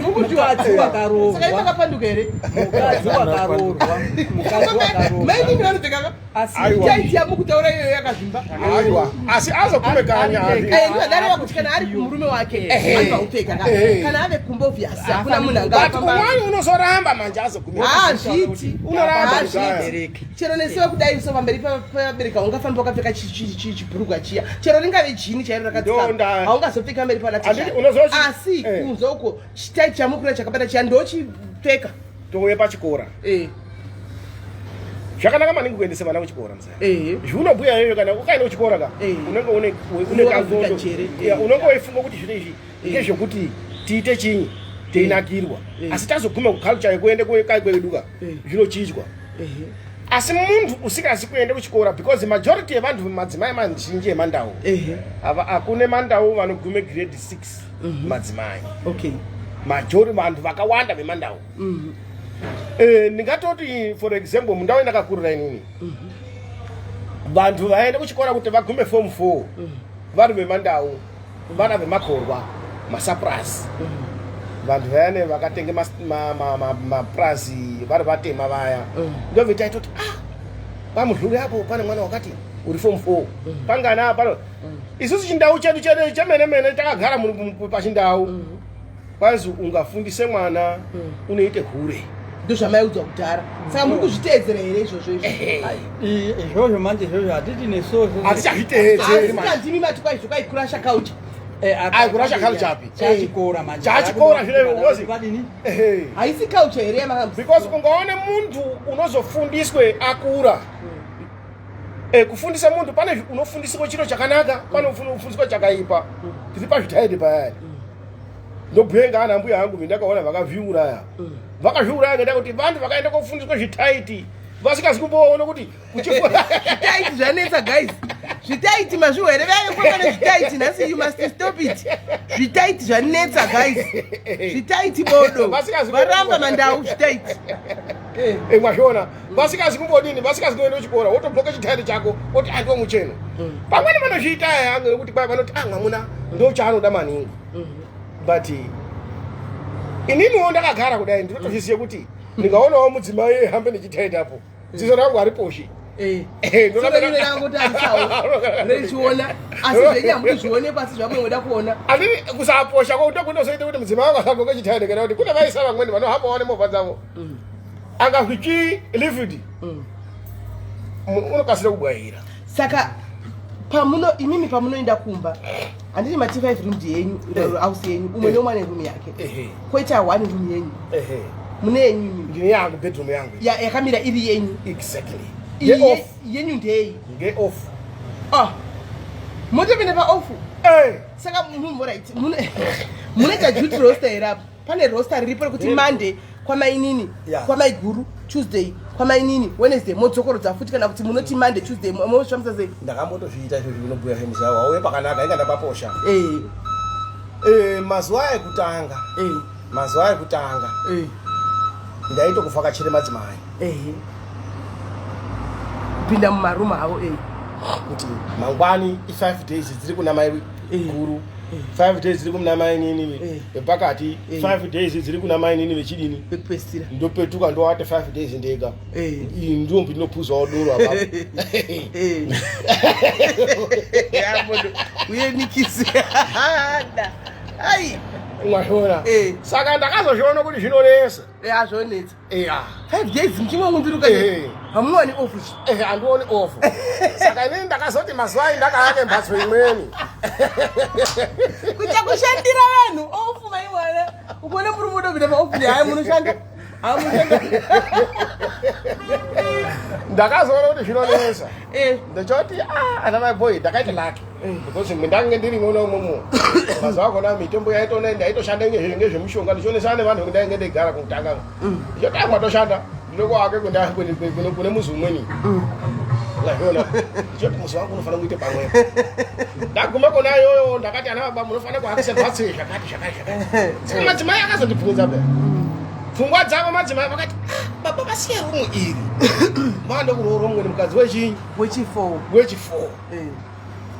Mukadzi wakaroorwa. Saka ipakapanduka here? Mukadzi wakaroorwa. Mukadzi wakaroorwa. Mainini vanopfeka ka? Asi Taiti yamukutaura iyoyo yakazvimba. Aiwa. Asi azokume kanya. Eh, ndinodareva kuti kana ari kumurume wake anobva kupfeka ka. Kana ave kumba obvious hakuna munhu But angafamba. umwani unozoramba manje azogume. Hazviiti. Unoramba Hazviiti. Chero nesewe kudai so pamberi pevabereki haungafambi wakapfeka chibhurugwa chiya. Chero ringave jini chairo rakadzikama. Ndonda. Haungazopfeki pamberi pana Handiti tezvara. unozochi- Asi kunze uko chitaiti chamukura chakabata chiya ndochipfeka. Touye pachikora. Zvakanaka maningi kuendesa vana kuchikora muzaya. Zviunobhuya iyoyo kana ukaenda kuchikora ka unenge une une Wakavhurika kangondo. njere, Yeah, unenge weifunga kuti zviro izvi ngezvekuti tiite chinyi teinakirwa. Asi tazoguma kuculture yekuende kai kwedu ka zvinochinjwa. Asi muntu usikazi kuende kuchikora because majority yevantu madzimai mazhinji emandau ava hakune mandau vanogume grade 6 madzimai. Majority vantu vakawanda vemandau. Ndingatoti for example mundau yandakakurira inini vantu vaende kuchikora kuti vagume form 4 vari vemandau vana vemakorwa masapurasi vantu vayane vakatenge mapurazi vari vatema vaya ndovetaitoti ah pamudhluri apo pane mwana wakati uri form 4 pangana pano isusu chindau chedu chedu chemene mene takagara pachindau kwanzi ungafundise mwana unoite hure. Ndozvamaiudzwa kudhara. Saka muri kuzviteedzera here izvozvo izvo? Izvozvo manje izvozvo hatiti nesuwo. Hatichazviteedzeri manje. Asi ndimi mati kwaizvo kaikurasha culture. Ai, kurasha culture api? Chachikora manje. Chachikora zvine ngozi. Vadini? Haisi culture here yamakambosiya? Because ungaone muntu unozofundiswe akura. Kufundisa muntu pane unofundiswa chiro chakanaka, pane unofundiswa chakaipa. Tiri pazvitaidi payani. Ndobhuye ngaana mbuya angu ndakaona vakazviuraya. Vakazviuraya ngendaa kuti vantu vakaenda kofundiswa zvitaiti vasikazi kumboona kuti kuchikora. Zvitaiti zvanetsa guys. Zvitaiti mazviwa here vaya vekufamba nezvitaiti nhasi you must stop it. Zvitaiti zvanetsa guys. Zvitaiti bodo. Vasikazi Varamba mandau zvitaiti. Mwazviona vasikazi kumbodini vasikazi kuenda kuchikora wotobloka chitaiti chako woti andiwo mucheno. Pamweni vanozviita aya ngekuti kwai vanoti ah mwamuna ndo chaanoda maningi. But ininiwo ndakagara kudai ndinotozviziva kuti ndingaonawo mudzimai ehambe nechitaiti apo ziso rangu hariposhi. Richiona asi zvenyu hamuti zvionekwa asi zvamunoda kuona. Handiti kusaposha kwauta kunozoita kuti mudzimai wangu asagoke chitaiti kana kuti kune vaisa vamweni vanohambawo nemovha dzavo angazvichi livid unokasira kubwaira. Saka pamuno imimi pamunoenda kumba handiti mati 5 room yenyu house yenyu umwe neumwe ane room yake koita 1 room yenyu mune yenyu imimi? Ndine yangu bedroom yangu Yakamira iri yenyu. Exactly. Iyi Nge off. Yenyu ndeyi? Nge off. Ah, motopinda paoff. Saka right, munoita duty roster here apo? Pane roster riripo rekuti Monday kwamainini, kwamaiguru, Tuesday kwamainini, Wednesday modzokorodza futi, kana kuti munoti Monday, Tuesday mozvifambisa sei? Ndakambotozviita izvo zvinobhuya zvemuzawa wauye pakanaka inga ndapaposha. Mazuva ekutanga mazuva ekutanga ndaitokuvhakachire madzimai. Kupinda mumarumu avo. Kuti mangwani i5 days dziri kuna mai guru, 5 days dziri kuna mai nini vepakati, 5 days dziri kuna mai nini vechidini. Vekupedzisira. Ndopetuka ndowate 5 days ndega. Iyi ndiyo ndinopuzawo doro apapo. Ya, mondo uye nikisi Da. Ai. Mwazviona? Saka ndakazozviona kuti zvinonesa. Azvonetsa. Ya. 5 days muchingongunduruka. Hamuwani off? Handioni off. Saka inini ndakazoti mazuva ai ndakaake mbatso imweni. Kuita kushandira vanhu off, maimwana ukuona murume udopinda paoff nehayi munoshanda. Ndakazoona kuti zvinonetsa. Eh. Ndechoti ah, ana mai boy ndakaita lucky. Eh. Because mwendange ndiri mona umomo. Mazuva akona mitombo yaitona ndaitoshanda ngezvemushonga ndichionesana nevanhu kundainge ndeigara kutanga. Ndichoti ah, mwatoshanda ndinokuake kune muzi umweni. Ndazviona. Ndichoti muzi wangu unofanira kuite pamwepo. Ndaguma kona iyoyo ndakati ana baba munofanira kuhakisa mhatso iyi zvakati zvakati zvakati. Saka madzimai akazondibvunza pe. Pfungwa dzavo madzimai vakati ah, baba vasiya rumu iri. Manda kuroora mumweni mukadzi wechinyi Wechi4. wechi4. Eh.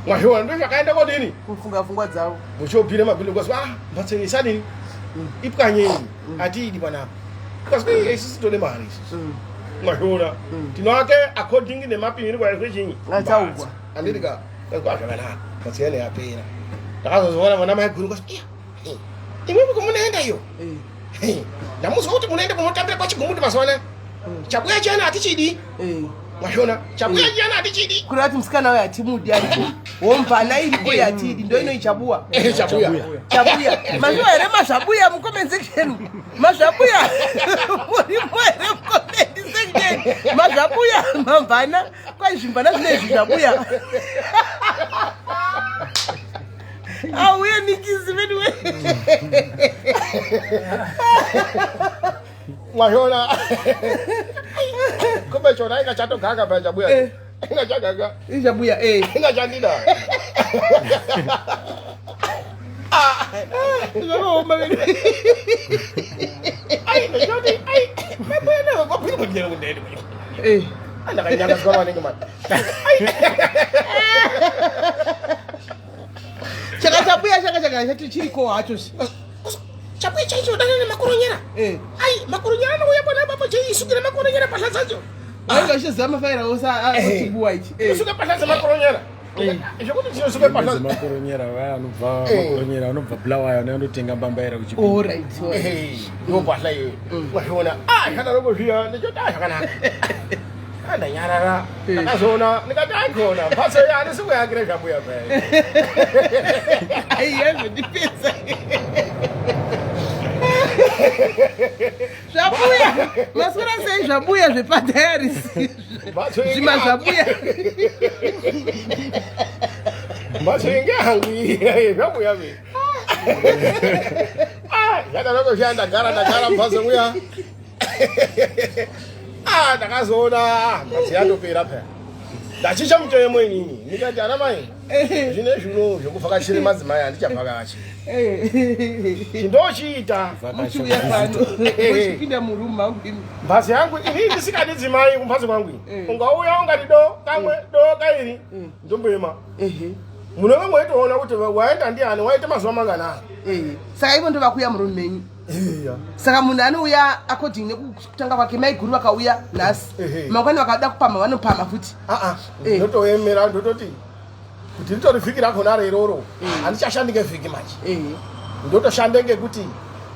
Mwazviona ndozvakaenda kodini? Kufunga pfungwa dzavo. Muchobhire mabhilo because ah mhatso iyi isadini ipwanyei atiidi panapa. Because iye isusu tode mari isusu. Mwazviona tinoake according nemapimiro kwaizwe chinyi. Ataugwa. Anditi ka kwa zvakanaka. Mhatso yene yapera. Ndakazozoona vana mai guru kasi iya. Imwe munoenda iyo. Eh. Ndamuzwa kuti munoenda kunotambira kwachigumuti mazuva anaya. Chabuya chiyana hatichidi. Eh. Mwazviona chabuya chiyana hatichidi. Kureva kuti musikana uyo hatimudi ariko. Womvana iripo yatidi ndo inoichabuwa. Eh, chabuya. Chabuya. Mazviwa here mazvabuya mucomment section? Mazvabuya. Murimo here mucomment section? Mazvabuya mamvana. Kwai zvimvana zvinezvi zvabuya. Auye nikisi anyway. Mwazviona. Kumbe chona ingachatoganga pa chabuya. Eh. Ingachaganga. Ichabuya eh. Ingachandida. Zvakaoma vedu. Ai, ndachoti ai. Mabwana kwapinda kundiyana kundende. Eh. Ndakanyangadzwa maningi mani. Chaka chabuya chaka chaka chati chiriko hacho. Chabuya chaicho dana nemakoronyera. Eh. Ai, makoronyera anouya pona apapo cheisukira makoronyera pahla dzacho. Vanenge vachiziva mafaira ose achibuwa ichi. Eh. Kusuka pahla dzemakoronyera. Zvekuti tinosuka pahla makoronyera vaya anobva Eh. makoronyera anobva bulawayo anotenga mbambaira kuchipinda All right. all right. Eh, ndiwo pahla iyoyo. Wazviona. Ah, zvadaroko zviya ndachoti ah zvakanaka. Ah, ndanyarara. Ndakazoona ndikati aikona mhatso iyi handisi kuyakira zvabuya paya. Ai yazondipedza. Zvabuya. Maswera sei zvabuya zvepadiaries. Mhatso iyi Zvima zvabuya. Mhatso iyi ngeyangu iyi zvabuya ve. Ah, zvadaroko zviya ndagara ndagara mhatso muya. Ah, ndakazoona ah, mhatso yatopera paya. Ndachicha mutemo inini ndikati ana mai zvine zvino zvekuvhakachire madzimai handichavhakachi. Chindochiita Muchiuya pano. Muchipinda muroom mangu imi. mhatso yangu inini ndisikadi dzimai kumhatso kwangu iyi ungauya ungati do kamwe do kairi ndomboema Ehe. munenge mweitoona kuti waenda ndiani waita mazuva manganani Eh. Saka ivo ndovakuya muroom menyu. iya Saka munhu anouya according nekutanga kwake maiguru vakauya nhasi. Ehe. Mangwani vakada kupamha vanopamha futi. aa Eh. ndotoemera ndototi kuti ritori vhiki rakona reroro handichashandi ngevhiki manje Ehe. ndotoshande ngekuti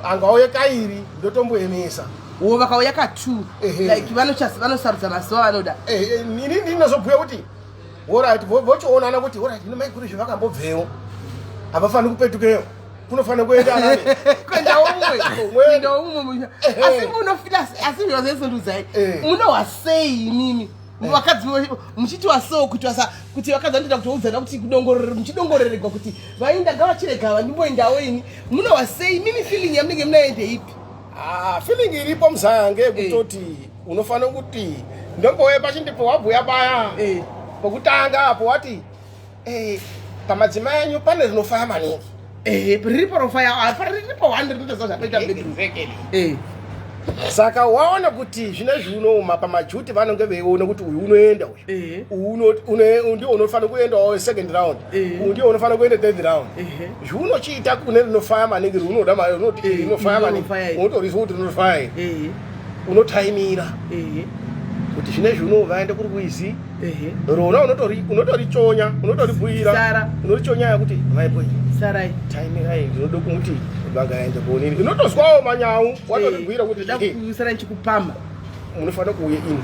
angauye kairi ndotomboemesa wo vakauya ka2 Ehe. like vanosarudza mazuva avanoda Eh, ini ndinozobhuya kuti orit vochionana kuti orit ino maiguru zvavakambobvewo havafaniri kupetukeyo kunofanira kuenda anani kuenda umwe Umwe. kuenda umwe munhu. Ehe. asi munofila asi zvazesondudzai Eh. munohwa sei imimi vakadzi muchitiwa so kuti vasa kuti vakadzi vanotoita kuti vaudzana kuti kudongorere muchidongoreregwa kuti vainda ngavachirega vandimboendawo ini munohwa sei imimi feeling yamunenge munayo ndeipi Ah, feeling iripo muzaya ngeyekutoti unofanira kuti ndombouye pachindipo wabhuya paya Eh. pokutanga apo wati eh, pamadzimai enyu pane rinofaya maningi ehe riripo rofaya apa riripo one rinotoziva zvatoita bedroom eh saka waona kuti zvinezvi unouma pamajuti vanenge veiona kuti uyu unoenda uyu Ehe. Uyu ndiwo unofanira kuendawo second round Ehe. uyu ndiwo unofanira kuenda third round Ehe. zvaunochiita kune rinofaya maningi riunoda rinoti Eh, rinofaya iri maningi rinofaya iri. unotorizwa kuti rinofaya iri ehe unotaimira ehe kuti zvinezvi uno vaende kuri kuizi ehe rona unotorichonya unotoribhuira Sara. unorichonya yakuti maiboi sarai taimirai ndinoda kumuti vangaende konini unotozwawo manyau watoribhuira kuti ndoda "Eh, kusara ndichikupamha munofanira kuuya ini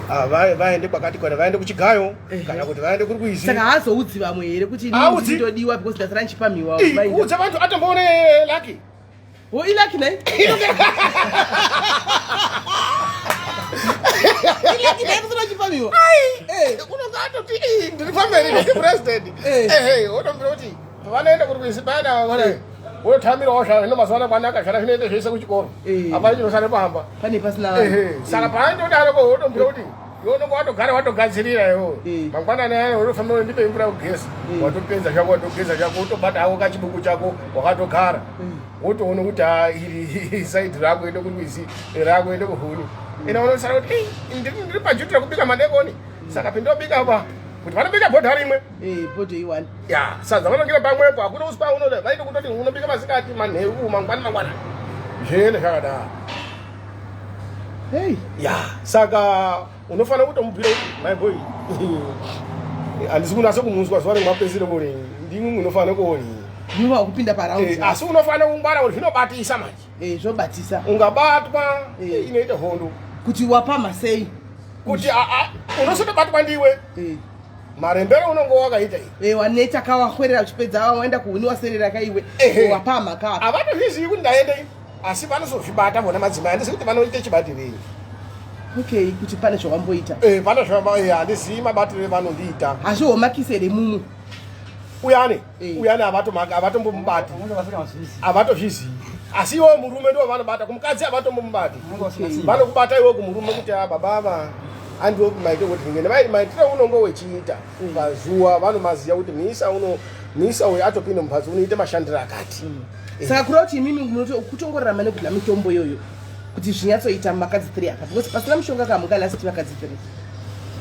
Ah, vaende kwakati kana vaende kuchigayo Ehe. kana kuti vaende kuri kuizi saka haazoudzi vamwe here kuti Haaudzi. ndodyiwa because ndasara ndichipamhiwa Ih, kuudza vantu atomboone laki Wo ilaki nhai? Ilaki nhai kusina chipamiwa. Eh. Unonga atoti "Ii, ndiri pamberi ndiri president. Eh. Ehe, wotombira kuti pavanoenda kurwizi payana vana wototamirawo zvavo hino mazuva ano kwanaka zvana zvinoenda zvese kuchikoro. Eh. Hapana chinosara pamba. Pane pasina vanhu. Ehe, saka paanodaro wotombira kuti iwe unonga watogara watogadzirira iwo Eh. mangwanani aya unofanira kuti ndipe mvura yekugeza Eh. watopedza zvako watogeza zvako wotobata hako kachibuku chako wakatogara wotoona kuti ha iri saidi rako ende kurwizi rako ende kuhuni ina unosara kuti "Ei, ndiri pajuti rekubika madekoni saka pindobika pa kuti vanobika bhodha rimwe Eh, bhodho iwani. ya sadza vanongira pamwepo hakuna uswa unoda vaite kutoti unobika masikati manheru mangwani mangwanani zvene zvakadaro Hey. ya saka unofanira kutomubwira kuti my boy handisi kunasa kumunzwa zuva rimwapedzisire kuri ndimwi munofanira kuoni Ndinova kupinda paround. Eh, asi unofanira kungwara kuti zvinobatisa manje Eh, zvobatisa. ungabatwa Eh. inoita hondo Kuti wapamha sei? kuti unosotobatwa ndiwe Eh. marembero unonge wakaita iyi Eh, waneta ka wahwerera uchipedza waenda kuhuni waserera ka iwe. Ehe. Wapamha ka. havatozvizivi kuti ndaendei asi vanozozvibata vona madzimai handisi kuti vanoita chibatirei Okay, kuti pane zvawamboita. Eh, pane zvava eh, handizivi mabatiro evanondiita Hazvihomakisi here mumwe? uyani Eh. uyani havatombomubati Vanenge vasingazvizivi. havatozvizivi asi iwo murume ndiwo vanobata kumukadzi havatombomubati Vanenge vasina simba. vanokubata iwo kumurume kuti a baba ava andiwo maite kuti ngene maitiro unonge wechiita pazuva vanomaziva kuti misa uno misa uyu atopinda mumhatso unoita mashandiro akati Eh. Saka kureva kuti imimi kutongorarama nekudya mitombo iyoyo kuti zvinyatsoita makadzi 3 apa because pasina mushonga kamungalasti vakadzi 3.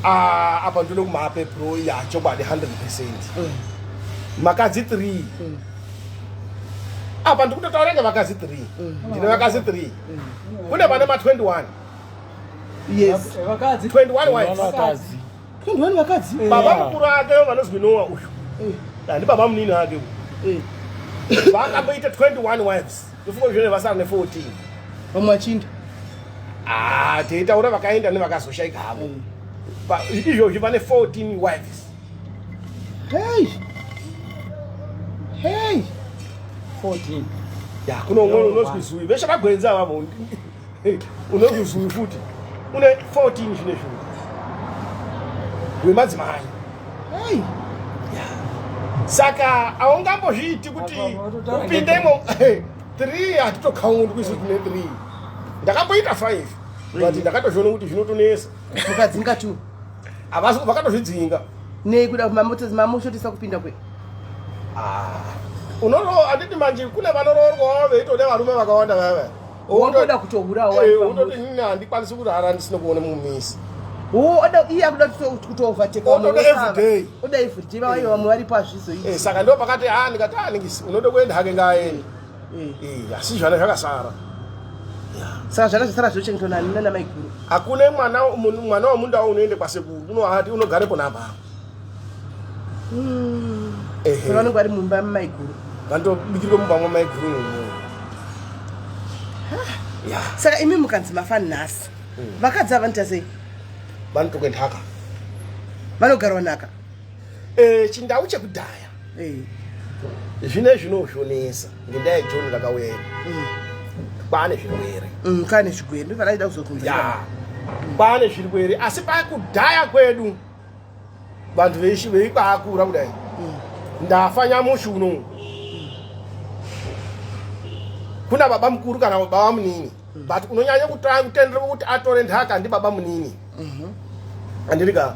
Ah, apa ndinoda kumape pro ya chokwadi 100 percent makadzi 3 apa ndikutotaura ngevakadzi 3 ndine vakadzi 3 kune vane ma21 Yes. Vakadzi. 21 wives Vakadzi. 21 vakadzi. baba mukuru ake vanozwi noa uyu Eh. handi baba munini ake uyu Eh. vakamboita 21 wives ndofunga zvene vasara ne14 Vamwe vachinda. Ah, teitaura vakaenda nevakazoshaika havo izvozvi vane 14 wives Hey. Hey. 14. ya kuno umweni unozwi zuwi veshe vagwenzi avavo unozwi zuwi futi une 14 zvinezvi wemadzimai Hey. saka haungambozviiti kuti Apa vatotaura upindemo 3 hatitokaundi kuisu tine 3 ndakamboita 5 but ndakatozviona kuti zvinotonesa Mukadzinga tu. havasi vakatozvidzinga Nei kuda mamoshotisa kupinda kwe. unoro handiti manje kune vanoroorwawo veitoda varume vakawanda vava Wangoda kutohurawo Eh, unototi nini handikwanisi kurara ndisina kuona mumisi Oh, oda iye akuda kutovateka Otoda everyday. oda everyday vaiva vamwe varipo hazvizoiti. Eh, saka ndo pakati a ndikati a ningisi unoda kuenda hake ngaaende Eh. Eh, asi zvana zvakasara Saka zvana zvasara zvochengetwa nani nana maiguru. hakune mwana mwana wemundau unoende kwasekuru unohati unogare pona apapo Ehe. Saka vanenge vari mumba maiguru. vanotobikirwe mumba mwamaiguru imomo ya Saka imi mukanzi mafa nhasi. Vakadzi ava vanoita sei? vanotokwe nhaka Vanogarwa nhaka. Eh, chindau chekudhaya Eh. zvine zvinozvonesa ngendaa yejoni rakauya iri kwaane zvirwere Kane zvigwere ndovanaida kuzobvunza. ya kwaane zvirwere asi pakudhaya kwedu vantu veikwaakura kudai ndafa nyamushi unowu kuna baba mukuru kana baba munini but unonyanya kutenderwa kuti atore nhaka ndi baba munini andirika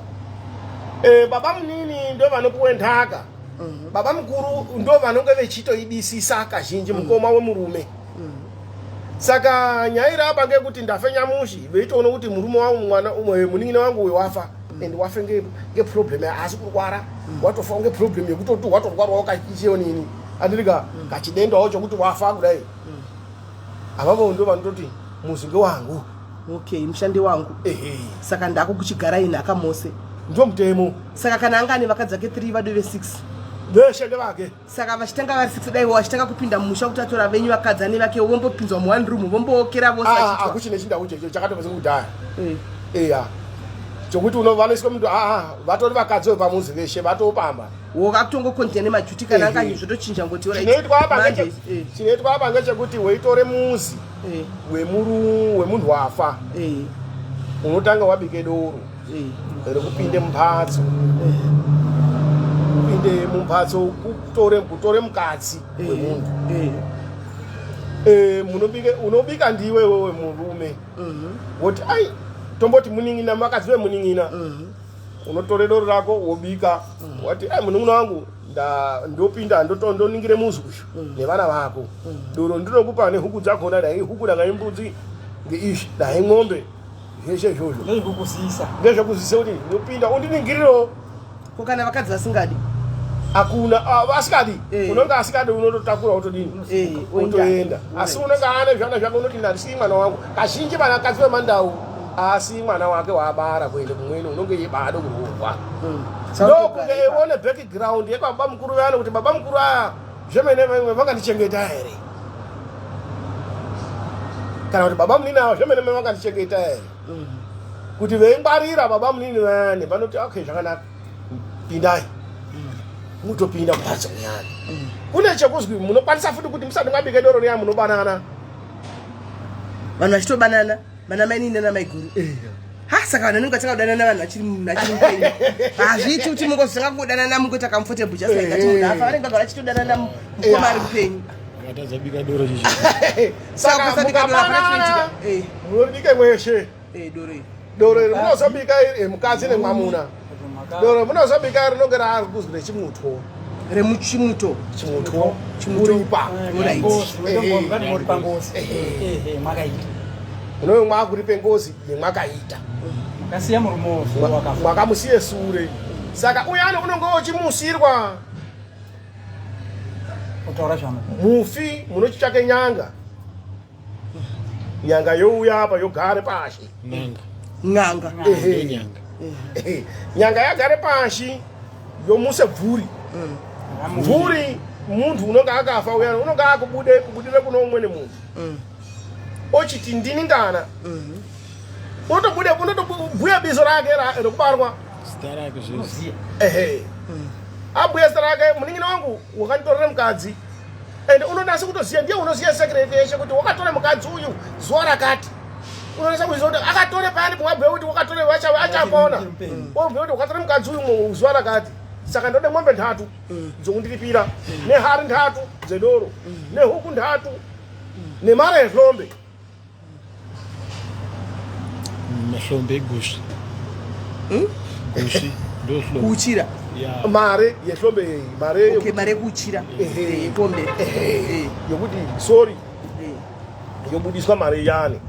e, baba munini ndo vanopuwe nhaka baba mukuru ndo vanonge vechitoidisisa kazhinji mukoma wemurume saka nyaya iri apa ngekuti ndafe nyamushi veitoona kuti murume wangu mwana umwe munin'ina wangu uyu wafa and wafe ngeproblem haasi kurwara watofa ngeproblem yekutoti watorwarawo kachionini andirika kachidendawo chokuti wafa kudai avavo ndo vanototi muzi ngewangu Okay, mushandi wangu. ehe Saka ndako kuchigarai nhaka mose. ndo mutemo Saka kana anga ane vakadzi vake 3 vadu ve6. veshe ngevake Saka vachitanga vari 6 dai vachitanga kupinda mumusha kuti atora venyu vakadzi ane vake vombopinzwa muone room vombookera vose vachiitwa. akuchine chindau checho chakatopedza kudhaya Eh. eya Chokuti unovanoiswa munhu aa vatori vakadzi vepamuzi veshe vatopamba. Wokakutongokontinua nemajuti kana anga zvotochinja ngoti Chinoitwa apa ngechekuti weitore muzi wemunhu wafa unotanga wabike doro rekupinde mumhatso kupinde mumhatso kutore mukadzi wemunhu. Unobika ndiwe wewe murume woti ai tomboti munin'ina makadzi vemunin'ina unotore doro rako wobika wati ai munun'una wangu ndopinda ndoningire muzi uyu nevana vako doro ndinokupa nehuku dzakona dai huku danga imbudzi ngeizvi dai ng'ombe zveshe izvozvo Ndezvekukuzisa. Ndezvekuzisa kuti ndopinda undiningirirewo. Ko kana vakadzi vasingadi? Hakuna vasikadi. Unonge asikadi unototakura wotodini? Wotoenda. Asi unonge ane zvana zvake unoti ndandisii mwana wangu. Kazhinji vanakadzi vemandau asi mwana wake waabara kuende kumweni unonge yeibada kuroorwa. Ndokunge eione background yekwababa mukuru vayani kuti baba mukuru aya zvemene vangandichengeta here? Kana kuti baba munini ava zvemene vangandichengeta here? Kuti veingwarira baba munini vayani vanoti okay zvakanaka pindai. Mutopinda mumhatso muyani. Kune chekuzwi munokwanisa futi kuti musati mwabike doro riya munobanana. Vanhu vachitobanana vana mai nini nana mai guru. Ha saka vanhu vanenge vachanga kudanana vanhu vachiri mupenyu. Hazviiti kuti mungozotanga kungodanana mungoita comfortable just like that munhu afa vanenge vagara vachitodanana mukoma ari mupenyu. Vakatadza bika doro chichi. Saka kusabika doro hapana chinoitika. Munoribike mweshe. Doro iri. Doro iri munozobika iri mukadzi nemwamuna. Doro munozobika rinonge raakuzwi rechimutwo. Remuchimuto. Chimutwo. Chimuripa. Muripa ngozi. Mwakaita. Unove mwakuripe ngozi yemwakaita. Makasiya murume wakafa. Mwakamusiye sure. Saka uyani unonge uchimusirwa. Kutaura zvano. Mufi munochitsvake nyanga. Nyanga youya apa yogare pashi. N'anga. N'anga. Nyanga. Nyanga yagare pashi yomuse bvuri. Bvuri muntu unonga akafa uyani unonga akubude kubudire kuno umweni muntu. Ochiti ndini ngana. Unotobude unotobhuya bizo rake rekubarwa. Zita rake zvese. Ehe. Abhuya zita rake munin'ina wangu wakanditorera mukadzi. Ende unonasa kutoziya ndiye unoziya secret yeshe kuti wakatora mukadzi uyu zuva rakati. Unonasa kuziya kuti akatore payani kumwabhuya kuti wakatore achapona. Wobhuya kuti wakatora mukadzi uyu zuva rakati. Saka ndode mombe 3 dzokundiripira nehari 3 dzedoro nehuku 3 nemare yehlombe. Mahlombe egusvi. Gusvi ndohlombe. Kuuchira. Mare yehlombe iyi, mare Okay, mare yekuuchira. Yekombe. Yokuti sorry. Yobudiswa mare iyani.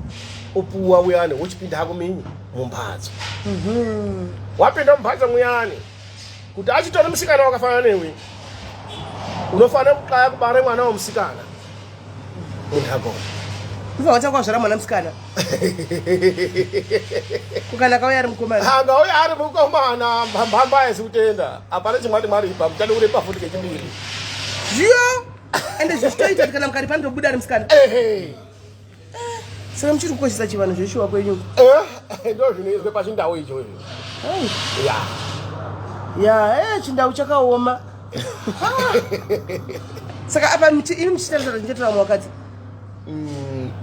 Opuwa uyani wochipinda hako minyi mumbatso. Wapinda mumbatso muyani kuti achitora musikana wakafanana newe unofanira kuqaya kubara mwana wemusikana munhu agona. Unofanira kutanga wazvara mwana musikana. Kukana kauya ari mukomana. Angauya ari mukomana mbamba haisi kutenda. Hapana chimwati mwaripa muchade kuripa futi kechipiri. Zviyo. Ende zvichitoita kuti kana mukaripa ndobuda ari musikana. Ehe. Saka muchiri kukoshesa chivanhu zveshuwa kwenyu. Ndo zvinoizwe pachindau icho izvo. Ya. Ya, chindau chakaoma. Saka apa imi muchitarisa ndichatora mwakadzi.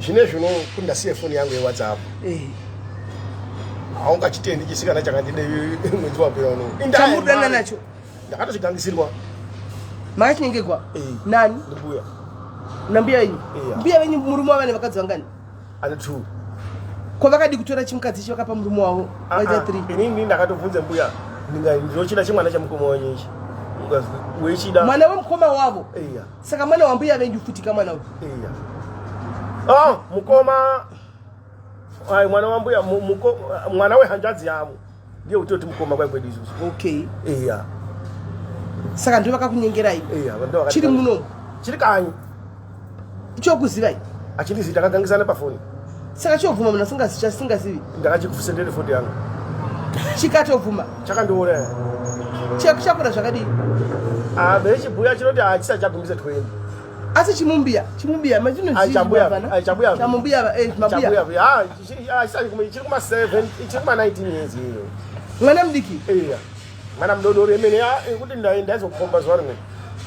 Zvine zvino kuti ndasiye foni yangu yeWhatsApp. Haungachitendi chisikana chakandide mwedzi wapera uno. Chamudana nacho. Ndakatochigangisirwa. Makachinengegwa? Nani? Ndimbuya. Nambuya wenyu? Mbuya wenyu murume wavo nevakadzi vangani? Ane 2. Ko vakadi kutora chimukadzi ichi vakapa murume wavo vaita 3? Inini ndakatobvunza mbuya ndinochida chimwana chamukoma wenyu ichi. Ukazwi wechida. Mwana wemukoma wavo? Saka mwana wambuya venyu futi kamwana uyu? Iya. Mukoma ai mwana wambuya mwana wehanzvadzi yavo. Ndiye utoti mukoma kwai kwedu isusu. Okay. Iya. Saka ndivo vakakunyengerai? Iya, ndivo Chiri muno? Chiri kanyi. Chokuzivai? Achindizivi, takagangisana pafoni. Saka chobvuma munhu asingazivi? Ndakachikufusendere foni yangu. Chikatobvuma? Chakandiuraya. Chakura zvakadii? Vechibhuya chinoti hachisati chagumisa 20. Asi chimumbiya, chimumbiya machinochambuya chamumbiya eh mabuya. Ah, chiri kuma 7, chiri kuma 19 years iyo. Mwana mudiki? Iya. Mwana mudodori emene kuti ndaizokukomba zuva rimwe.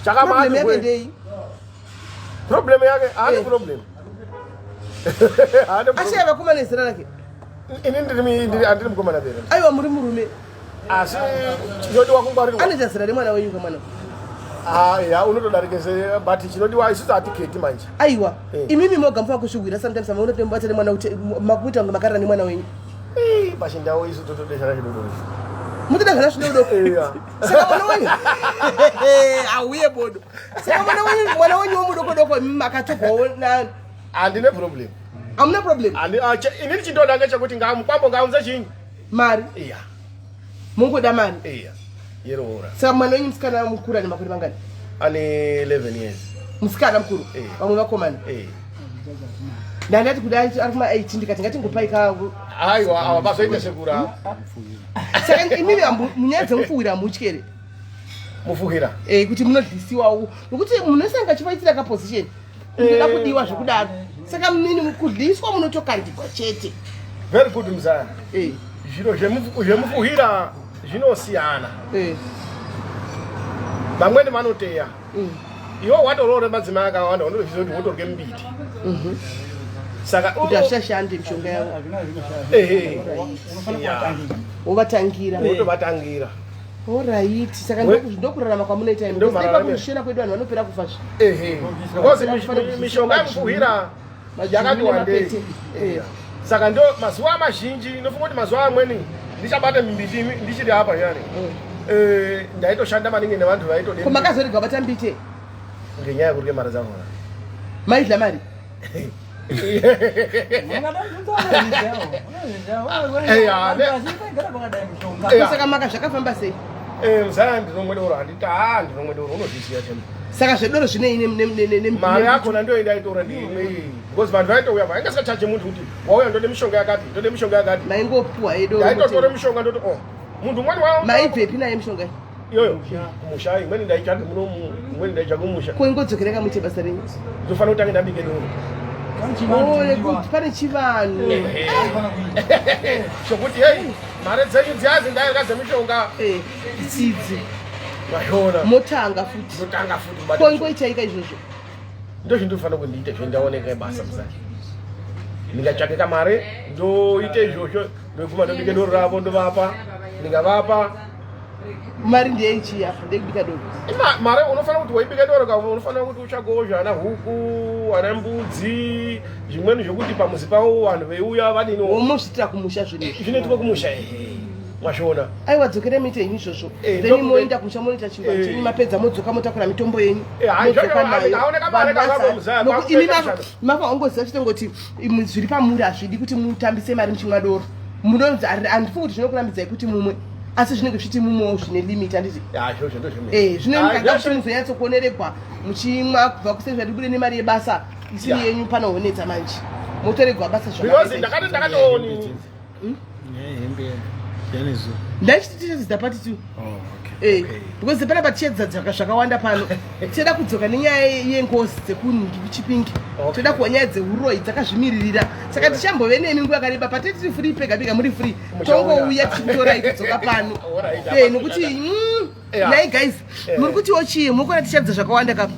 Chakamati yake ndei? Problem yake haana eh. problem. Asi vakomana nezera rake. Ini ndiri andiri mukomana bere. Aiwa muri murume. Asi chinodiwa kungwarirwa. Anoita zera remwana wenyu kamwana. Ah, ya unotodarike se but chinodiwa isusu hatiketi manje. Aiwa. Eh. Imimi moga mfa kushuwira sometimes amaona mubata nemwana kuti makuita kunge makarara nemwana wenyu. Eh, pachindau isu totodeshana chidodori. Mutoda zvana zvidodoko. Iya. Saka mwana wenyu. Auye bodo. Saka mwana wenyu mwana wenyu womudokodoko imimi makatogwawo na Handine problem. Hamuna problem. Handi ah, inini chindoda ngechekuti ngamukwambo ngaunze chinyi. Mari. Iya. Mungoda mari. Iya. Yeroora. Saka mwana wenyu musikana mukuru ane makore mangani? Ane 11 years. Musikana mukuru. Eh. Vamwe vakomana. Eh. Ndandati kudai ari kuma 18 ndikati ngatingopai ka Aiwa, awa bazoite sekura. Saka imimi munyaya dzemufuwira hamutyi here? Mufuhira. Eh, kuti munodlisiwawo nokuti munosanga chivaitira ka position. Munoda Eh. kudiwa zvekudaro. Saka mini kudliswa munotokandirwa chete. Very good mzaya. Eh. Zviro zvemufuhira zvinosiyana. Eh. Vamweni vanoteya. Iwe watoroora madzimai akawanda unotozviziva kuti wotorye mbiti. Saka Kuti hazvichashandi mishonga yavo. Ehe. Yeah. Wovatangira. Wotovatangira. Alright, saka ndokurarama kwamunoita imi. Ndo mararamiro. Kushena kwedu vanhu vanopera kufa zve. Ehe. Because mishonga yemufuhira yakati wandei. Eh. Saka ndo mazuva mazhinji ndinofunga kuti mazuva amweni ndichabata mimbiti ndichiri apa yani. Eh, ndaitoshanda maningi nevantu vaitode. Ko makazorega kubata mbiti? Ngenyaya yekurya mari dzangu. Maidla mari? Saka maka zvakafamba sei? Eh, mzaya ndinomwe doro handiti ah ndinomwe doro unozviziva chembe. Saka zvedoro zvinei ne mari yakona ndiyo indaitora ndiimwe because vanhu vaitouya vainga singachaje munhu kuti wauya ndode mishonga yakati ndode mishonga yakati. Maingopuwa yedo. Ndaitotora mishonga ndoti oh munhu umweni wa maibvepi naye mishonga iyoyo kumusha imweni ndaitsvage munomu imweni ndaitsvage kumusha. Ko ingodzokereka muite basa renyu. Ndofanira kutanga ndabike doro. Oh, nekuti pane chivanhu. Chokuti hei mari dzenyu dziyazi ndairya dzemishonga. Eh, idzi. Mazviona. Motanga futi. Motanga futi. Ko ingoitaika izvozvo. Ndozvindinofanira kuti ndiite zvendaoneka basa musati. Ndingatsvake kamari ndoite izvozvo ndoguma ndobike doro ravo ndovapa ndingavapa. Mari ndeyechii apa ndeyekubika doro? Mari unofanira kuti weibika doro ka unofanira kuti utsvagewo zvana huku ana mbudzi zvimweni zvokuti pamuzi pavo vanhu veiuya vadini. Womozviitira kumusha zvinhu izvi. Zvinoitwa kumusha ehe. Mwazviona. Aiwa dzokerai muite henyu izvozvo. Eh, Then moenda kumusha monoita chingwa Eh. chenyu mapedza modzoka motakura mitombo yenyu. Eh, hai, Modzoka zvacho, nayo. haoneka mari Vanhu kana vazara. muzaya, Noku- kwakutoita imi mishando. mafa ongoziva chitongoti imwi zviri pamuri hazvidi kuti mutambise mari muchimwa doro. Munonzi handifungi kuti zvinokurambidzai kuti mumwe. Asi zvinenge zvichiti mumwewo zvine limit handiti? Ya, izvozvo ndozvimwe. Eh, zvino Ah, mukanga izvozvo- kuti muzonyatsokuoneregwa muchimwa kubva kusezvati bude nemari yebasa isiri Ya. yenyu panohonetsa manje. Motoregwa basa Because zvakanaka. ndakati ndakatooni. Hembe yanezuva. Ndachiti tichadzidza part 2. Oh, okay. Eh, because panapa tichadzidza zvakawanda pano. Tichada kudzoka nenyaya yengozi dzekuchipingi. Okay. Toda kuwa nyaya dzeuroyi dzakazvimiririra. Saka tichambove nemi nguva yakareba pate tiri free pega pega muri free. Muchauya. Tongouya tichikutorai kudzoka pano. Alright, Eh, nokuti Yeah. nhai guys, Eh. muri kutiwo chii? Muri kuona tichadzidza zvakawanda kapa.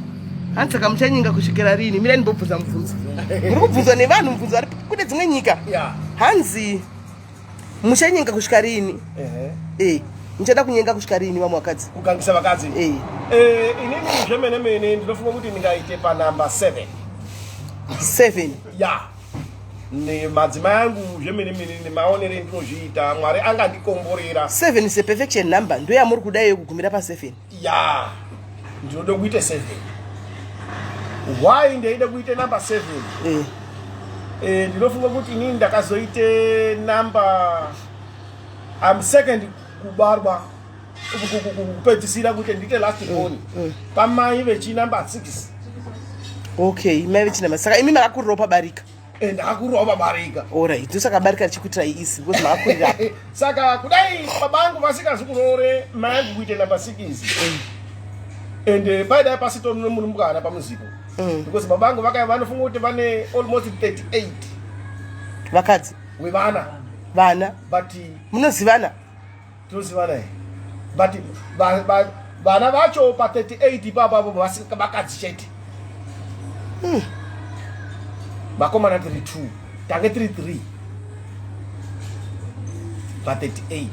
Hanzi saka muchanyenga kusvikira rini? Mirai ndimbobvunza mubvunzo. Muri kubvunzwa nevanhu mubvunzo vari kune dzimwe nyika. Yeah. Hanzi muchanyenga kusvika rini? Ehe. Eh, muchada kunyenga kusvika rini vamwe vakadzi? Kugangisa vakadzi. Eh. Eh, inini zvemene mene ndinofunga kuti ndingaite pa number 7. 7. Ya. Ne madzimai angu zvemene mene nemaonere endinozviita Mwari angandikomborera. 7 is a perfection number. Ndo yamuri kuda iyo kugumira pa 7. Ya. Ndinoda kuite 7. Why ndeida kuite number 7? Eh. Eh, ndinofunga kuti inini ndakazoite number I'm second kubarwa kupedzisira kuti ndiite last born pamai vechi number 6. Okay, mai vechinamba. Saka imi makakurirawo pabarika. Eh, ndakakurirawo pabarika. Alright, ndosaka barika richikuitirai easy because makakurira. Saka kudai baba angu vasikazi kuroore mai angu kuite number 6. And paidai pasitori nemurumbwana pamuzipo. Because baba vangu vakaya vanofunga kuti vane almost 38 vakadzi wevana. Vana. But munozivana? Tinozivana here, but vana vacho pa 38 ipapo vakadzi chete. Vakomana tiri 2, tange tiri 3 pa 38.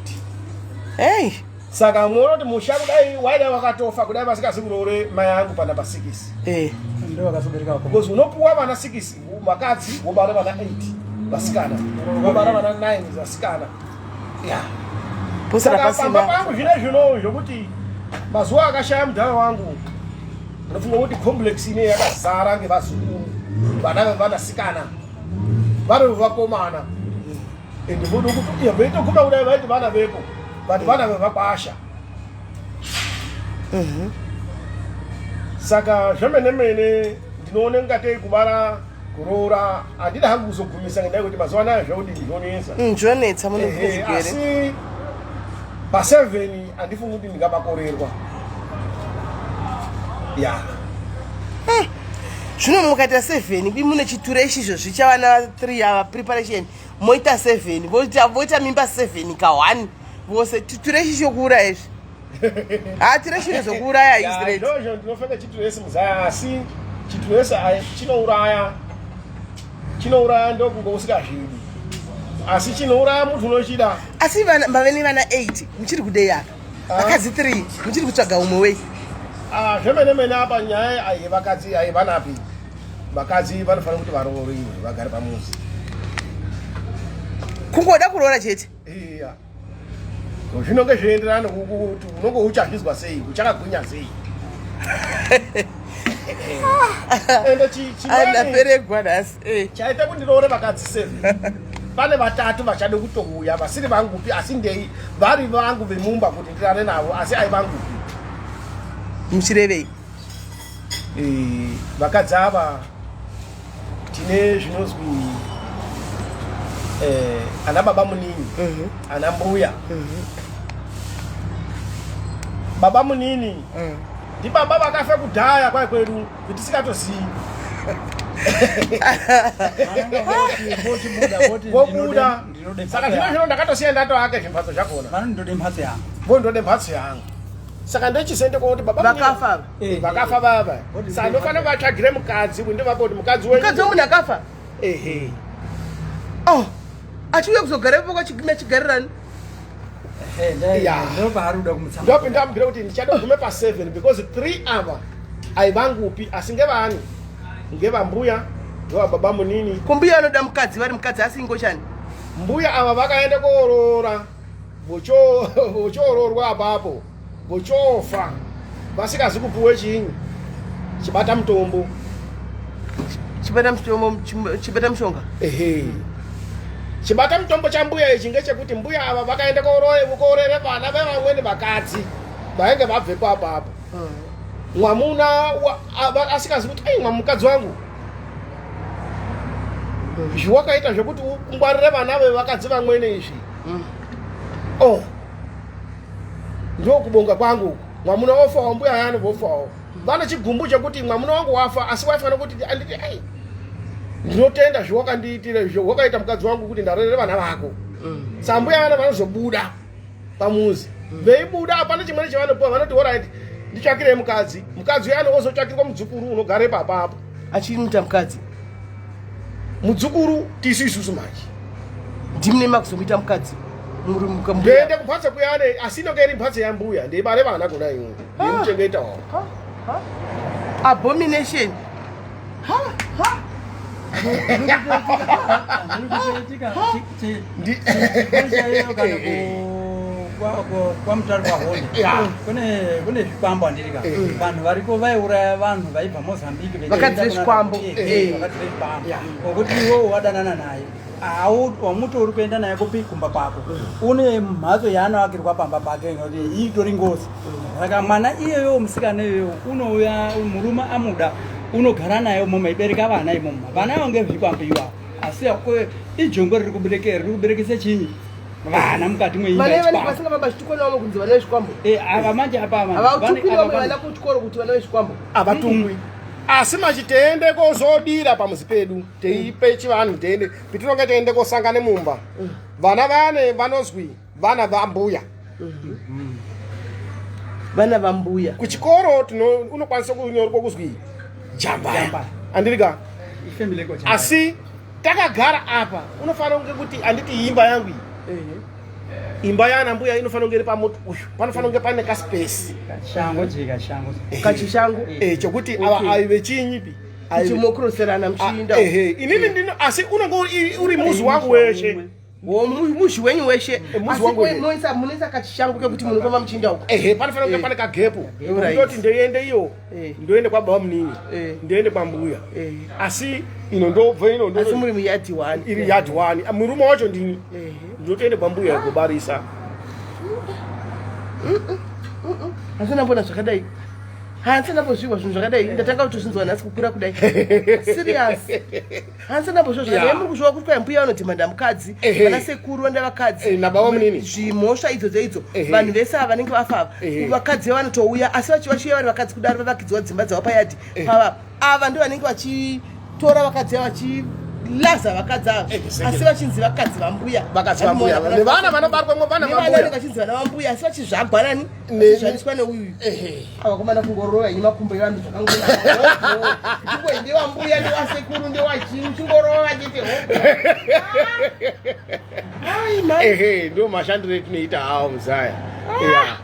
Hey. Saka muona kuti musha kudai waida wakatofa kudai vasikazi kuroore mai angu panamba 6. Ndo vakazobereka vakomana. Because unopuwa vana 6 vakadzi, wobara vana 8 vasikana, wobara vana 9 vasikana, ya. Posara Saka pamba pasina. pangu zvine zvino zvokuti mazuva akashaya mudhara wangu, ndinofunga kuti complex ine yakazara ngevazukuru, vana vevanasikana vari vevakomana, ende veitoguma kudai vaiti vana vepo, but vana vevakwasha. Saka zvemene mene ndinoone kungatei kubara, kuroora handida hangu kuzogumisa ngendaa yekuti mazuva anaya zvaudini zvonetsa. Zvonetsa muno. Ehe, Zvigwere. Asi pa7 handifungi kuti ndingabakorerwa, ya. Zvino mukaita 7, mune chitura izvo zvichavana 3 ava, preparation moita 7, voita mimba 7 ka1 vose, chitura ichi chokuuraya izvi, ha, ture chino zvokuuraya Ya, istraight. Izvozvo ndinofenga chituresi muzaya, asi chituresi chinouraya, chinouraya ndokunge usingazvidi, asi chinouraya munhu unochida. Asi mave nevana 8, muchiri kudei apa? Vakadzi 3, muchiri kutsvaga umwe wei? Ah, zvemene mene apa nyaya ayevakadzi ayevanapi, vakadzi vanofanira kuti varooriwe vagare pamuzi. Kungoda kuroora chete? Iya, zvinonge zvoenderana nekuti unonge uchazvizwa sei, uchakagwinya sei, ende chimweni Andaperegwa nhasi. Chaita kuti ndiroore vakadzi 7, pane vatatu vachade kutouya vasiri vangupi, asi ndei vari vangu vemumba kuti ndirare navo, asi ai vangupi. Muchirevei? Vakadzi ava tine zvinozwi ana baba munini, ana mbuya. Baba munini ndibaba vakafa kudhaya kwai kwedu kuti tisingatozii. Vochibuda voti Vobuda. ndinode Saka mhatso zvino yangu. zvino ndakatosiya ndatoake zvimbatso zvakona. Vanoti ndode mhatso yangu. Vondode mhatso yangu, saka ndechisende kuti baba munini- Vakafa ava? Vakafa vava. Voti Saka ndofanira kuvatsvagire mukadzi kuti ndivapa kuti mukadzi wenyu. Mukadzi wemunhu akafa? Ehe. Oh, achiuya kuzogara ipapo kwachigarirani? Ya. Ndopaari kuda kumutsa. Ndopinda mubvira kuti ndichada kugume pa7 because 3 ava aivangupi, asi ngevani, ngevambuya, ngevababa munini. Kumbuya anoda mukadzi, vari mukadzi asi ingochani? Mbuya ava vakaenda kooroora, vochoororwa apapo, vochofa vasikazi kupuwe chinyi, chibata mutombo. Chibata mutombo, chibata mushonga. Ehe, chibata mutombo chambuya ichi ngechekuti mbuya ava vakaenda koorere vana vevamweni vakadzi vainge vabvepo apapo. Mwamuna asikazi kuti ai mwamukadzi wangu zviwakaita zvekuti ungwarire vana vevakadzi vamweni izvi, oh, ndokubonga kwangu uku. Mwamuna wofawo, mbuya yani vofawo, vane chigumbu chekuti mwamuna wangu wafa, asi waifanira kuti anditi ai ndinotenda zviwakandiitira, izvo wakaita mukadzi wangu kuti ndarerere vana vako. Saka mbuya vana vanozobuda pamuzi, veibuda hapana chimweni chavanopuwa, vanoti alright, nditsvakirei mukadzi. Mukadzi uyani ozotsvakirwa mudzukuru unogara ipapapo. Achimuita mukadzi? Mudzukuru tisu isusu manje. Ndimune makuzomuita mukadzi muri mbuya? Ndoende kumhatso kuyane, asi inonge iri mhatso yambuya, ndeibare vana kona iwo, ndeimuchengetawo. Abomination. Ha, ha. Zviri kutoitika chaiyo kana kwamutare kwahonde. Kune zvikwambo, handirika? Vanhu variko vaiuraya vanhu vaibva Mozambique vechienda Vakadzi vezvikwambo. Vakadzi vezvikwambo, ngokuti iwewo wadanana naye, wamuti uri kuenda naye kupi? Kumba kwako. Une mhatso yaanoakirwa pamba pake, inoti iyi itori ngozi. Saka mwana iyeyo, musikana iyoyo, unouya murume amuda, unogara naye umomo, ibereka vana imomo. Vana avo ngezvikwambo iwavo, asi ijongwe riri kuberekese chinyi, vana mukati mweimba Vana vanenge yechikwambo. vasingafamba vachitukwa nevamwe kunzi vana vezvikwambo? Ava manje apa Havatukwi nevamwe vana kuchikoro kuti vana vezvikwambo? Havatukwi. Asi machi teende kozodira pamuzi pedu, teipe chivanhu, teende pitinonge teende kosangane mumba. Vana vane vanozwi vana vambuya. Vana vambuya. Kuchikoro unokwanisa kunyorwa kuzwi jambaya. Andirika? Asi takagara apa unofanira kunge kuti anditi imba yangu iyi. Imba yana mbuya inofanira kunge iri pamuti uyu, panofanira kunge pane kaspace. Kashango jika shango. Kachishango. Chokuti ava aive chinyipi. Kuti mokroserana muchiinda. Ehe, inini ndino asi unonge uri muzi wangu weshe. Muzi wenyu weshe. Muzi wangu weshe. Munoisa kachishango kekuti munofamba muchiinda uko. Ehe, panofanira kunge pane kagepu. Ndoti ndoende iyo. Ndoende kwa baba munini. Ndoende kwa mbuya. Asi ino ndobva ino ndo. Asi muri muyadhi 1. Iri yadhi 1. Murume wacho ndini. Ndotoende kwa mbuya kubarisa. Asi ndambona zvakadai. Hansi ndambozviwa zvinhu zvakadai. Ndatanga kutozvinzwa nhasi kukura kudai. Serious. Hansi ndambozviwa zvakadai. Muri kuzviwa kuti kwai mbuya vanoti manda mukadzi, vana sekuru vanoda vakadzi. Na baba munini. Zvimhosva idzodzo idzo. Vanhu vese ava vanenge vafa ava. Vakadzi vanotouya asi vachiuya vari vakadzi kudaro vavakidzwa dzimba dzavo payadhi. Pava ava ndo vanenge vachitora vakadzi ava vachilaza vakadzi ava. Asi vachinzi vakadzi vambuya. Vakadzi vambuya. Nevana vanobarwa mwo vana vambuya. Nevana vachinzi vana vambuya asi vachizvagwa nani? Vachizvariswa neuyu. Ava komana kungorova henyu makumbo evanhu zvakangonaka. Chingwe ndewambuya ndewasekuru ndewachii chingorova chete hopo. Ai mai. Ehe, ndo mashandiro etinoita hawo muzaya. Yeah.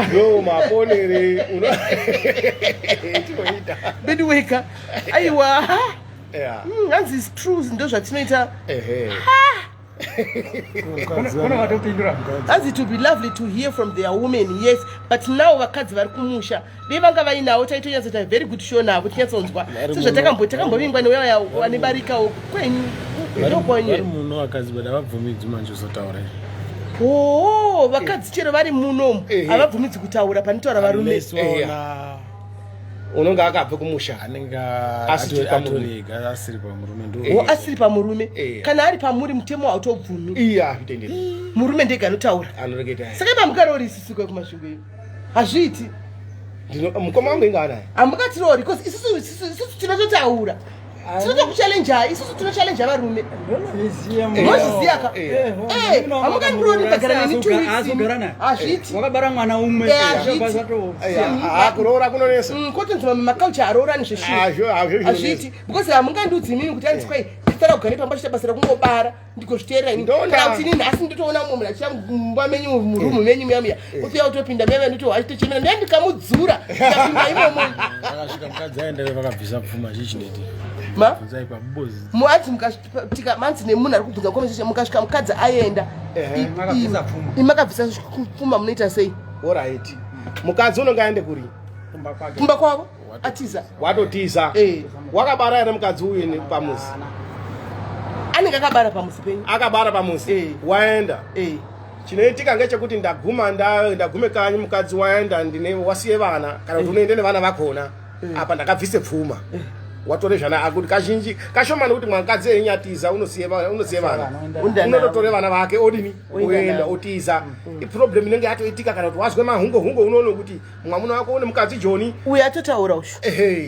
Ndo maponere uno tinoita. Bedweka. Aiwa. Yeah. Hanzi is true ndo zvatinoita. Ehe. Kuna vatopindura. Hanzi it will be lovely to hear from their women, yes, but now vakadzi vari kumusha dei vanga vainawo taitonyatsoita very good show navo tinyatsonzwa sezvatakambo takambovingwa neuya wane barikawo kwenyu ndokwenyu. Vari muno vakadzi but havabvumidzwi manje kuzotaura. Oo, vakadzi chero vari munomu havabvumidzi kutaura panotaura varume. Unless waona unonge akabve kumusha anenge Asiri pamurume. atori ega asiri pamurume ndo. O asiri pamurume. Kana ari pamuri mutemo hautobvumi. Iya, zvitendere. Murume ndega anotaura. Anoreketa. Saka ipa mukarori isusu kwe kumasvingo iyo hazviiti. Mukoma wangu inga anaye. Hamukatirori because isusu tinototaura, tinotokuchallenja, isusu tinochallenja varume. Ndonozviziya. Munozviziya ka? Hamukandirori mukagara neni 2 weeks. Azogara naye. Hazviiti. Wakabara mwana umwe. Hazviiti. Kuroora kunonesa. Kotonzi mamwe makaucha aroorani zveshuwa. Hazvo. Hazviiti because hamungandiudzi imimi kuti anzi kwai ndisara kugara pamba chita basa rekungobara ndigozviteerera ini. Ndonda. Kana kuti inini nhasi nditoona mumwe munhu achiya mumba menyu murumu menyu muya muya otouya kutopinda muya muya ndito achitochemera ndaya ndikamudzura ndikapinda imomo. Akasvika mukadzi aenda vakabvisa pfuma chichineti. Ma Bvunzai pabubozi. Muadzi mukasvika manzi nemunhu ari kubvunza comment mukasvika mukadzi aenda Makabvisa pfuma. Makabvisa pfuma munoita sei? Alright, mukadzi unonge aende kuri? Kumba kwake. Kumba kwavo atiza. Watotiza. Wakabara here mukadzi uyu pamuzi? Anenge akabara pamuzi penyu. Akabara pamuzi. Waenda. Chinoitika ngechekuti ndaguma ndagume kanyi mukadzi waenda ndine wasiye vana kana kuti unoende nevana vakona. Apa ndakabvise pfuma. Watore zvana akuti kazhinji kashomani kuti mwakadzi einyatiza unosiye vana unosiye vana. Unda navo. Unototore vana vake odini Oenda oenda navo. otiza. Iproblem inenge yatoitika kana kuti wazwe mahungo hungo unoona kuti mwamuna wako une mukadzi Joni. Uyu atotaura ushu.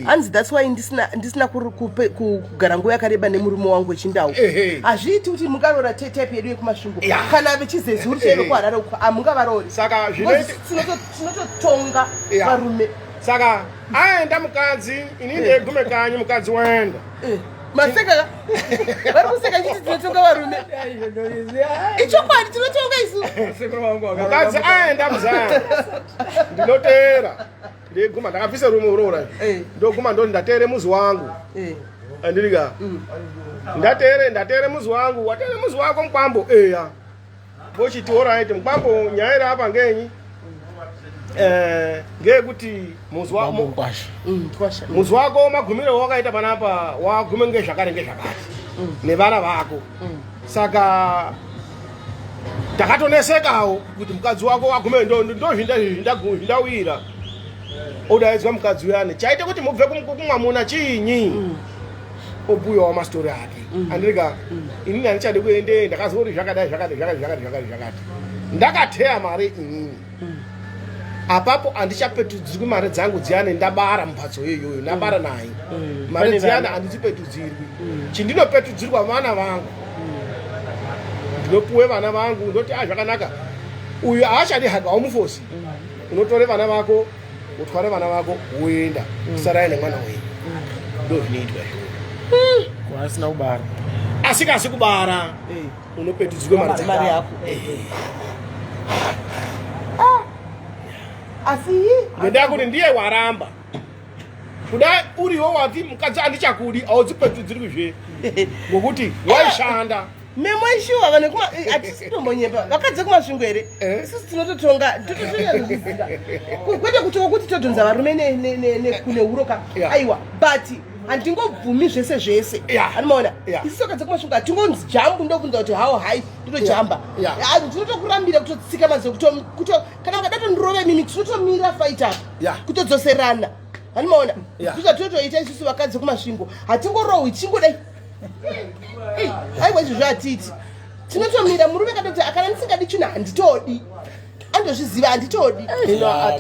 Hanzi that's why ndisina kugara nguva yakareba nemurume wangu wechindau. Hazviiti kuti mungaroora type yedu yekumasvingo. Kana vechizezuru chaivo kuHarare uko hamungavarori. Saka Because tinototonga varume. Saka aenda mukadzi ini ndegume kanyi mukadzi waenda. Maseka ka? Vari kuseka chiti tinotonga varume. Ichokwadi tinotonga isu. Mukadzi aenda muzaya ndinoteera ndeguma ndakabvisa rume uroora ndoguma ndoti ndateere muzi wangu andirika ndateere muzi wangu wateere muzi wako mukwambo eya vochiti alright mukwambo nyaya iri apa ngenyi ngeyekuti muzi wa- Mkwasha. Twasha. Muzi wako magumiro wakaita panapa wagume ngezvakare ngezvakati nevana vako saka takatonesekawo kuti mukadzi wako wagume ndo zvindawira odaidzwa mukadzi uyani chaite kuti mubve kumwamuna chiinyi obuyawo mastori ake andirika inini handichadi kuende ndakazwa kuti zvakadai zvakati zvakati zvakati zvakati zvakati ndakateya mari inini. Apapo handichapetudzirwi mari dzangu dziyani ndabara mumhatso iyoyoyo ndabara naye. Mari Pane dziyani vana. handidzipetudzirwi. Chindinopetudzirwa vana vangu. Ndinopuwe vana vangu ndoti a zvakanaka. Uyu haachadi hake haumufosi. Unotore vana vako, utware vana vako woenda. Sarai nemwana wenyu. Ndo zvinoitwa izvozvo. Kwaasina kubara. Asikazi kubara unopetudzirwe mari dzako. Mari yako. Asi Ngendaa kuti ndiye waramba. Kudai uriwo wati mukadzi handichakudi haudzipetudzirwi zve ngokuti waishanda. Memo ishuwa vanhu kuma hatisi kutombonyepa vakadzi vekumasvingo here? Isusu tinototonga totonyazozviziva kwete kuti wokuti todhonza varume neuro ka. Aiwa, but handingobvumi zvese zvese. Anomaona isusu vakadzi vekumasvingo hatingonzi jambu ndobvunza kuti how high ndinotojamba. Ndinotokurambira kutotsika mazo kuto kana mukada tondirova imimi tinotomira fight apa kutodzoserana. Anomaona ndozvatinotoita isusu vakadzi vekumasvingo hatingorohwi tichingodai. Aiwa, izvozvo hatiti tinotomira murume katoti akana ndisingadi chinhu handitodi andozviziva handitodi.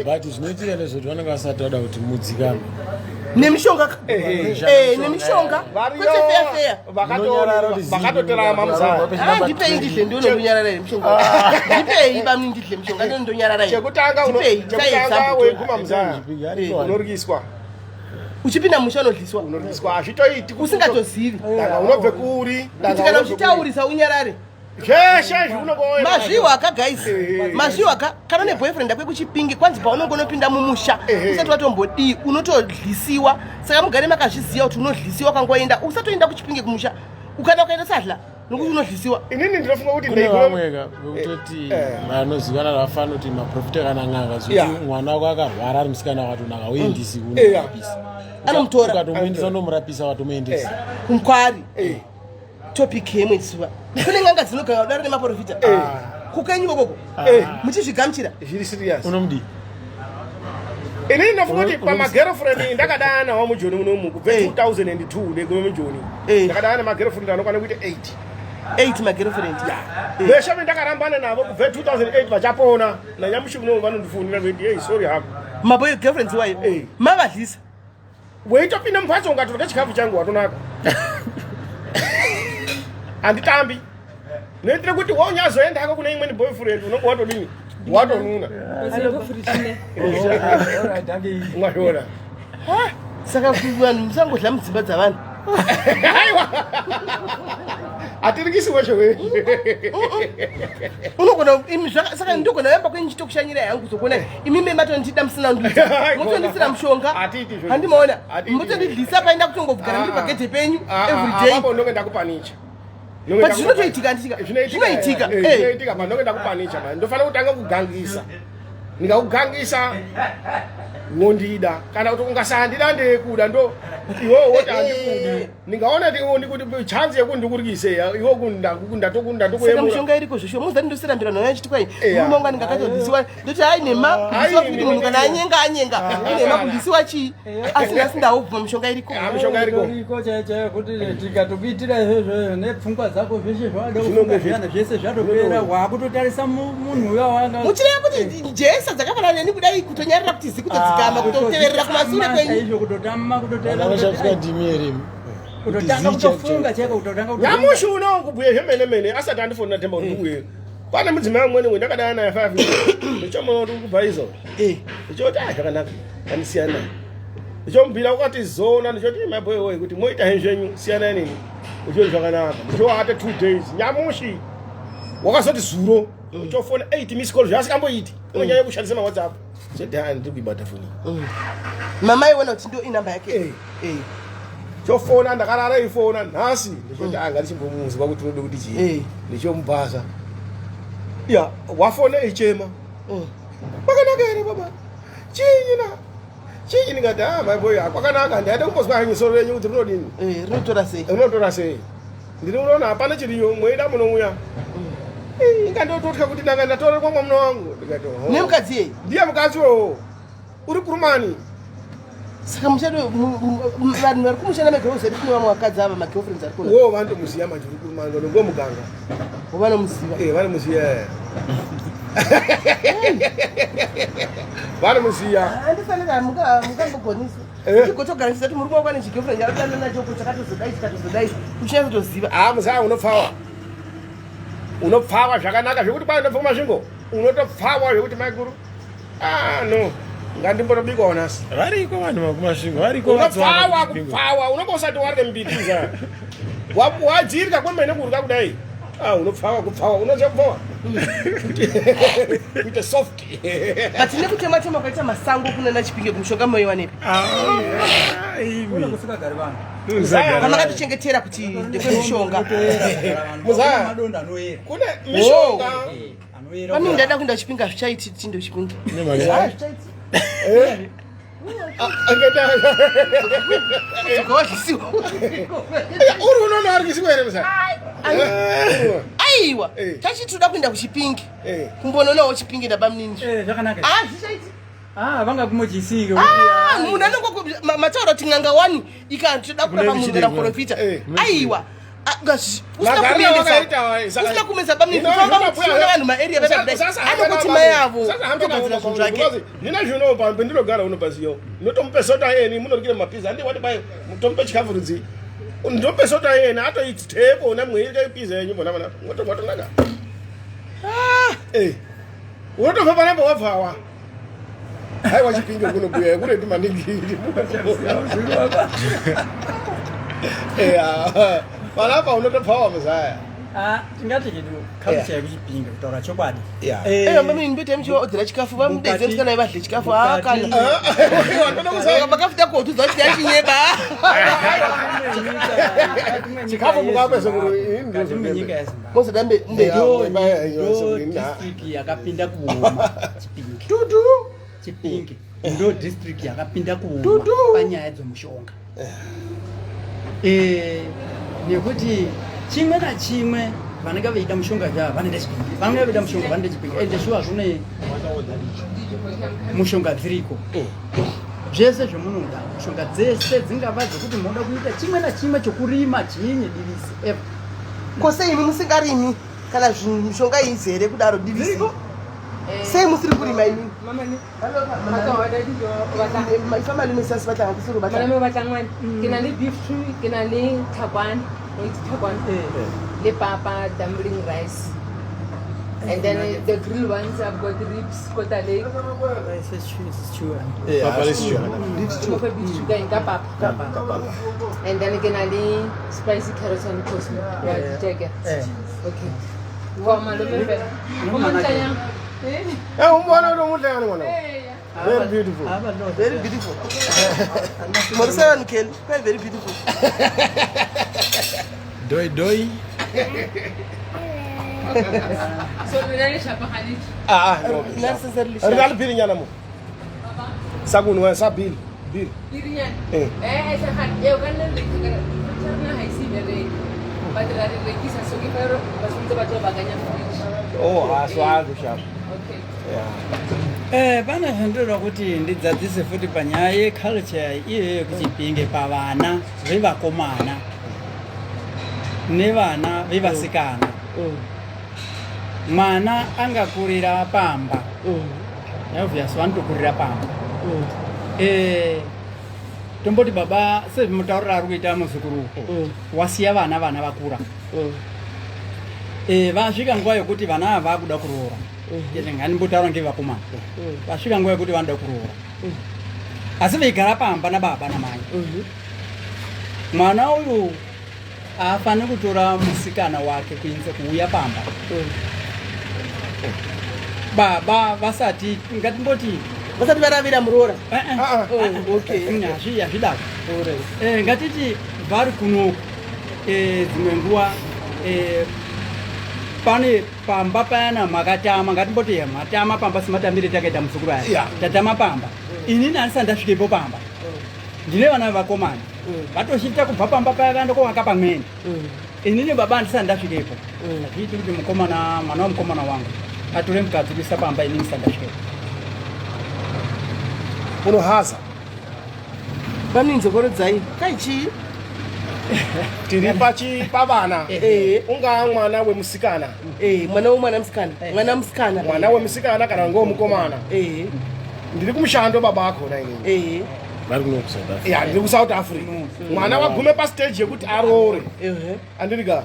But zvinoitika ndezvekuti vanenge vasati vada kuti mudzikame. Nemishonga nemishonga kwete feya feya. Vakatoterama muzaya. Ndipei ndidle ndionondonyarara here mishonga ndipei bamni ndidle mishonga ndionondonyarara. Chekutanga chekutanga weiguma muzaya unoryiswa. Uchipinda musha unodliswa. Unoryiswa hazvitoiti usingatozivi. Danga unobve kuri. Kuti kana uchitaurisa unyarare. Zveshe zviunongoona. Mazviwa ka guys, mazviwa ka kana une boyfriend akwe kuchipingi kwanzi paunongonopinda mumusha usati watombodii unotodlisiwa saka mugare makazviziva kuti unodlisiwa ukangoenda usatoenda kuchipingi kumusha ukada ukaenda sadla nokuti unodlisiwa. Inini ndinofunga kuti Kune vamwe ka vekutoti vanozivikanwa vafana kuti maprofita kana n'anga zvokuti mwana wako akarwara ari musikana wakatonaka uendisi kunomurapisa. Anomutora. Ukatomuendesa unomurapisa watomuendesa. Kumkwari topic yemwe zuva kune n'anga dzinogara kudaro nemaprofita kukenyu kokoko muchizvigamuchira. Zviri serious. Unomudii? Inini ndinofunga kuti pamagirlfriend ndakadana wamujoni munomu kubve 2002 ndegome mujoni. Ndakadana nemagirlfriend anokwana kuita 8. 8 magirlfriend. Veshe vendakarambana navo kubve 2008 vachapona nanyamushi unomu vanondifonera veti hey sorry hako. Maboy girlfriends wayo mavadlisa. Weitopinda mumhatso ungatorya chikafu changu watonaka. Handitambi. Noitire kuti waunyazoenda hako kune imweni boyfriend unonge watodini watonuna. Ungazviona. Saka vanhu musangodla mudzimba dzavanhu. Aiwa. Hatirikisi weshe weshe. Unogona imi saka ndogona yamba kwenyu chitokushanyira yangu zokuona imi me matondida musina ndudza motondisira mushonga. Hatiiti izvozvo. Handimaona Hatiiti. motondidlisa paenda kutongogara ndiri pagedhe penyu every day. Apapo ndonge ndakupanicha. But zvinotoitika handitika? Zvinoitika. Zvinoitika pa ndonge ndakupanicha ma ndofanira kutanga kugangisa. Ndikakugangisa wondida kana kuti ungasandida ndekuda ndo iwewe woti handikudi. Ndingaona kuti chance yekuti ndikuryise iwe Saka mishonga iriko zveshuwa muzati ndosirambira nhauya chiti kwai murume wangu anenge akatodlisiwa ndoti hai nhema kudlisiwa kuti munhu kana anyenga anyenga inhema kudlisiwa chii asi nhasi ndaubvuma mishonga iriko. Mishonga iriko. Iriko chaiyo chaiyo kuti tikatokuitira izvozvo nepfungwa dzako zveshe zvawada kufunga zviyana zvese zvatopera wakutotarisa munhu uya wanga Muchireva kuti jesa dzakafanana neni kudai kutonyarira kuti zi kutodzikama kutoteverera kumasure kwenyu. Chaizvo kutotama kutotevera Vanoshandiswa ndimi here imi? Kutotanga kutofunga chaiko kutotanga Nyamushi uno kubhuye zvemene mene asati andifonera Themba kuti ndiuye. Pane mudzimai umweni wendakadana naye 5 years. Ndichomuona kuti uri kubva izo. Ndichoti ah zvakanaka. Andisiyana naye. Ndichomubhira ukati zona ndichoti my boy woye kuti moita henyu zvenyu siyanai neni. Ndichoti zvakanaka. Ndichowate 2 days. Nyamushi wakazoti zuro uchofona 8 miss call zvaasingamboiti. Unonyanya kushandisa ma WhatsApp. Chete ah ndiri kuibata foni. Mama iona kuti ndo inamba yake. Chofona ndakarara ifona nhasi ndichoti anga ndichimbomunzwa kuti unode kuti chii. Ndichomubhaza ya wafona ichema kwakanaka here baba chinyi na chinyi ndikati ah my boy ah, kwakanaka ndaida kumbozwa henyu soro renyu kuti rinodini. Rinotora sei? Rinotora sei ndiri unoona hapana chiriyo mweida munouya. Inga ndototya kuti ndanga ndatorerwa mwamuna wangu ndikati oh. Nemukadzi yei? Ndiye mukadzi wowo uri kurumani. Saka muchado vanhu vari kumushanda magirls edu kune vamwe vakadzi ava magirlfriends ari kuna. Wo vanotomuziya manje uri kurumani ndo muganga. Vanomuziva. Vanomuziya. Vanomuziya. Handifanira mukambogonisa. Chigotogarisisa kuti murume wako ane chigirlfriend chaanodana nacho ko chakatozodai chikatozodai uchinyatsotoziva. Ah, muzaya unopfawa. Unopfawa zvakanaka zvekuti kwai ndobva kuMasvingo. Unotopfawa zvekuti maiguru. Ah no. Ngandimbotobikawo nhasi. Variko vanhu vakuMasvingo, variko Unopfawa kupfawa, unonge usati warye mbiti muzaya. Wadzirya kwemene kurya kudai. Ah, unopfawa kupfawa, unoziva kupfawa? Kuita soft. But nekutema tema kwaita masango kunana Chipinge kumushonga moiwanepi? Ah, imi. Kusingagari vanhu. Pamakatochengetera kuti ndekwemushonga. Muzaya. Madonda anoyera. Kune mishonga. Anoyera. Pamwe ndada kuenda Chipinge hazvichaiti tindo Chipinge. Nemhaka- Hazvichaiti. Ah, angeta- Dzoka wadlisiwa. Uri unoona ari kuisiwa here muzaya? Aiwa. Eh. Tachiti toda kuenda kuChipinge. Eh. Kumbononawo Chipinge ndabamunini. Eh, zvakanaka. Ah, zvichaiti. Ah, vanga kumojisike. Ah, munhu anongo mataura kuti n'anga wani ikatoda kurapa munhu kana kuprofita. Eh. Aiwa. Ah, usina Magariro kumuendesa. wakaita wa- saka- Usina kumuendesa bamunini. Ino- Kufamba ino- muchiona vanhu maarea Usasa- vada kudai. usasa- Anongoti mai avo. usasa hambe navo Kutogadzira zvinhu pakauri, zvake. because ndine zvino pa pendinogara uno pasiyo ndinotomupe sota yeni munorikire mapiza handi wati bai tomupe chikafu rudzi ndomupe sota yeni atoiti tepo na mweirike piza yenyu bona bona ngotonaka. Eh, unotobva panapa wabvawa. Haiwa, Chipinge kunobuya kuretu maningi. Eya, panapa unotobvawa muzaya. Ah, tingati hedu culture yekuChipinge kutaura chokwadi. Yeah. Eh, Eh, mami ndibete muchivaodhera chikafu vamudedze musikana vadle chikafu akana. Makafita kotudza kuti yachinyeba. Chikafu mukape sekuru, ini Mukati ndozvo menyika ndembe. yeZimbabwe. Mozoda mbe mbe. Yeah. Ndo district yakapinda kuoma Chipinge. Tutu. Chipinge ndo district yakapinda kuoma panyaya dzomushonga. Eh, nekuti chimwe nachimwe vanenge veida mushonga ja vanoenda Chipinge, vanenge veida mushonga vanoenda Chipinge. Ende shuwa zvine mushonga dziriko zvese zvemunoda, mushonga dzese dzingava dzekuti munoda kuita chimwe nachimwe chokurima chinyi divisi ever. Ko sei imi musingarimi kana zvinhu mishonga izere kudaro divisi? Sei musiri kurima imi? Ifa malume sasi batanga kusiri batanga. Malome o batlang ngwane. Ke na le beef stew, ke na le tlhakwane, o itse tlhakwane, le papa, dumpling rice. And then the grill ones, I've got ribs, kota leg. Papa le stew. Ke mo fa beef stew ka eng, ka papa. And then ke na le spicy carrots and coleslaw. Wa di check? Okay. Wa malome fela. O montle yang? Eh? Eh, umbona kuti umuhle yani mwana. Very beautiful. Very beautiful. Morisa vanhu Kelly, quite very beautiful. Doi doi. So lona le shapa ga le Ah, ah, no. Necessarily. Ri na le birinyana mo. Sa kunwa sa bill. Bill. Birinyana. Eh. Eh, sa ga e o ka nna le ka rena ga ise bereke. But ra re rekisa so ke fa re ba tshwanetse ba tlo baakanya fridge. Oh, ah, so a go sharp. Okay. Yeah. Pane zvandoda kuti ndidzadzise futi panyaya yeculture iyoyo yekuChipinge pavana vevakomana nevana vevasikana. Mwana angakurira pamba, obvious vanotokurira pamba. Tomboti baba sezvimutaurira ari kuita muzukuru wasiya vana, vana vakura. Vasvika nguva yokuti vana ava vakuda kuroora. Ngandimbotaura ngevakomana vasvika nguva yekuti vanoda kuroora asi veigara pamba nababa namai. Mwana uyu haafaniri kutora musikana wake kuinze kuuya pamba baba vasati, ngatimboti Vasati varavira muroora. Eh, eh. Ah, ah. Oh, okay. Hazvidako. Ngatiti vari kunoku, dzimwe nguva pane pamba payana makatama, ngatimboti ya, matama pamba sematambire takaita muzukuru aya. Tatama pamba, inini handisati ndasvikepo pamba, ndine vana vevakomana vatoshifta kubva pamba paya vaenda kovaka pamweni. Inini baba handisati ndasvikepo, hazviiti kuti mukomana, mwana wamukomana wangu atore mukadzi kuisa pamba inini ndisati ndasvikepo. Unohaza. Vaninzokorodzai. Kai chii? Tiri pachi pavana. Ungaa mwana wemusikana. Mwana wemwana musikana. Mwana musikana. Mwana wemusikana kana ngomukomana. Ndiri kumushando baba akona inini. Vari kuno kuSouth Africa. Ya, ndiri kuSouth Africa. Mwana wagume pastage yekuti aroore. Andirika.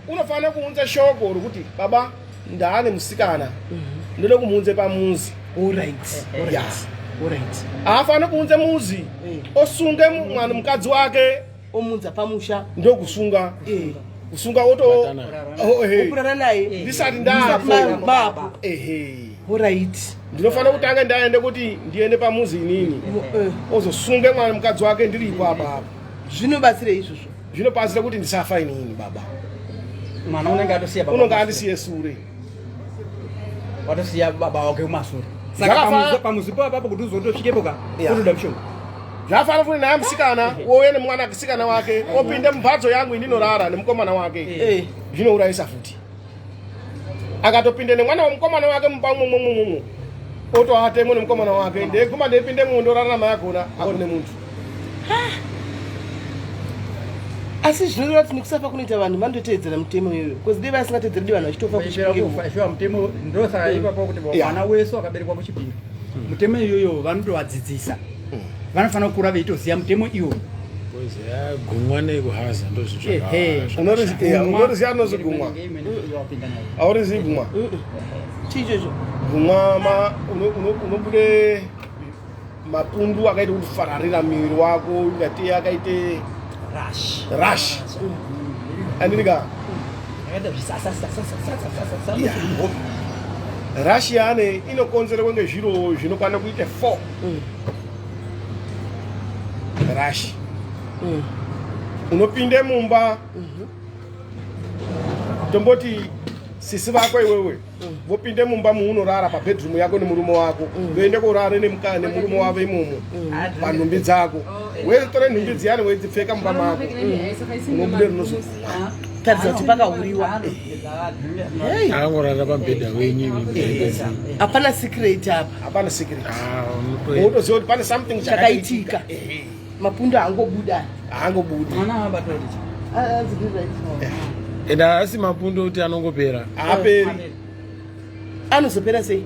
Unofanira kuunza shoko rokuti baba ndaane musikana. Ndode kumuunze pamuzi. Alright. Ya. Alright. Haafani kuunze muzi. Osunge mwana mukadzi wake. Omunza pamusha. Ndokusunga. Kusunga oto. Batana. Oh, ehe. Okurara naye. Ndisati ndafa. Baba. Ehe. Alright. Ndinofanira kutanga ndaende kuti ndiende pamuzi inini. Ozosunge mwana mukadzi wake ndiripo apapo. Zvinobatsirei izvozvo? Zvinobatsira kuti ndisafa inini baba. Mwana unenge atosiya baba. Unonga andisiye sure. Watosiya baba wake kumasure. Saka pamuzi papapo kuti uzotosvikepo ka unoda mushonga. Zvafana futi naye musikana wouya nemwana musikana wake opinde mumhatso yangu indinorara nemukomana wake. Zvinourayisa futi. Akatopinde nemwana wemukomana wake mumba umwomwomwomwo otoatemo nemukomana wake ndeguma ndeipinde mumwe ndorara namai akona akune muntu. Asi zvinoreva kuti nekusafa kunoita vanhu vandoteedzera mutemo iyoyo because dei vasingateedzeri dei vanhu vachitofa kuchipinge. Shuwa mutemo ndosaka ipapo kuti mwana wese wakaberekwa kuchipinge mutemo iyoyo vanotovadzidzisa. Vanofanira kukura veitoziva mutemo iwoyo. Gumwa nekuhaza ndozvinhu Unoriziva rinonzi gumwa? Haurizivi gumwa? Chii ichocho? Gumwa unobude mapundu akaita kuti fararira muviri wako ungatei akaite rash. Rash. Andika. Rash yane inokonzerwa ngezviro zvinokwana kuita 4. Rash. Unopinde mumba. Tomboti sisi vako iwewe vopinde mumba muunorara pabedroom yako nemurume wako, voende korara nemurume wavo imomo panhumbi dzako, weitore nhumbi dziyani weidzipfeka mumba mako, unobude rinozogumwa. Taridza kuti pakahuriwa. Akangorara pamubhedha wenyu imi. Hapana secret apa. Hapana secret. Unotoziva kuti pane something chakaitika. Mapundu haangobuda. Haangobudi. Mwana abatwa kuti Ende haasi mapundu kuti anongopera. Haaperi. Anozopera sei?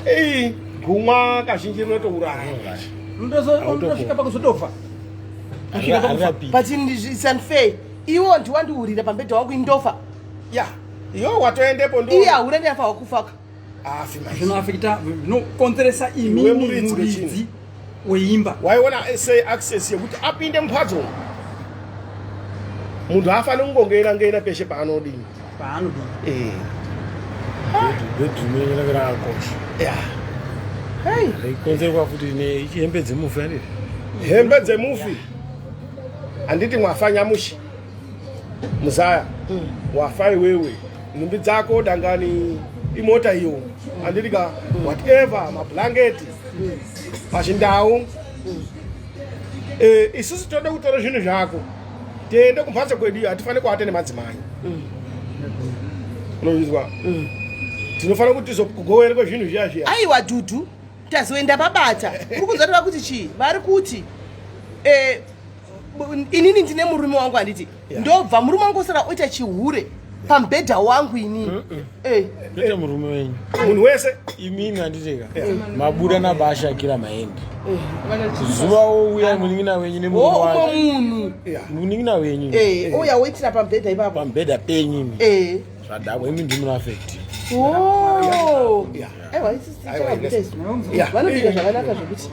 Ei, gumwa kazhinji rinotouraya. Unotosvika pakuzotofa. But it's unfair. Iwo ndiwandiurira pambedha wangu indofa. Ya, iwo watoendepo ndo. Iye haura ndiafa wakufaka. Afi mai. Zvinoafekita zvinokonzeresa imi Iwe muridzi muridzi wechinhu. weimba. Waiona sei access yekuti apinde mumhatso? Munhu haafani kungongena ngena peshe paanodini. Paanodini. Bedroom rinenge rakakosha. Ya. Hey. Rikonzerwa futi nehembe dzemufi handiti? Hembe dzemufi. Handiti mwafa nyamushi. Muzaya. Wafa iwewe. Nhumbi dzako dangani imota iyo. Handiti ka whatever mablanketi. Pachindau. Isusu toda kutora zvinhu zvako. Tiende kumhatso kwedu hatifani kuata nemadzimai. Unozvinzwa? Tinofanira kuti tizogoverwe zvinhu zviya zviya. Aiwa Dudu, tazoenda pabata. Uri kunzwa kuti vakuti chii? Vari kuti inini ndine murume wangu handiti. Ndobva murume wangu osara oita chihure pamubhedha wangu inini. Kwete murume wenyu. Munhu wese. Imimi handiti ka. Mabuda nabashakira maende. Zuva ouya munin'ina wenyu nemurume wake. Umwe munhu. Munin'ina wenyu. Ouya woitira pamubhedha ipapo. Pamubhedha penyu imi. Zvadakwa imi ndimi munoafekti. Aiwa, isi tichavaguta isu. Vanobika zvakanaka zvekuti.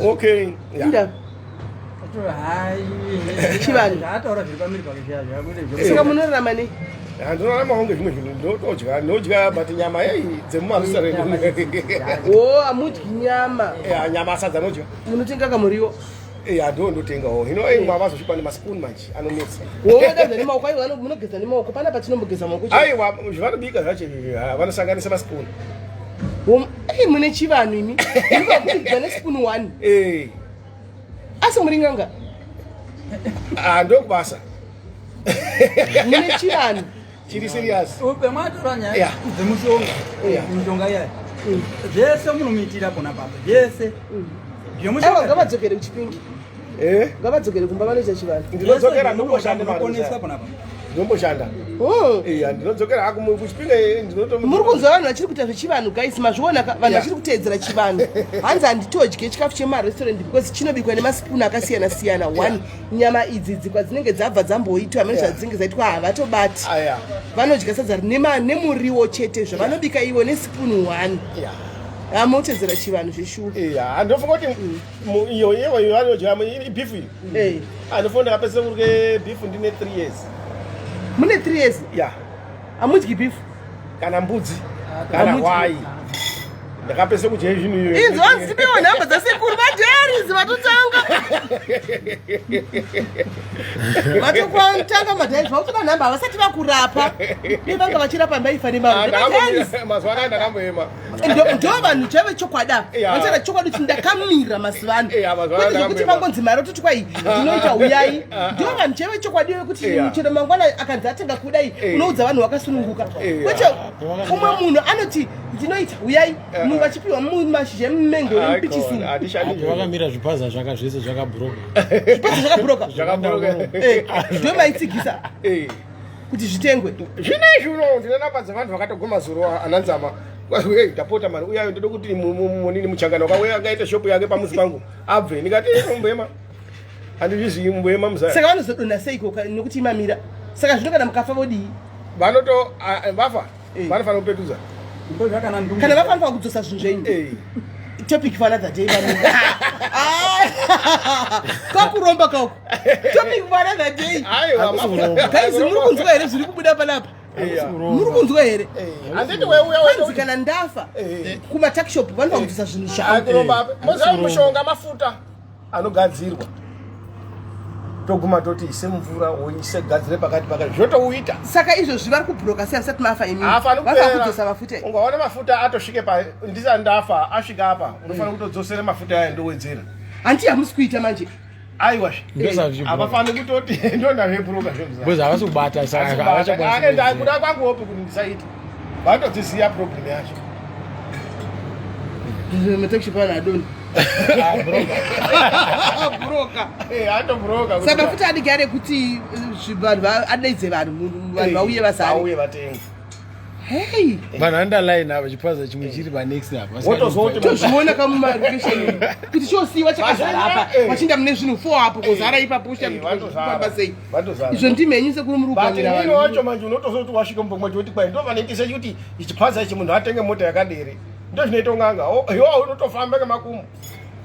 Okay. Inda. Chivanhu. Saka munorarama nei? Ndinorarama kunge zvimwe zvinhu ndinotodya, ndinodya but nyama yei dzemumarestaurant. Oh, amudyi nyama. Ya, nyama sadza ndodya. Munotenga kamuriwo? Ya, ndo ndotengawo. Hino ei mwa vazosvipa nemaspoon manje anonetsa. Wogeza nemaoko, aiwa munogeza nemaoko. Pana patinombogeza maoko. Aiwa, zvavanobika zvacho izvi, vanosanganisa maspoon. Ei, mune chivanhu imi. Munogeza nespoon 1. Asi muri n'anga? Ndokubasa. Mune chivanhu. Chiri serious. Upe mwatora nyaya dzemushonga. Mishonga iya. Zvese munomuitira pona papa. Zvese. Aiwa, ngavadzokere kuChipingi. Eh? Ngavadzokere kumba vanoita chivanhu. Ndinodzokera ndomboshanda Ndomboshanda. Oh. Iya, ndinodzokera hako kuChipinge ndinoto. Muri kunzwa vanhu vachiri kuita zvechivanhu guys, mazviona ka vanhu vachiri kuteedzera chivanhu. Hanzi handitodye chikafu chemarestaurant because chinobikwa nemasipunu akasiyana siyana. One, nyama idzi idzi kwadzinenge dzabva dzamboitwa hameno zvadzinenge dzaitwa havatobati. Vanodya sadza rine nemuriwo chete zvavanobika ivo nesipunu one. Hamotedzera chivanhu zveshuwa. Iya, handofunga kuti iyo iyo iyo vanodya ibeef iyi. Eh. Handofunga ndakapedzisa kurye beef ndine 3 years. Mune 3 years? Yeah. Hamudyi beef? Kana mbudzi, kana hwai. Ndakapedzisa kudya zvinhu iyo. Inzwa hanzi tipewo nhamba dzasekuru vaDaries vatotanga. Vatotanga maDaries vakutoda nhamba havasati vakurapa. Dai vanga vachirapa mbaifa nemari. Mazuva anaya ndakamboema. Ndo vanhu chaive chokwadi ava. Vanotaura chokwadi kuti ndakamira mazuva ano. Kwete zvekuti vangonzi mari ototi kwai ndinoita uyai. Ndo vanhu chaive chokwadi vekuti chero mangwana akanzi atenga kudai unoudza vanhu vakasununguka. Kwete umwe munhu anoti ndinoita uyai munhu vachipiwa mashizha emumengo nemupichisi. Vakamira zvipaza zvaka zvese zvakabhuroka. Zvipaza zvakabhuroka. Ndo maitsigisa. Kuti zvitengwe. Zvinezvi uno ndine namba dzevanhu vakatoguma zuro ananzama. Hey, ndapota mani uyayo ndode kuti munini muchangano wakauya angaite shopu yake pamuzi pangu abve ndikati mumboema handizvizii mumboema muzaya. Saka vanozodonha seiko nokuti imamira? Saka zvino kana mukafa vodii? Vanoto vafa vanofanira kupetudza. Kana vafa vanofanira kudzosa zvinhu zvenyu. Topic for another day vanhu. Kwakuromba kauko. Topic for another day. Aiwa, guys, muri kunzwa here zviri kubuda panapa? Muri kunzwa here? Handiti weuya Kwanzi kana ndafa kumatakishop vanofanira kudzosa zvinhu zvavo. Kuromba moziva mushonga mafuta anogadzirwa. Toguma toti ise mvura woise gadzire pakati pakati zvotouita. Saka izvozvi vari kubhuroka sei asati mafa imi? Haafani Vanofanira kupera. kudzosa mafuta. Ungaona mafuta atosvike pa ndisati ndafa asvika apa unofanira kutodzosera mafuta aya ndowedzera. Hanti hamusi kuita manje. Aiwa. Ndozvazvibhuroka. Havafani kutoti ndondazvibhuroka zvemuza. Because havasi kubata saka havachakwanisi. Ende kuda kwangu hope kuti ndisaite. Vanotodziziya problem yacho. Matakishop anhu adoni. Bhuroka. Atobhuroka. Saka mafuta anenge ari ekuti vanhu adaidze vanhu, vanhu vauye vazare. Vauye vatenge. Hey. Vanhu vanoda line apa chipaza chimwe chiri panext apa. Wotozoti Tozviona kamumarokesheni kuti chosiiwa chakazara apa vachienda mune zvinhu 4 apo kozara ipapo ushakuti sei. Vatozara. Izvo ndimi henyu sekuru muri But kuganira inini vanhu. wacho manje unotozoti wasvika mumba mwacho woti kwai ndovanoitisa kuti chipaza ichi munhu atenge mota yakadere. Ndozvinoita unganga. Iwe unotofamba ngemakumbo.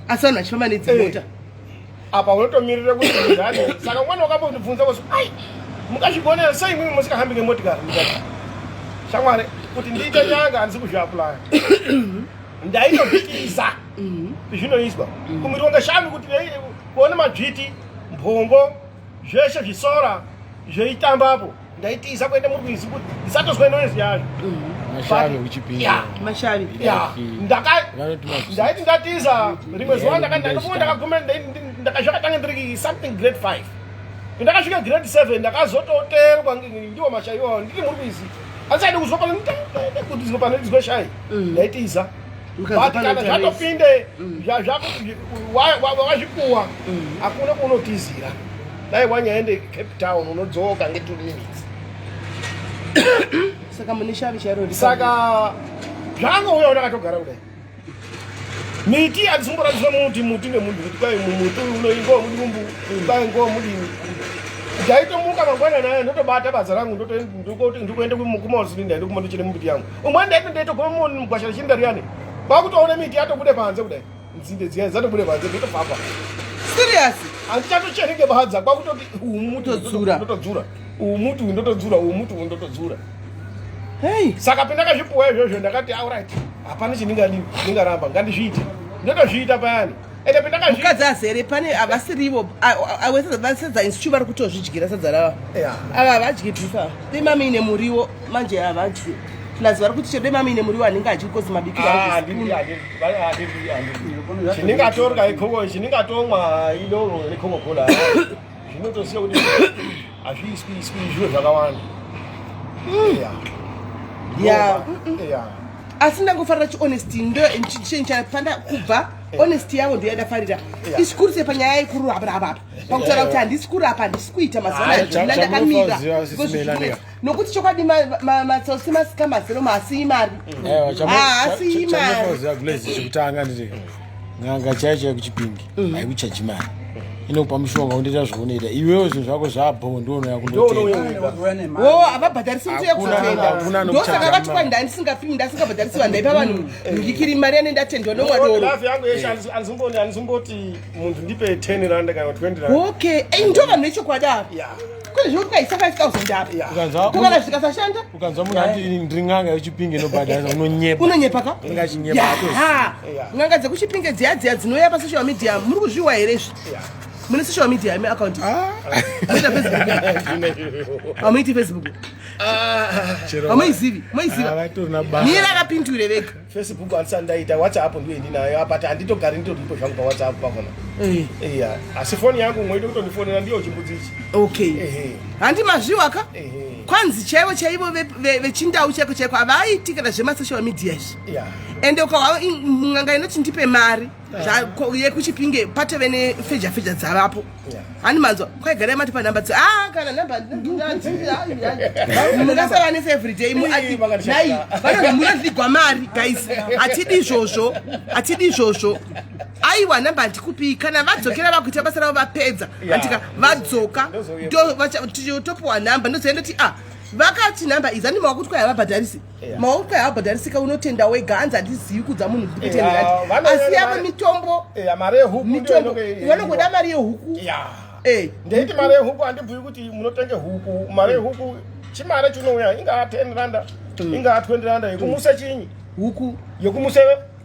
Asi vanhu vachifamba nedzimota. Apa unotomirira kuti munhu ade. Saka umweni wakambondibvunza kuti ai mungazvigonera sei imwimwi musikahambi ngemotikari ndikati shamwari kuti ndiite nyanga handisi kuzviaplaya. Ndaitozvitiza zvinoizwa kumironga shami kuti kuone madzviti mphongo zveshe zvisora zveitambapo ndaitiza kuenda murwizi kuti ndisatozwa noise yazvo. Mashavi kuChipinge. Mashavi. Ndaiti ndatiza rimwe zuva ndakaguma ndakazvakatanga ndiri something grade 5. Ndakasvika grade 7 ndakazototerwa ndiwo mashavi iwawo ndiri murwizi. Handisadi kuzwa pano kuti pano ndizwe shayi. Ndaitiza. But kana zvatopinde wazvipuwa hakuna kwaunotizira. Dai wanyaende Cape Town unodzoka nge 2 minutes. Saka mune shavi chairo. Saka zvangouya ndakatogara kudai. Miti handisingoratidzwa muti muti nemunhu kuti kwai mumuti uyu unoingowa mudumbu kwai ngowa mudini. Ndaitomuka mangwanani aya ndotobata badza rangu ndikuenda kumausini ndaindokuma ndochene mumbuti yangu. Umweni ndaito ndaitoguma mugwasha rechinda riyani. Kwakutoona miti yatobude panze kudai. Nzinde dziya dzatobude panze ndotofamba. Serious? Handichatocheri ngebadza kwakutoti uyu muti Ndotodzura. ndotodzura. Uyu muti uyu ndotodzura, uyu muti uyu ndotodzura. Hey. Saka pandakazvipuwa izvozvo ndakati alright, hapana chandingadini, ndingaramba, ngandizviite. Ndotozviita payani. Ende pandakazviita Mukadzi azere pane havasirivo vasadza institute vari kutozvidyira sadza rava. Ava havadyi beef ava. Dei mami ine muriwo manje havadyi. Plus vari kuti chero mami ine muriwo anenge adyi because mabikiro ari kuspoon. Chinengatorya ikoko, chinengatomwa idoro reCoca-Cola. Zvinotosiya kuti hazviiswi iswi zviro zvakawanda. Asi ndangofarira chihonesty ndo chinhu chapanda kubva Honesty yavo ndo yandafarira, isikuru sepanyaya yekurapa apa, pakutaura kuti handisi kurapa, handisi kuita mazuva Hayi, anaya ndakamira. Chamunofanira kuziva, Sisi Melania. Nokuti chokwadi matsotsi masikamazero maasii mari. Aiwa, Haasi imari. chamunofanira kuziva chekutanga, nditi n'anga chaiyo chaiyo kuChipingi haikuchaji mari. Inokupa mushonga, undoita zvaunoita iwewe. Zvinhu zvako zvabho, ndounoya kundotenga. Wo havabhadharisi mutso. Hakuna- Yekuzotenda. hakuna Ndosaka nokuchaja vati mari. kwani ndandisingabhadharisi vanhu, ndaipa vanhu ngikiri mari yane ndatendwa nomwadoro. Life yangu yeshe handizomboti munhu ndipe 10 rand kana 20 rand. Okay, ei, ndo vanhu vechokwadi ava. Kune zvekuti kaisa 5000 apa, kokana zvikasashanda. Ukanzwa munhu ati ndiri n'anga yeChipingi inobhadharisa, unonyepa. Unonyepa ka. Unenge achinyepa. Yaha. N'anga dzekuChipinge dziya dziya dzinouya pasocial media, muri kuzviwa here izvi? Mune social media ime account? Muita Facebook? Hamuiti Facebook? Hamuizivi? Moiziva? Vatorina basa. Mira, akapindure vega. Facebook handisati ndaita. WhatsApp ndiyo ndinayo, but handitogari nditoripo zvangu paWhatsApp pakona. Iya, asi foni yangu mweito kutondifonera ndiyo chimbudzi ichi. Okay. Ehe. Handi mazviwa ka. Ehe. Kwanzi chaivo chaivo vechindau chaiko chaiko havaiti kana zvemasocial media izvi. Ende ukawa n'anga inoti ndipe mari yekuChipinge, patove nefeja feja dzavapo. Hani manzwa kwaigarai mati panhamba dzi a kana nhamba mungasavanesa everyday. Ii, vakandishanda. Nai vanonzi munozvigwa mari. Guys, hatidi izvozvo, hatidi izvozvo. Aiwa, nhamba handikupii. Kana vadzokera vakuita basa ravo vapedza, andika vadzoka, Ndozouya. topiwa nhamba, ndozoenda ti a vakati nhamba idzi andi mawakuti kwai havabhadharisi. Mawakuti kwai havabhadharisika, unotenda wega. Hanzi handizivi kudza munhu kuti Yeah, kutendera, asi yavo mitombo. Iya, mari yehuku ndiyo Mitombo inonge- vanongoda mari yehuku. Ndeiti mari yehuku, handibhuyi kuti munotenge huku. Mari yehuku chimare chinouya, ingaa 10 randa, ingaa 20 randa, yekumuse chinyi? Huku. Yekumuse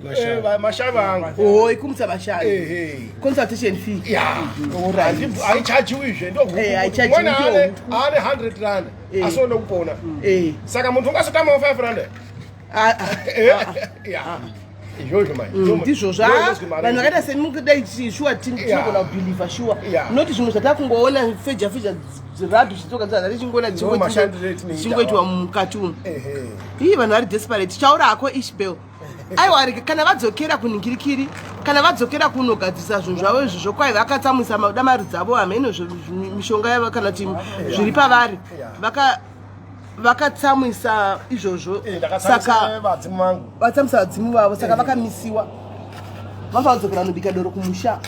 Mashavi. mashavi angu. O, ikumutsa mashavi. Ehe. Consultation fee. Ya. Alright. Haichajiwizve, ndo Eh, haichajiwi, huku ndiyo huku. ane 100 rand asi oda kupona. Saka munhu ungasotamawo 5 rand. Ah, ah. Ya, izvozvo manje. Ndizvozvo. Ndo Ah, inozwi mari. Vanhu vakaita semudai shuwa tinogona kubhilivha shuwa, noti zvimwe zvatakungoona feja feja, rubbish dzoga dzana tichingoona Ndo mashandiro etinoita. dzichingoitwa mukati umu. Ehe. Ii, vanhu vari desperate. Chaura hako, Ishbel. Aiwa, rege kana vadzokera kuningirikiri, kana vadzokera kunogadzirisa zvinhu zvavo izvozvo, kwai vakatsamwisa da mari dzavo, hameno mishonga yavo kana kuti zviri pavari. Vakatsamwisa izvozvo. Ndakatsamwisa Saka vadzimu vangu. Vatsamwisa vadzimu vavo, saka vakamisiwa. Vafanira kudzokera kunobika doro kumusha.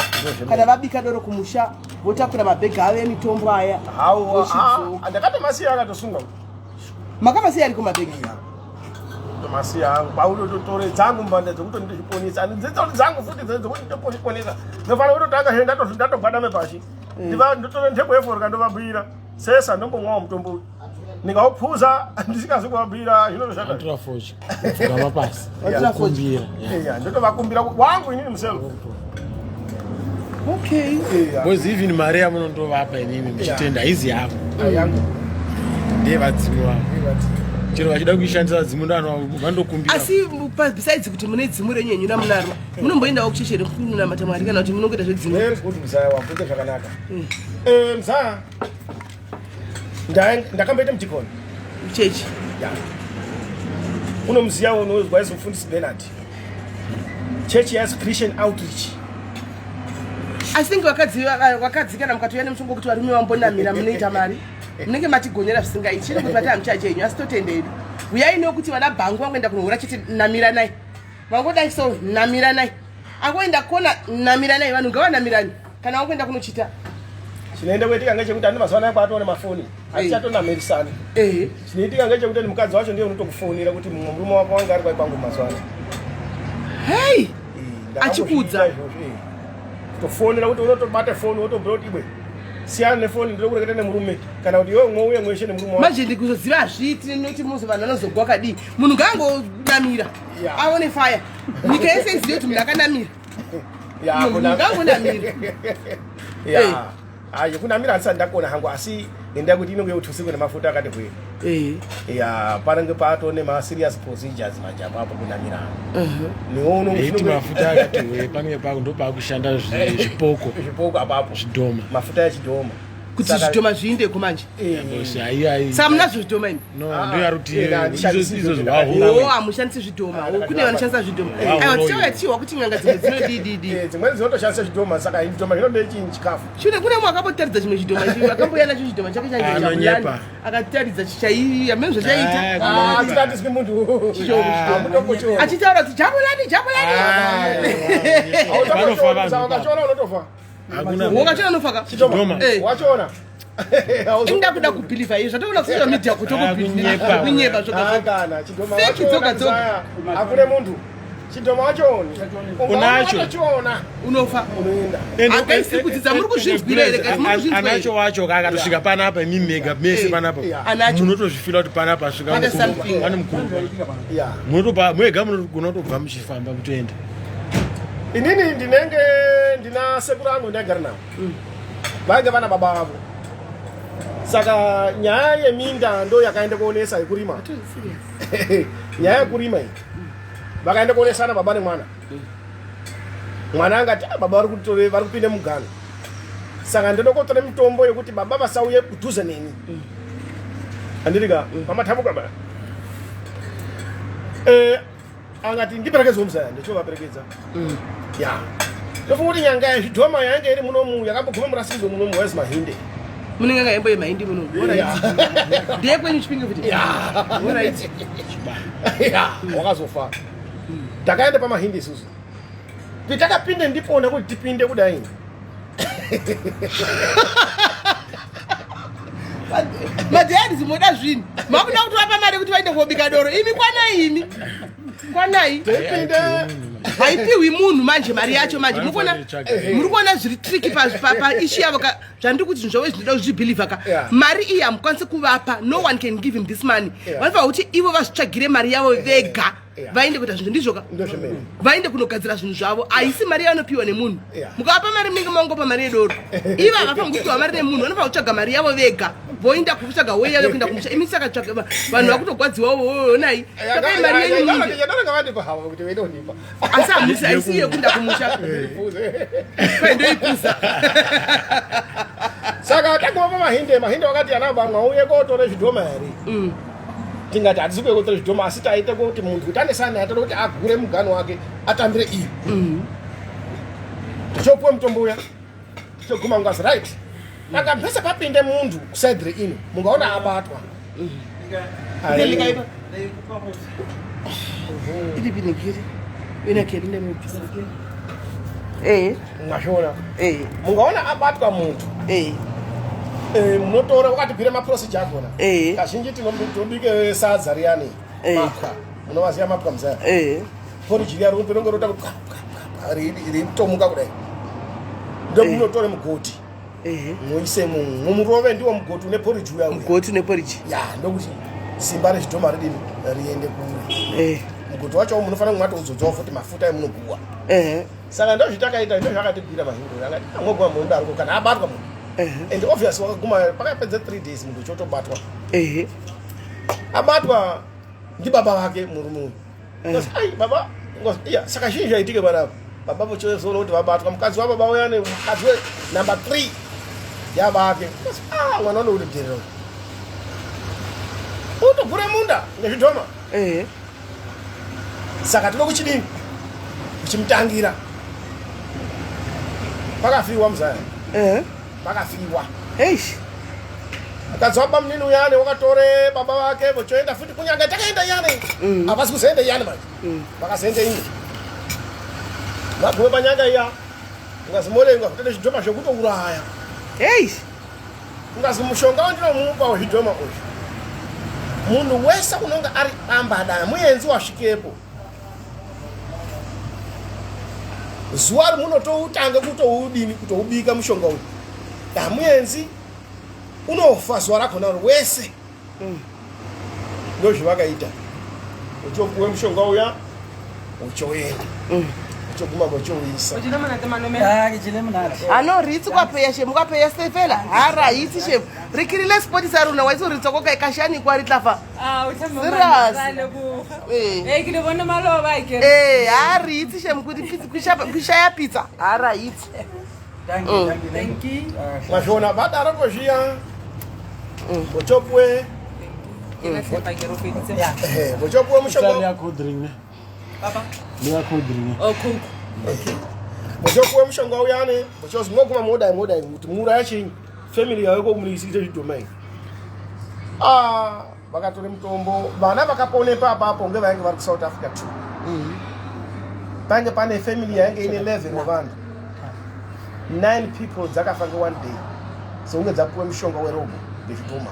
Kana vabika doro kumusha, votakura mabhegi avo emitombo aya. Hawa. Vochidzoka. Ndakatomasiya akatosunga. Makamasiya ariko mabhegi? Tomasiya angu pautotore dzangu mbanda dzekuti ndizviponesa, ani dzitori dzangu futi dzekuti nditozviponesa, ndinofanira kutotanga he ndatogwadame pashi. Ndotore nhengo yeforka, ndovabhuyira sesa, ndombomwawo mutombo uyu, ndikauphuza ndisikazi kuvabhuyira zvinotoshata. Atora fochi, pfugama pasi. Vatora fochi. Kumbira, yeah. Iya, ndotovakumbira wangu inini muselo. Okay. Because even mari yamunondovapa inini muchitenda haizi yavo. Yangu. Ndeyevadzimu vavo. Chero vachida kuishandisa, vadzimu ndo vandokumbira. Asi besides kuti mune dzimu renyu henyu namunaro, munomboendawo kuchechi here kunonamata Mwari, kana kuti munongoita zvedzimu? Very good, muzaya, wabvunza zvakanaka. Muzaya, ndakamboita mudhikoni. Chechi? Ya, unomuziya, unozwa izi mufundisi Bernard, chechi yazi Christian Outreach. I think vakadzi kana mukatouya nemushongo kuti varume vambonamira, munoita mari, munenge matigonyera zvisingaiti. Chete kuti vati hamuchachi henyu, asi totenderi uyai nokuti vana bhangu vangoenda kunohura chete, namiranai, vangodai so, namiranai, angoenda kona, namiranai. Vanhu ngavanamirani kana vangoenda kunochita. Chinoenda kuitika ngechekuti andi mazuva anaya kwaatone mafoni, hatichatonamirisani. Chinoitika ngechekuti ni mukadzi wacho ndiye unotokufonera kuti mumwe murume wako wanga ari kwai kwangu mazuva anaya. Hei. Achikudza. Ndakambozviita izvozvo, eh. Kutofonera kuti unotobata foni wotobhuya kuti ibwe siyana nefoni, ndiri kureketa nemurume, kana kuti iwe mweuye mweshe nemurume wako. Manje ndikuzoziva hazviiti noti muzo vanhu vanozogwa kadii. Munhu ngaangonamira aone faya, nyika yese izive kuti munhu akanamira. Ya, Munhu ngangonamira. Ya. Hayi, kunamira handisati ndakona hangu, asi ngendaa yekuti inenge yotusikwe nemafuta akati hwee. Ya, panenge patone maserious procedures manje apapo kunamira. Neono Eiti mafuta akati wee, panenge pako ndo paakushanda zvipoko. Zvipoko apapo. Zvidhoma. Mafuta echidhoma. Kuti zvidhoma zviindeko manje. Saka munazvo zvidhoma imi? No, hamushandisi zvidhoma. Kune vanoshandisa zvidhoma. Aiwa, tichauya tichihwa kuti n'anga dzimwe dzinodididi. Dzimweni dzinotoshandisa zvidhoma, saka zvidhoma zvinode chinyi chikafu. Chine kune mwe akambotaridza chimwe chidhoma, akambouya nacho chidhoma chake chanjejabulani, akataridza chichaiya mene zvachaita. Achiratiswi muntu achitaura kuti jabulani, jabulani. Ukachiona unotofa. Wakachiona unofaka. Wachiona. Inda kuda kubhilivha izvi zvatoona kusocial media kuti kunyepa. Zvogana. Fake dzoga dzoga. Hakune muntu chidhoma wachoni. Unacho. Unofa. Unoenda. Hagaisi kudzidza, muri kuzvinzwira here guys? Muri kuzvinzwira? Anacho wacho akatosvika panapa, imi mega mese panapa Anacho. Munotozvifila kuti panapa asvika. Pane something. Pane mukuru. Munotopa mwega, munogona kutobva muchifamba mutoenda. Inini ndinenge ndina sekuru angu ndaigara navo, vainge vana baba vavo, saka nyaya yeminda ndo yakaenda kuonesa yekurima. Nyaya yekurima iyi vakaenda kuonesana baba nemwana. Mwana angati, "Ah, baba vari kutore, vari kupinda mugano, saka ndoda kotora mitombo yekuti baba vasauye kudhuze neni." Handirika pamatabuka ba angati ndiperekedzwe muzaya, ndichovaperekedza. Ya, ndofunga kuti nyanga yezvidhoma yainge iri munomu yakamboguma murasikirwe munomu wezi Mahinde. Munenge ngaimbo yemahindi muno? Ndeyekwenyu Chipinge futi? Alright. Ya, wakazofa. Takaenda paMahindi isusu, titakapinde ndipona kuti tipinde kudai. Madheyadzi moda zvinhu, makuda kutovapa mari kuti vaende kobika doro. Imi kwanai, imi kwanai. Tipinde. Haipiwi munhu manje mari yacho manje. Muri kuona zviri tricky paissue yavo ka. Zvandiri kuti zvinhu zvavo zvinoda kuzvibhilivha ka. Mari iyi hamukwanisi kuvapa. No one can give him this money. Vanofanira kuti ivo vazvitsvagire mari yavo vega, vaende kuita zvinhu ndizvoka. Ndozvemene. Vaende kunogadzira zvinhu zvavo. Haisi mari yavanopiwa nemunhu. Mukavapa mari munenge mangopa mari yedoro. Ivo havafaniri kupiwa mari nemunhu, vanofanira kutsvaga mari yavo vega, voenda kutsvaga way yavo yekuenda kumusha. Imi saka tsvaga vanhu vakutogwadziwawo. Onai, tsvakai mari yenyu muinde. Yadaranga vandipa havo kuti veidondipa. Asi hamusi, haisi yekuenda kumusha kwaindoipusa. Saka taguma paMahinde. Mahinde wakati, "Ana bamwe auye kotore zvidhoma here?" Tingati hatisi kuye kotora zvidhoma, asi taite kuti muntu kuti anesane atode kuti agure mugano wake atambire iyo. Tichopuwe mutombo uya, tichoguma ungazi right akabvese papinde muntu kuside reino, mungaona abatwa. Ndikaipa. Iripi nekiri inakeri ndemubvisa ee. Mwazviona? Ee. Mungaona abatwa muntu. Munotora wakatibvira maprocedure akona. Kazhinji tinobike sadza riyani. Mapwa, munovaziva mapwa muzaya? Porridge riya rinonge rota kuti reitomuka kudai, ndomunotore mugoti, muise mumurove, ndiwo mugoti une porridge uya uya. Mugoti neporridge. Ya, ndokuti simba rezvidhoma ridini riende kure. Mugoti wacho munofanira kumwa touzodzawo futi mafuta emunoguwa. Saka ndozvitakaita, ndozvakatibvira Mahindura akati angoguma munodaroko kana abatwa munhu. And obviously wakaguma pakapedza 3 days munhu uchotobatwa. Abatwa ndibaba vake murume uyu. Ngozi, "Ai baba." Ngozi, iya, saka zvinhu zvaitike panapa, baba vochozoona kuti vabatwa mukadzi wababa uyane, mukadzi we number 3 yabake. Ngozi, "Ah, mwana unokuregerera uyu utogure munda nezvidhoma." Saka tinoda kuchidini kuchimutangira. Pakafiwa muzaya. Pakafiwa. Eish. Mukadzi wababa munini uyane wakatore baba vake vochoenda futi kunyanga takaenda iyane. Havasi kuzoenda iyane manje, vakazoenda imwe. Vagume panyanga iya, ungazi morenga kutende zvidhoma zvekutouraya. Eish. Ungazi mushonga wandinomupa wezvidhoma uyu, munhu wese unonge ari ambada muenzi wasvikepo, zuva rimunotoutanga kutoudini kutoubika mushonga uyu, damuenzi unofa zuva rakona wese. Ndozvavakaita, uchopuwe mushonga uya, uchoenda, uchoguma vochouisa. Ah, ke jele monate. Ano re itse kwa peya shemo, kwa peya se fela ha ra itse shemo re kirile sport sa rona wa itse gore tswa ko kae kashane kwa re tla fa. Ah, o tla Serious? Eh. Eh, ke le bone maloba ke. Ee, ha re itse shemo kushaya pitsa ha ra itse. Thank you. Mazviona vadaroko zviya vochopuwe Ke la tshepa ke ro feditse. vochopuwe mushonga Leya cold drink ne. Papa. Leya cold drink. Oh, Coke. Okay. vochopuwe mushonga uyani vochozi moguma modai modai kuti muuraya chinyi family yayo komuisiite zvidhoma iyi. Ah, vakatore mutombo vana vakaponepa apapo ngevainge vari kuSouth Africa too. Pange pane family yainge ine 11 wevanhu, 9 people dzakafa nge one day sekunge dzapuwe mushonga werobo ngezvidhoma.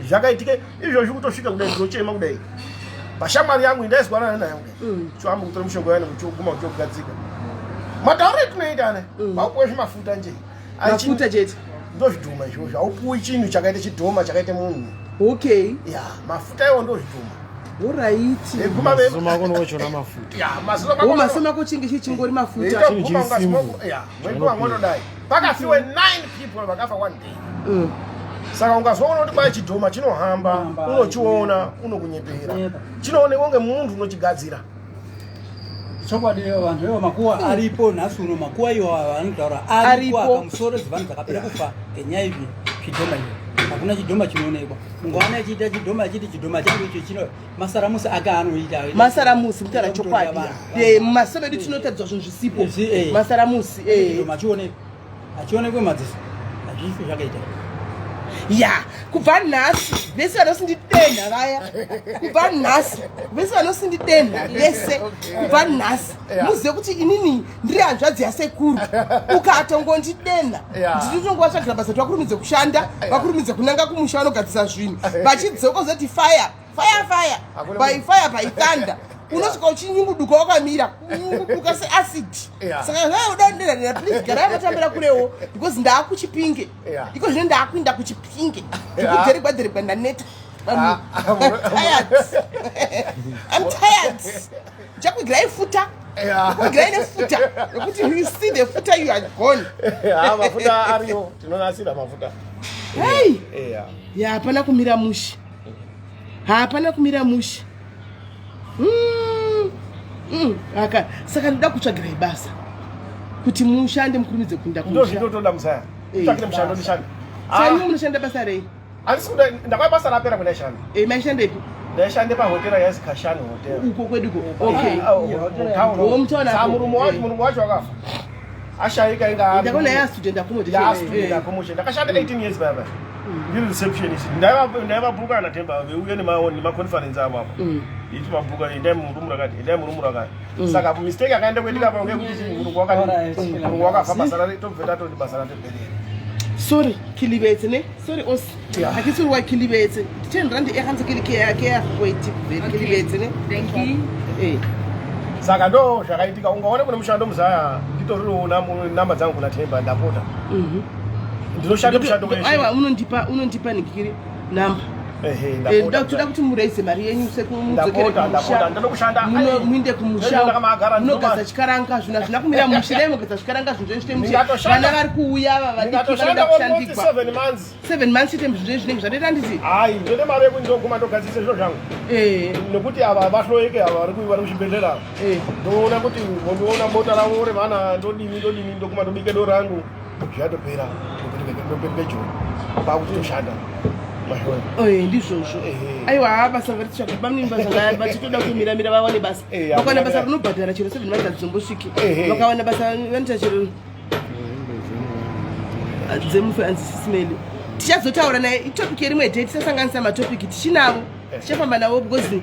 Zvakaitike izvozvi kutosvika kudai ndinochema kudai pashamwari yangu indaizwanana nayo kudai choamba kutora mushonga uyani kuchoguma kuchogadzika. Matauro etinoita ane vaupuwe zvimafuta nje. Mafuta chete. Ndozvidhuma izvozvo, haupuwi chinhu chakaita chidhoma chakaita munhu. Ya, mafuta iwo ndozvidhuma. Alright. Eguma Maziso mako nowochona mafuta. Ya, maziso O maso mako chinge chichingori mafuta. Chinhu chiri simple. Ya, mweguma mwotodai pakafiwe 9 people vakafa one day. Saka ungazoona kuti kwai chidhoma chinohamba, Chinohamba, unochiona unokunyepera. Nyepa. Chinoonekwa ngemuntu unochigadzira. Chokwadi, vanhu ivo makuwa aripo nhasi uno, makuwa iwo vanotaura aripo. Aripo. Akamusoro dzevanhu dzakapera kufa ngenyaya izvi zvidhoma izvi. Hakuna chidhoma chinoonekwa. Ungaona achiita chidhoma achiti chidhoma changu icho chino masaramusi ake anoita. Masaramusi, mutaura chokwadi. Vanhu. Mumasomo edu tinotaridzwa zvinhu zvisipo. Masaramusi. Chidhoma chionekwa, hachionekwe madziso, hazvifi zvakaita. Ya, kubva nhasi vese vanosindidenha vaya, kubva nhasi vese vanosindidenha vese, kubva nhasi muzive kuti inini ndiri hanzvadzi yasekuru. Ukatongondidenha, ndinotongovatsvagira basa kuti vakurumidze kushanda, vakurumidze kunanga kumusha vanogadzisa zvinhu, vachidzoka kuzoti fire, fire, fire. Hakuna By fire, by thunder, unosvika uchinyunguduka, wakamira kunyunguduka seacid. Saka zvauda kudenha, please garai matambira kurewo because ndaakuChipinge. Iko zvino ndaakuinda kuChipinge. Zvekudheregwa dheregwa ndaneta. I'm tired, I'm tired. Ndichakuigirai futa, kuigirai nefuta nekuti you see the futa, you are gone. Ha, mafuta ariyo, tinonasira mafuta. Hey. Ya, hapana kumira mushe, hapana kumira mushe. Aka saka ndoda kutsvagirai basa kuti mushande, mukurumidze kuinda Ndo kumusha. zvinotoda musaya. Tsvakire mushando ndishande. Saka iwe munoshanda basa rei? Handisi kuda, ndakauya basa rapera kundaishanda. Maishandepi? Ndaishande pahotera yainzi Kashani Hotel. Uko kweduko, okay. Town. Oh, mutown apo. Sa murume wacho, murume wacho akafa ashayika inga Ndakaona ya student accommodation. Ya student accommodation. Ndakashanda 18 years baba ndiri receptionist. Ndaivabhuka naTemba veuye nemaconference avo apo, ichivabhuka, endai murumu rakati, endai murumu rakati. Saka mistake yakaenda kuitika pa ngekuti chii, murungu wakati murungu wakafa, basa rari tobve tatoti basa ratoperera. Sorry, ke lebetse ne, sorry osi. Ha ke tsore wa ke lebetse R10 e gantse ke le ke ya go itip ke lebetse ne. Thank you. Saka ndo zvakaitika. Ungaone kune mushando muzaya, nditoriwo namba dzangu kuna Temba, ndapota. Ndinoshanda mushando weshe. Aiwa, unondipa nikiri namba. Ehe, Ndoda ndapota. kuti muraise mari yenyu sekumudzokere. Ndapota, ndapota, ndoda kushanda. Ai, Muinde kumusha. Ndakamagara, Munogasa chikaranga, zvinhu hazvina kumira mushe. Dai mugasa chikaranga, zvinhu zvenyu zvite mushe. Ndingatoshanda- Vana vari kuuya ava vadiki vanoda Ndingatoshanda almost kushandikwa. 7 months. 7 months chete, zvinhu zvenyu zvinenge zvatoita, nditi. Hai, ndine mari yekuti ndoguma ndogadzirisa zviro zvangu. Nekuti ava vahloyeke ava vari kuzvibhedhlera ava. Ndoona kuti vondiona bota ravo revana, ndodini ndodini, ndoguma ndobike doro rangu, zvatopera, ndopetuke joni pakutoshanda mazvona. Ndizvozvo. Aiwa, ha, basa varitsvaga pamini, basa vachitoda kumiramira vawane basa. Vakawana basa rinobhadhara chero 7 months hadzizombosviki. Vakawana basa vanoita chero dzemufe anzisisimeli. Tichazotaura naye itopic yerimwe day, tisasanganisa matopiki. Tichinavo, tichafamba navo because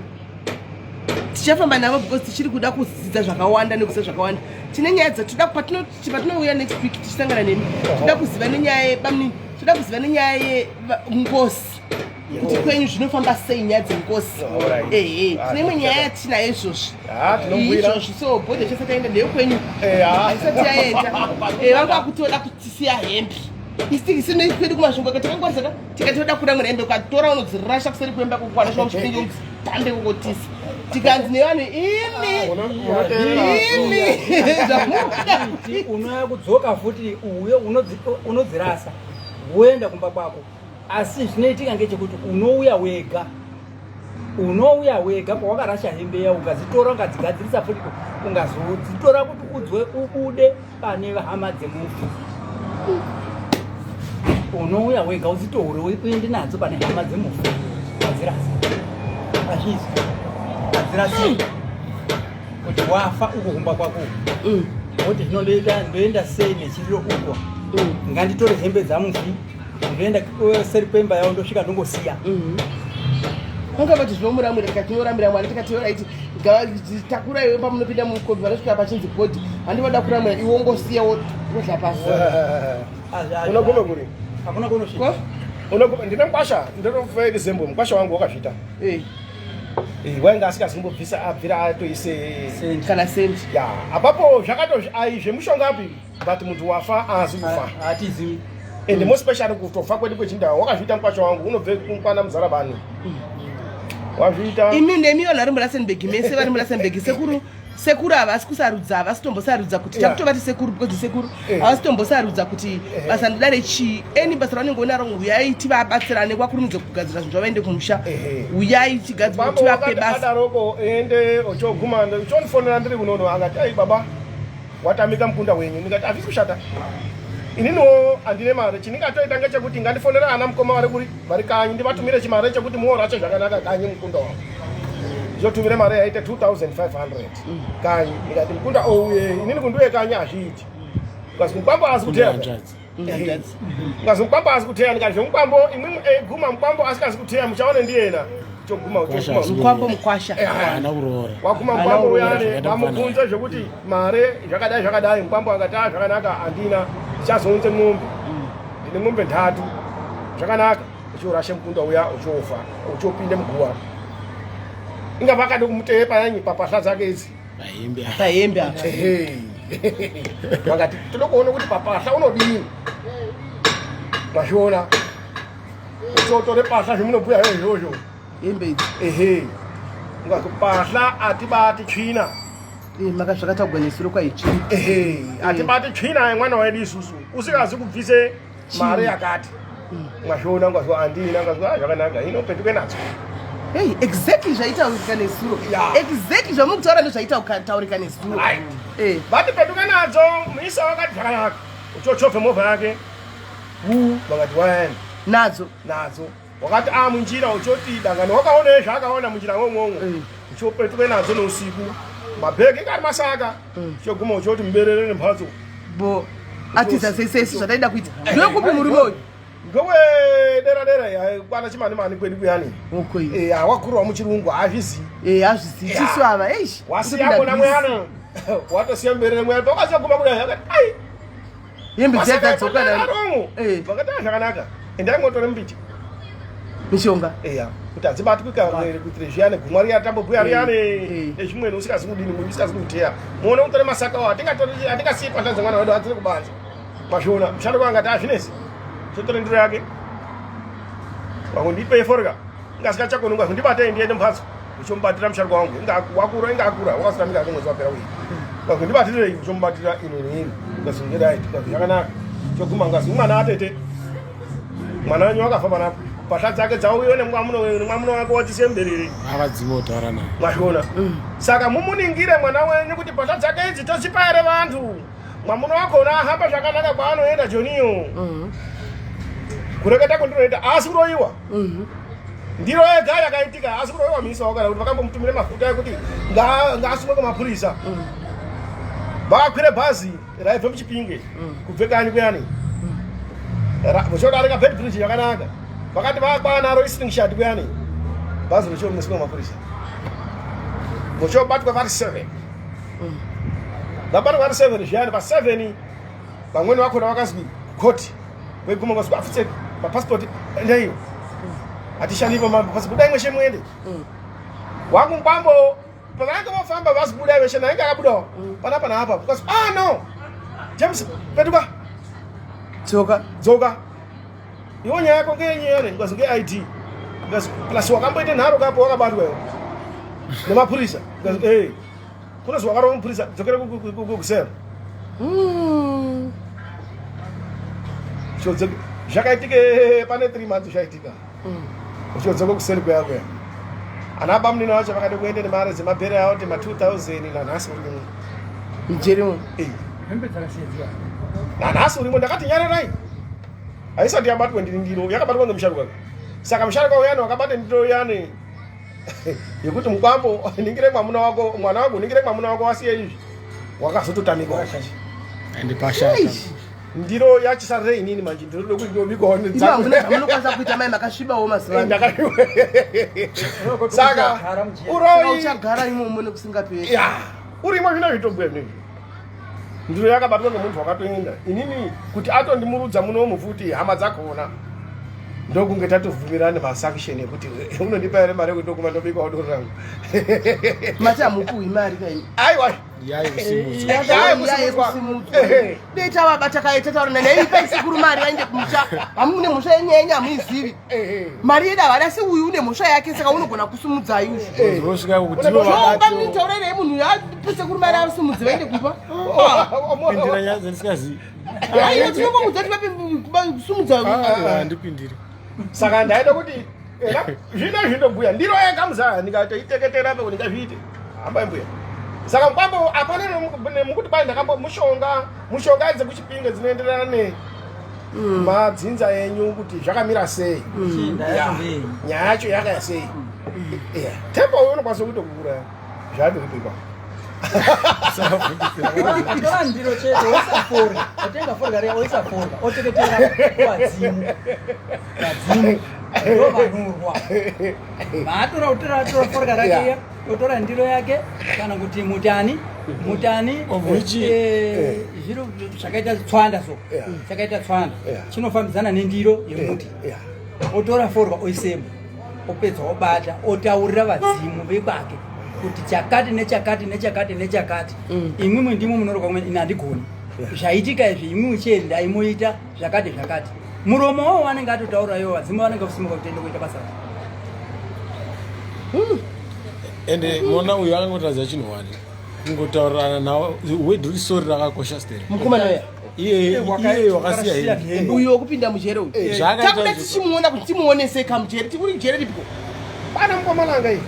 tichafamba navo because tichiri kuda kudzidza zvakawanda nekuziva zvakawanda. Tine nyaya dzatoda patinouya next week tichisangana nemi. Toda kuziva nenyaya yebamnini, toda kuziva nenyaya yengosi kuti kwenyu zvinofamba sei, nyaya dzengosi. Ehe, tine imwe nyaya yatinayo izvozvi. Ha, tinobwira. Izvozvi so bhodhi chese taenda ndeyekwenyu. Ha. Haisati yaenda. Vanga vakutoda kutisiya hembe isi kwedu kumasvingo takangwarisaka tikatoda kuda mwene hembe, ukatora unodzirasha kuseri kwemba kukwana svika kuChipinge udzitambe kukotisa. Tikanzi nevanhu, imi imi zvamuda. Kuti unouya kudzoka futi uye unodzirasa woenda kumba kwako, asi zvinoitika ngechekuti unouya wega. Unouya wega pawakarasha hembe ya ungadzitora ungadzigadzirisa futi ungazodzitora kuti udzwe ubude pane hama dzemufi. Unouya wega udzitore uende nadzo pane hama dzemufi. Wadzirasa. Azvizi. Adzirasi. Kuti wafa uko kumba kwako. Woti zvino ndoita ndoenda sei nechiriro uko. Nganditore hembe dzamufi. Ndoenda seri kwemba yavo ndosvika ndongosiya. Vanga vati zvinomuramwira tikati tinoramira mwana tikati right takura iwe pamunopinda mukombi vanosvika pachinzi bhodhi handi vada kuramwira iwe wongosiya wodla pasi. Unoguma kuri? Hakuna kunosvika. Unoguma ndine mkwasha ndinofa example mkwasha wangu wakazviita. Eh. Eh, wainga asikazimbobvisa abvira atoise kana sendi. Ya, apapo zvakato ai zvemushongapi but muntu wafa aazi kufa. Hatizivi. And most especially kutofa kwedu kwechindau wakazviita mkwasha wangu unobve kwana muzarabani. Wazviita. Imi nemi vanhu vari muRustenburg mese vari muRustenburg sekuru sekuru havasi kusarudza havasi tombosarudza kuti takutovati sekuru because sekuru havasi tombosarudza kuti basa ndoda rechii any basa ravanenge onaro huyai tivabatsirane kwakurumidze kugadzira zvinhu zvavaende kumusha huyai tigadzire tivape basa adaroko ende uchoguma uchondifonera ndiri kunono akati ai baba watamika mukunda wenyu ndikati hazvisi kushata ininiwo handine mari chiningatoita ngechekuti ngandifonera ana mukoma vari kuri vari kanyi ndivatumire chimari chekuti muorache zvakanaka kanyi mukunda wangu ndichotumire mari yaite 2500 kanyi ndikati mukunda ouye inini kundiuye kanyi hazviiti because mukwambo haasi kuteya because mukwambo haasi kuteya ndikati zvemukwambo imwimwi guma mukwambo asikazi kuteya muchaone ndiyena choguma choguma mukwambo mukwasha haana kuroora waguma mukwambo uyane vamubvunze zvekuti mare zvakadai zvakadai mukwambo akati a zvakanaka handina ndichazounze mwombe ndine mwombe nhatu zvakanaka uchiorashe mukunda uya uchiofa uchiopinde muguva inga vakade kumuteye payanyi papahla dzake idzi pahembe pahembe apa Ehe. vakati toda kuona kuti papahla unodini mazviona uchotore pahla zvemunobhuya izvozvo hembe idzi ehe ungati pahla atibati tsvina Eh, maka zvakataugwa nesuro kwaitsvina ehe atibati tsvina yemwana wedu isusu usikazi kubvise mari yakati mwazviona ungazwa andina ungazwa "Ah, zvakanaka ino petuke nadzo hey exactly zvaitaurika nezuro Yeah. exactly zvamukutaura ndozvaitaurika nezuro Right. Eh. vati petuke nadzo muisa wakati zvakanaka uchochovhe movha yake hu vakati waenda nadzo nadzo wakati a munjira uchoti dangani wakaona zvaakaona munjira mwomwomwo uchopetuke nadzo neusiku mabhegi ingari masaka uchoguma uchoti muberere nemhatso bo atiza sesesi zvataida kuita ndokupi murume uyu ndowe dera dera kwana chimani mani kwedu kuyani okay Eh, awakurwa muchirungu haazvizii eh hazvisi tisu ava eish wasiya kona mweyana watosiya muberere mweyana pakazoguma kudai akati ai hembe dziya dzadzoka nani aromo Eh. vakati "Ah, zvakanaka endai motore mbiti mishonga eya kuti hadzibatwi kuitire zviyani gumwa riya tambobhuya riyani Eh. nezvimweni usikazi kudini munhu usikazi kuteya muone kutore masaka awo hatingasiyi pahla dzemwana wedu adziri kubanza mazviona mushando kwangati azvinesi chotore ndiro yake wakundipe forga ingasikachakoni ungazi ndibatei ndiende mumhatso uchomubatira musharuka wangu inga wakura inga akura wakasiramika ake mwedzi wapera uyu ngazi ndibatirei uchomubatira ino neino ngazi ngedai ngazi zvakanaka choguma ngazi mwana atete mwana wenyu wakafa panapa pahla dzake dzauyiwe nemwamuna wake wachise muberere avadzimotaura naye mwazviona saka mumuningire mwana wenyu kuti pahla dzake idzi todzipa here vantu mwamuna wakona ahamba zvakanaka kwaanoenda joniyo kureketa kwandinoita asi kuroyiwa ndiro yega yakaitika asi kuroyiwa misa wakana kuti vakambomutumire mafuta ekuti ngaasungwe kumapurisa vakakwire bhazi raibve muchipinge kubve kanyi kuyani vochodarika bed bridge yakanaka vakati vakwanaro islingshat kuyani bhazi rochomiswa mapurisa vochobatwa vari 7 vabatwa vari 7 zviyani pa 7 vamweni vakona vakazwi koti veguma vazwi afutse mapasipoti ndeiyo hatishandipo mapasipoti dai mweshe muende wangu mukwambo pavange vofamba vazibuda veshe nainge akabudawo panapa naapa because ah no james petuka tsoka dzoka iwo nyaya yako ngeyenyere because nge-id because plus wakamboite nharo kapo wakabatwa iwe nemapurisa because eh kunozi wakarova mupurisa dzokera kusero Chodzoke- zvakaitike pane 3 months zvaitika uchodzoka kuseri kuya kuya Ana bamunini vacho vakade kuenda nemari dzemabhere avo kuti ma 2000 nanhasi urimo. Mujeri umu. Eh. Hembe dzakasiya. Nanhasi urimo ndakati nyararai. Haisati yabatwa ndiri ndiro yakabatwa ngemusharuka. Saka musharuka uyani wakabata ndiro uyani yekuti mukwambo ningire mwamuna wako mwana wangu ningire mwamuna wako wasiye izvi wakazototamika. Ende pashata. Ndiro yachisarire inini manje ndinoda kuti ndobikwawo Imi hamuna zvamunokwanisa kuita mai makasvibawo mazuva ano. Saka Saka uroyi uchagara imomo nekusingaperi. ya urimo zvino zvitobwe zvinezvi ndiro yakabatwa ngemunhu wakatoenda inini kuti atondimurudza munomu futi hama dzakona ndokunge tatobvumirana masanction ekuti unondipa here mari yekuti ndokuma ndobikwawo doro rangu. Mati hamupuhwi mari kaini. Aiwa. Yayi kusimudzwa. Yayi kusimudzwa. Ehe. Dei tavabata kaita taura naye ipai sekuru mari vaende kumusha. Hamune mhosva yenyu yenyu hamuizivi. Ehe. Mari yedu havada asi uyu une mhosva yake saka unogona kusumudzai uyu. Vosvika kuti ivo vabate. Zvobamunitaurerei munhu ape sekuru mari asimudze vaende kumba. Pindira nyaya dzandisikazivi. Aiwa tinongomudza kuti vape kusumudza. Ah, handipindiri. Saka ndaida kuti ena zvino zvindobhuya ndiro yega muzaya ndikatoiteketera pe kuti ndingazviite hambai mbuya. Saka mukwambo apana nemukuti kwai ndakambo mushonga mushonga dzekuchipinge dzinoenderana ne madzinza enyu kuti zvakamira sei. Chinda Ya, yacho ndei. nyaya yacho yakaya sei. Yeah. Tempo uyo unokwanisa kutokuuraya zvaatokupipa. Tora ndiro chete oisa forya. Otenga forya riya oisa forya. Oteketera kuvadzimu. Vadzimu ndo vanorwa. Vaatora otora tora forya rake iya. Otora ndiro yake kana kuti mutani. Mutani Of which- zviro zvakaita tswanda so. Yeah. Chakaita tswanda. Yeah. Chinofambidzana nendiro yemuti. Yeah. Otora forwa oisemo opedza obata otaurira vadzimu vekwake kuti chakati nechakati nechakati nechakati imwimwi ndimwe munorwa kumwe ini handigoni zvaitika izvi imwimwi chiendai moita zvakati zvakati muromo wawo wanenge atotaura iwo vadzimu vanenge kusimuka kuti ende kuita basa ravo. Ende mona uyu akangotaridza chinhu wani. Kungotaurirana nawo wedhi uri sori rakakosha steri. Mukomana uya. Iye iye wakasiya hembe. Uyu wokupinda mujere uyu. Zvaakaita Takuda izvo. tichimuona kuti timuoneseka mujere. Tikuri jere ripiko. Pana mukomana anga iyi.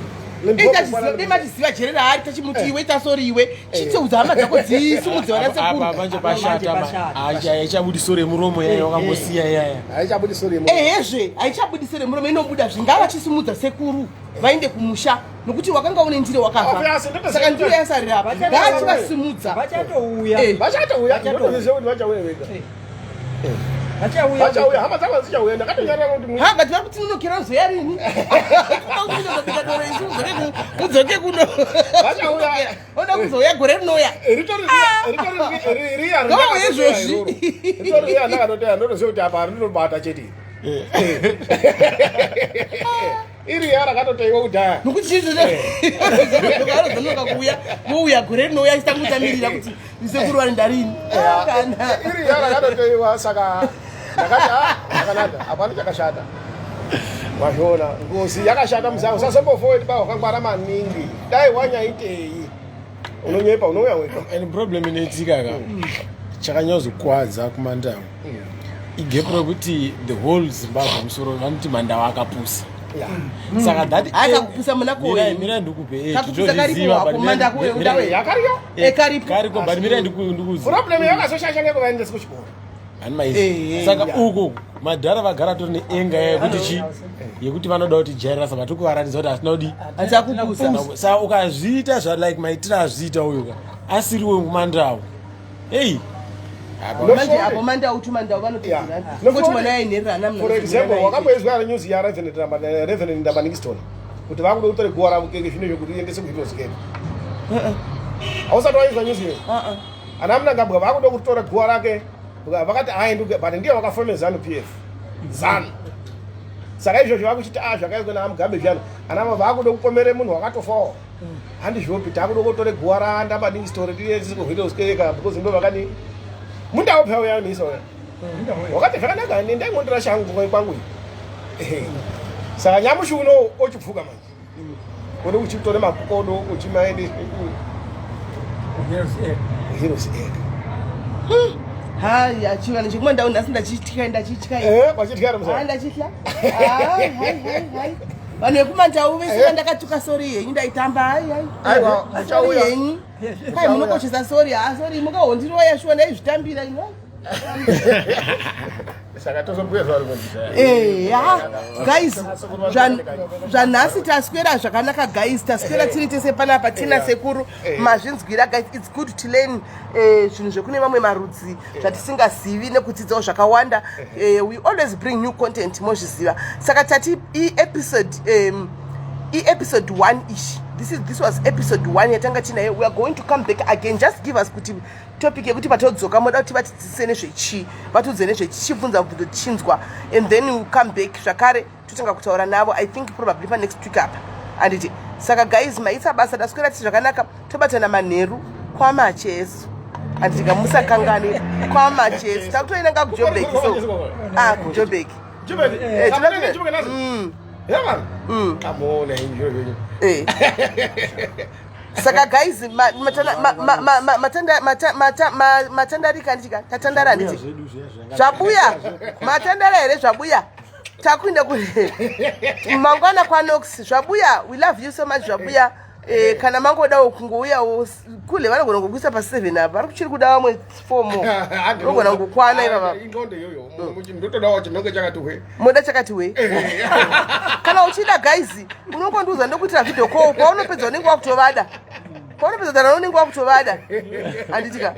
Dei matiziva jere raari tachimuti iwe tasori iwe. Chitseudza hama dzako dzisimudze vana Apa sekuru. manje pashata Manje pashata. haichabudi sori yemuromo yaya wakambosiya yaya. Haichabudi sori yemuromo. Ehezve haichabudisi remuromo inobuda zvingava chisimudza sekuru vaende kumusha nokuti wakanga une ndiro wakafa Obvious, ndotoziva saka ndiro kuti- yasarira apa ngaachivasimudza Vachatouya. Eh. Vachatouya ndinotoziva kuti vachauya vega. Vachauya. Vachauya hama dzangu hadzichauya ndakatonyarara kuti Ha ngati vari kutinonokera zoya rini mudzoke kuno Vachauya. oda kuzouya gore rinouya ritori ritori riya Ngavauye izvozvi. ritori riya ndakatoteya ndotoziva kuti apa rinobata chete iri ya rakatoteiwa kudhaya nokuti chiizvozvanozonoka kuuya vouya gore rinouya ichitangutamirira kuti sekuru vari ndarini kana iri ya rakatoteiwa saka ndakati ah zvakanaka hapana chakashata wazviona ngozi yakashata muzaya usazombofoeti ba wakangwara maningi dai wanyaitei unonyepa unouya wega And problem inoitika ka chakanyazokwadza kumandau igepu rekuti the whole Zimbabwe musoro vanoti mandau akapusa. Saka that Akakupusa muna kowe. Mira ndikupe. Kakupusa karipo hako, manda kuwe, undawe. yakariyo Karipo. Kariko but mira ndikuzi. problem yakazoshasha ngekuvaendesi kuchikoro Hani maizi. Saka uku madhara vagara tori neenga yekuti chi yekuti vanoda kuti jairira saka tikuvaratidza kuti hatina kudi Hatina Saka ukazviita zva like maitiro azviita uyu ka asiri wekumandau. Hey. Manje apo mandau tumandau vanotodzirana kuti mwana yainhererana For example wakamboizwa ari news ya Reverend Ndambaningiston kuti vakuda kutore guwa ravo keke zvino zvekuti iendese kuHeroes Acre. Hausati waizwa news iyo? Ana Mnangagwa vakuda kutora guwa rake vakati aendi but ndiye wakafome ZANU PF ZANU. Saka izvozvo vakuchiti a zvakaizwa naMugabe zviyana ana vakuda kupomere munhu wakatofawo. Handizvopi takuda kutore guwa raNdambaningiston tiendese kuHeroes Acre because ndo vakadi mundau paya uya unisa uya. Wakati zvakanaka ndaingondira shangu kwangu iyi. Saka nyamushi uno ochipfuka manje. Uri uchitore makodo uchimaende Heroes Acre. Hai, achivanhu chekumandau nhasi ndachitya ndachitya. Eh, wachitya Ha muzaya. ndachitya. Hai, hai, hai, hai. Vanhu vekumandau vese vandakatuka sori henyu ndaitamba ai ai. Aiwa, Sorry muchauya. henyu. Kai munokoshesa sori ha sori mukahondiroya shuwa ndaizvitambira ino. Saka tozobhuya zuva rimwe. Eya guys, zvanhasi taswera zvakanaka guys, taswera tiri tese panapa tina sekuru mazvinzwira guys. It's good to learn zvinhu zvekune mamwe marudzi zvatisingazivi nekudzidzawo zvakawanda. We always bring new content, mozviziva. Saka tati iepisode 1 ishi. This was episode 1 yatanga tinayo. We are going to come back again. Just give us kuti topic yekuti patodzoka moda kuti vatidzidzise nezvechii, vatiudze nezvechichibvunza mubvunzo tichinzwa, and then we come back zvakare totanga kutaura navo, I think probably panext week apa, anditi? Saka guys, maita basa, taswera tisi zvakanaka. Tobatana manheru kwamacheso, anditika? Musakangane kwamacheso, takutoenda nga kuJobek. So ah, kuJobek. Kamona zviro zvenyu. Saka guys, matandarika, anditika? Tatandara, handiti? Zvedu zviya zvanga Zvabuya matandara here? Zvabuya, takuenda ku mangwana kwaNox. Zvabuya, we love you so much, zvabuya. Kana mangodawo kungouyawo kule, vanogona kungokuisa pa7 apa, vari kuchiri kuda vamwe 4 more, unogona kungokwana ivava. Ingondo iyoyo, ndotodawo chinonge chakati hwe. Moda chakati we. Kana uchida guys, unongondiudza, ndokuitira video call. Paunopedza unenge wakutovada, paunopedza dana unenge wakutovada, handitika?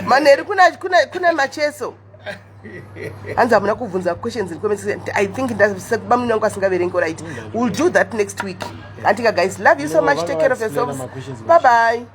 Manheru kuna macheso. Hanzi hamuna kubvunza questions in comment section. I think bamuni wangu asingaverengi. Right, we'll do that next week, antika? Guys, love you so much. Take care of yourselves. Bye bye.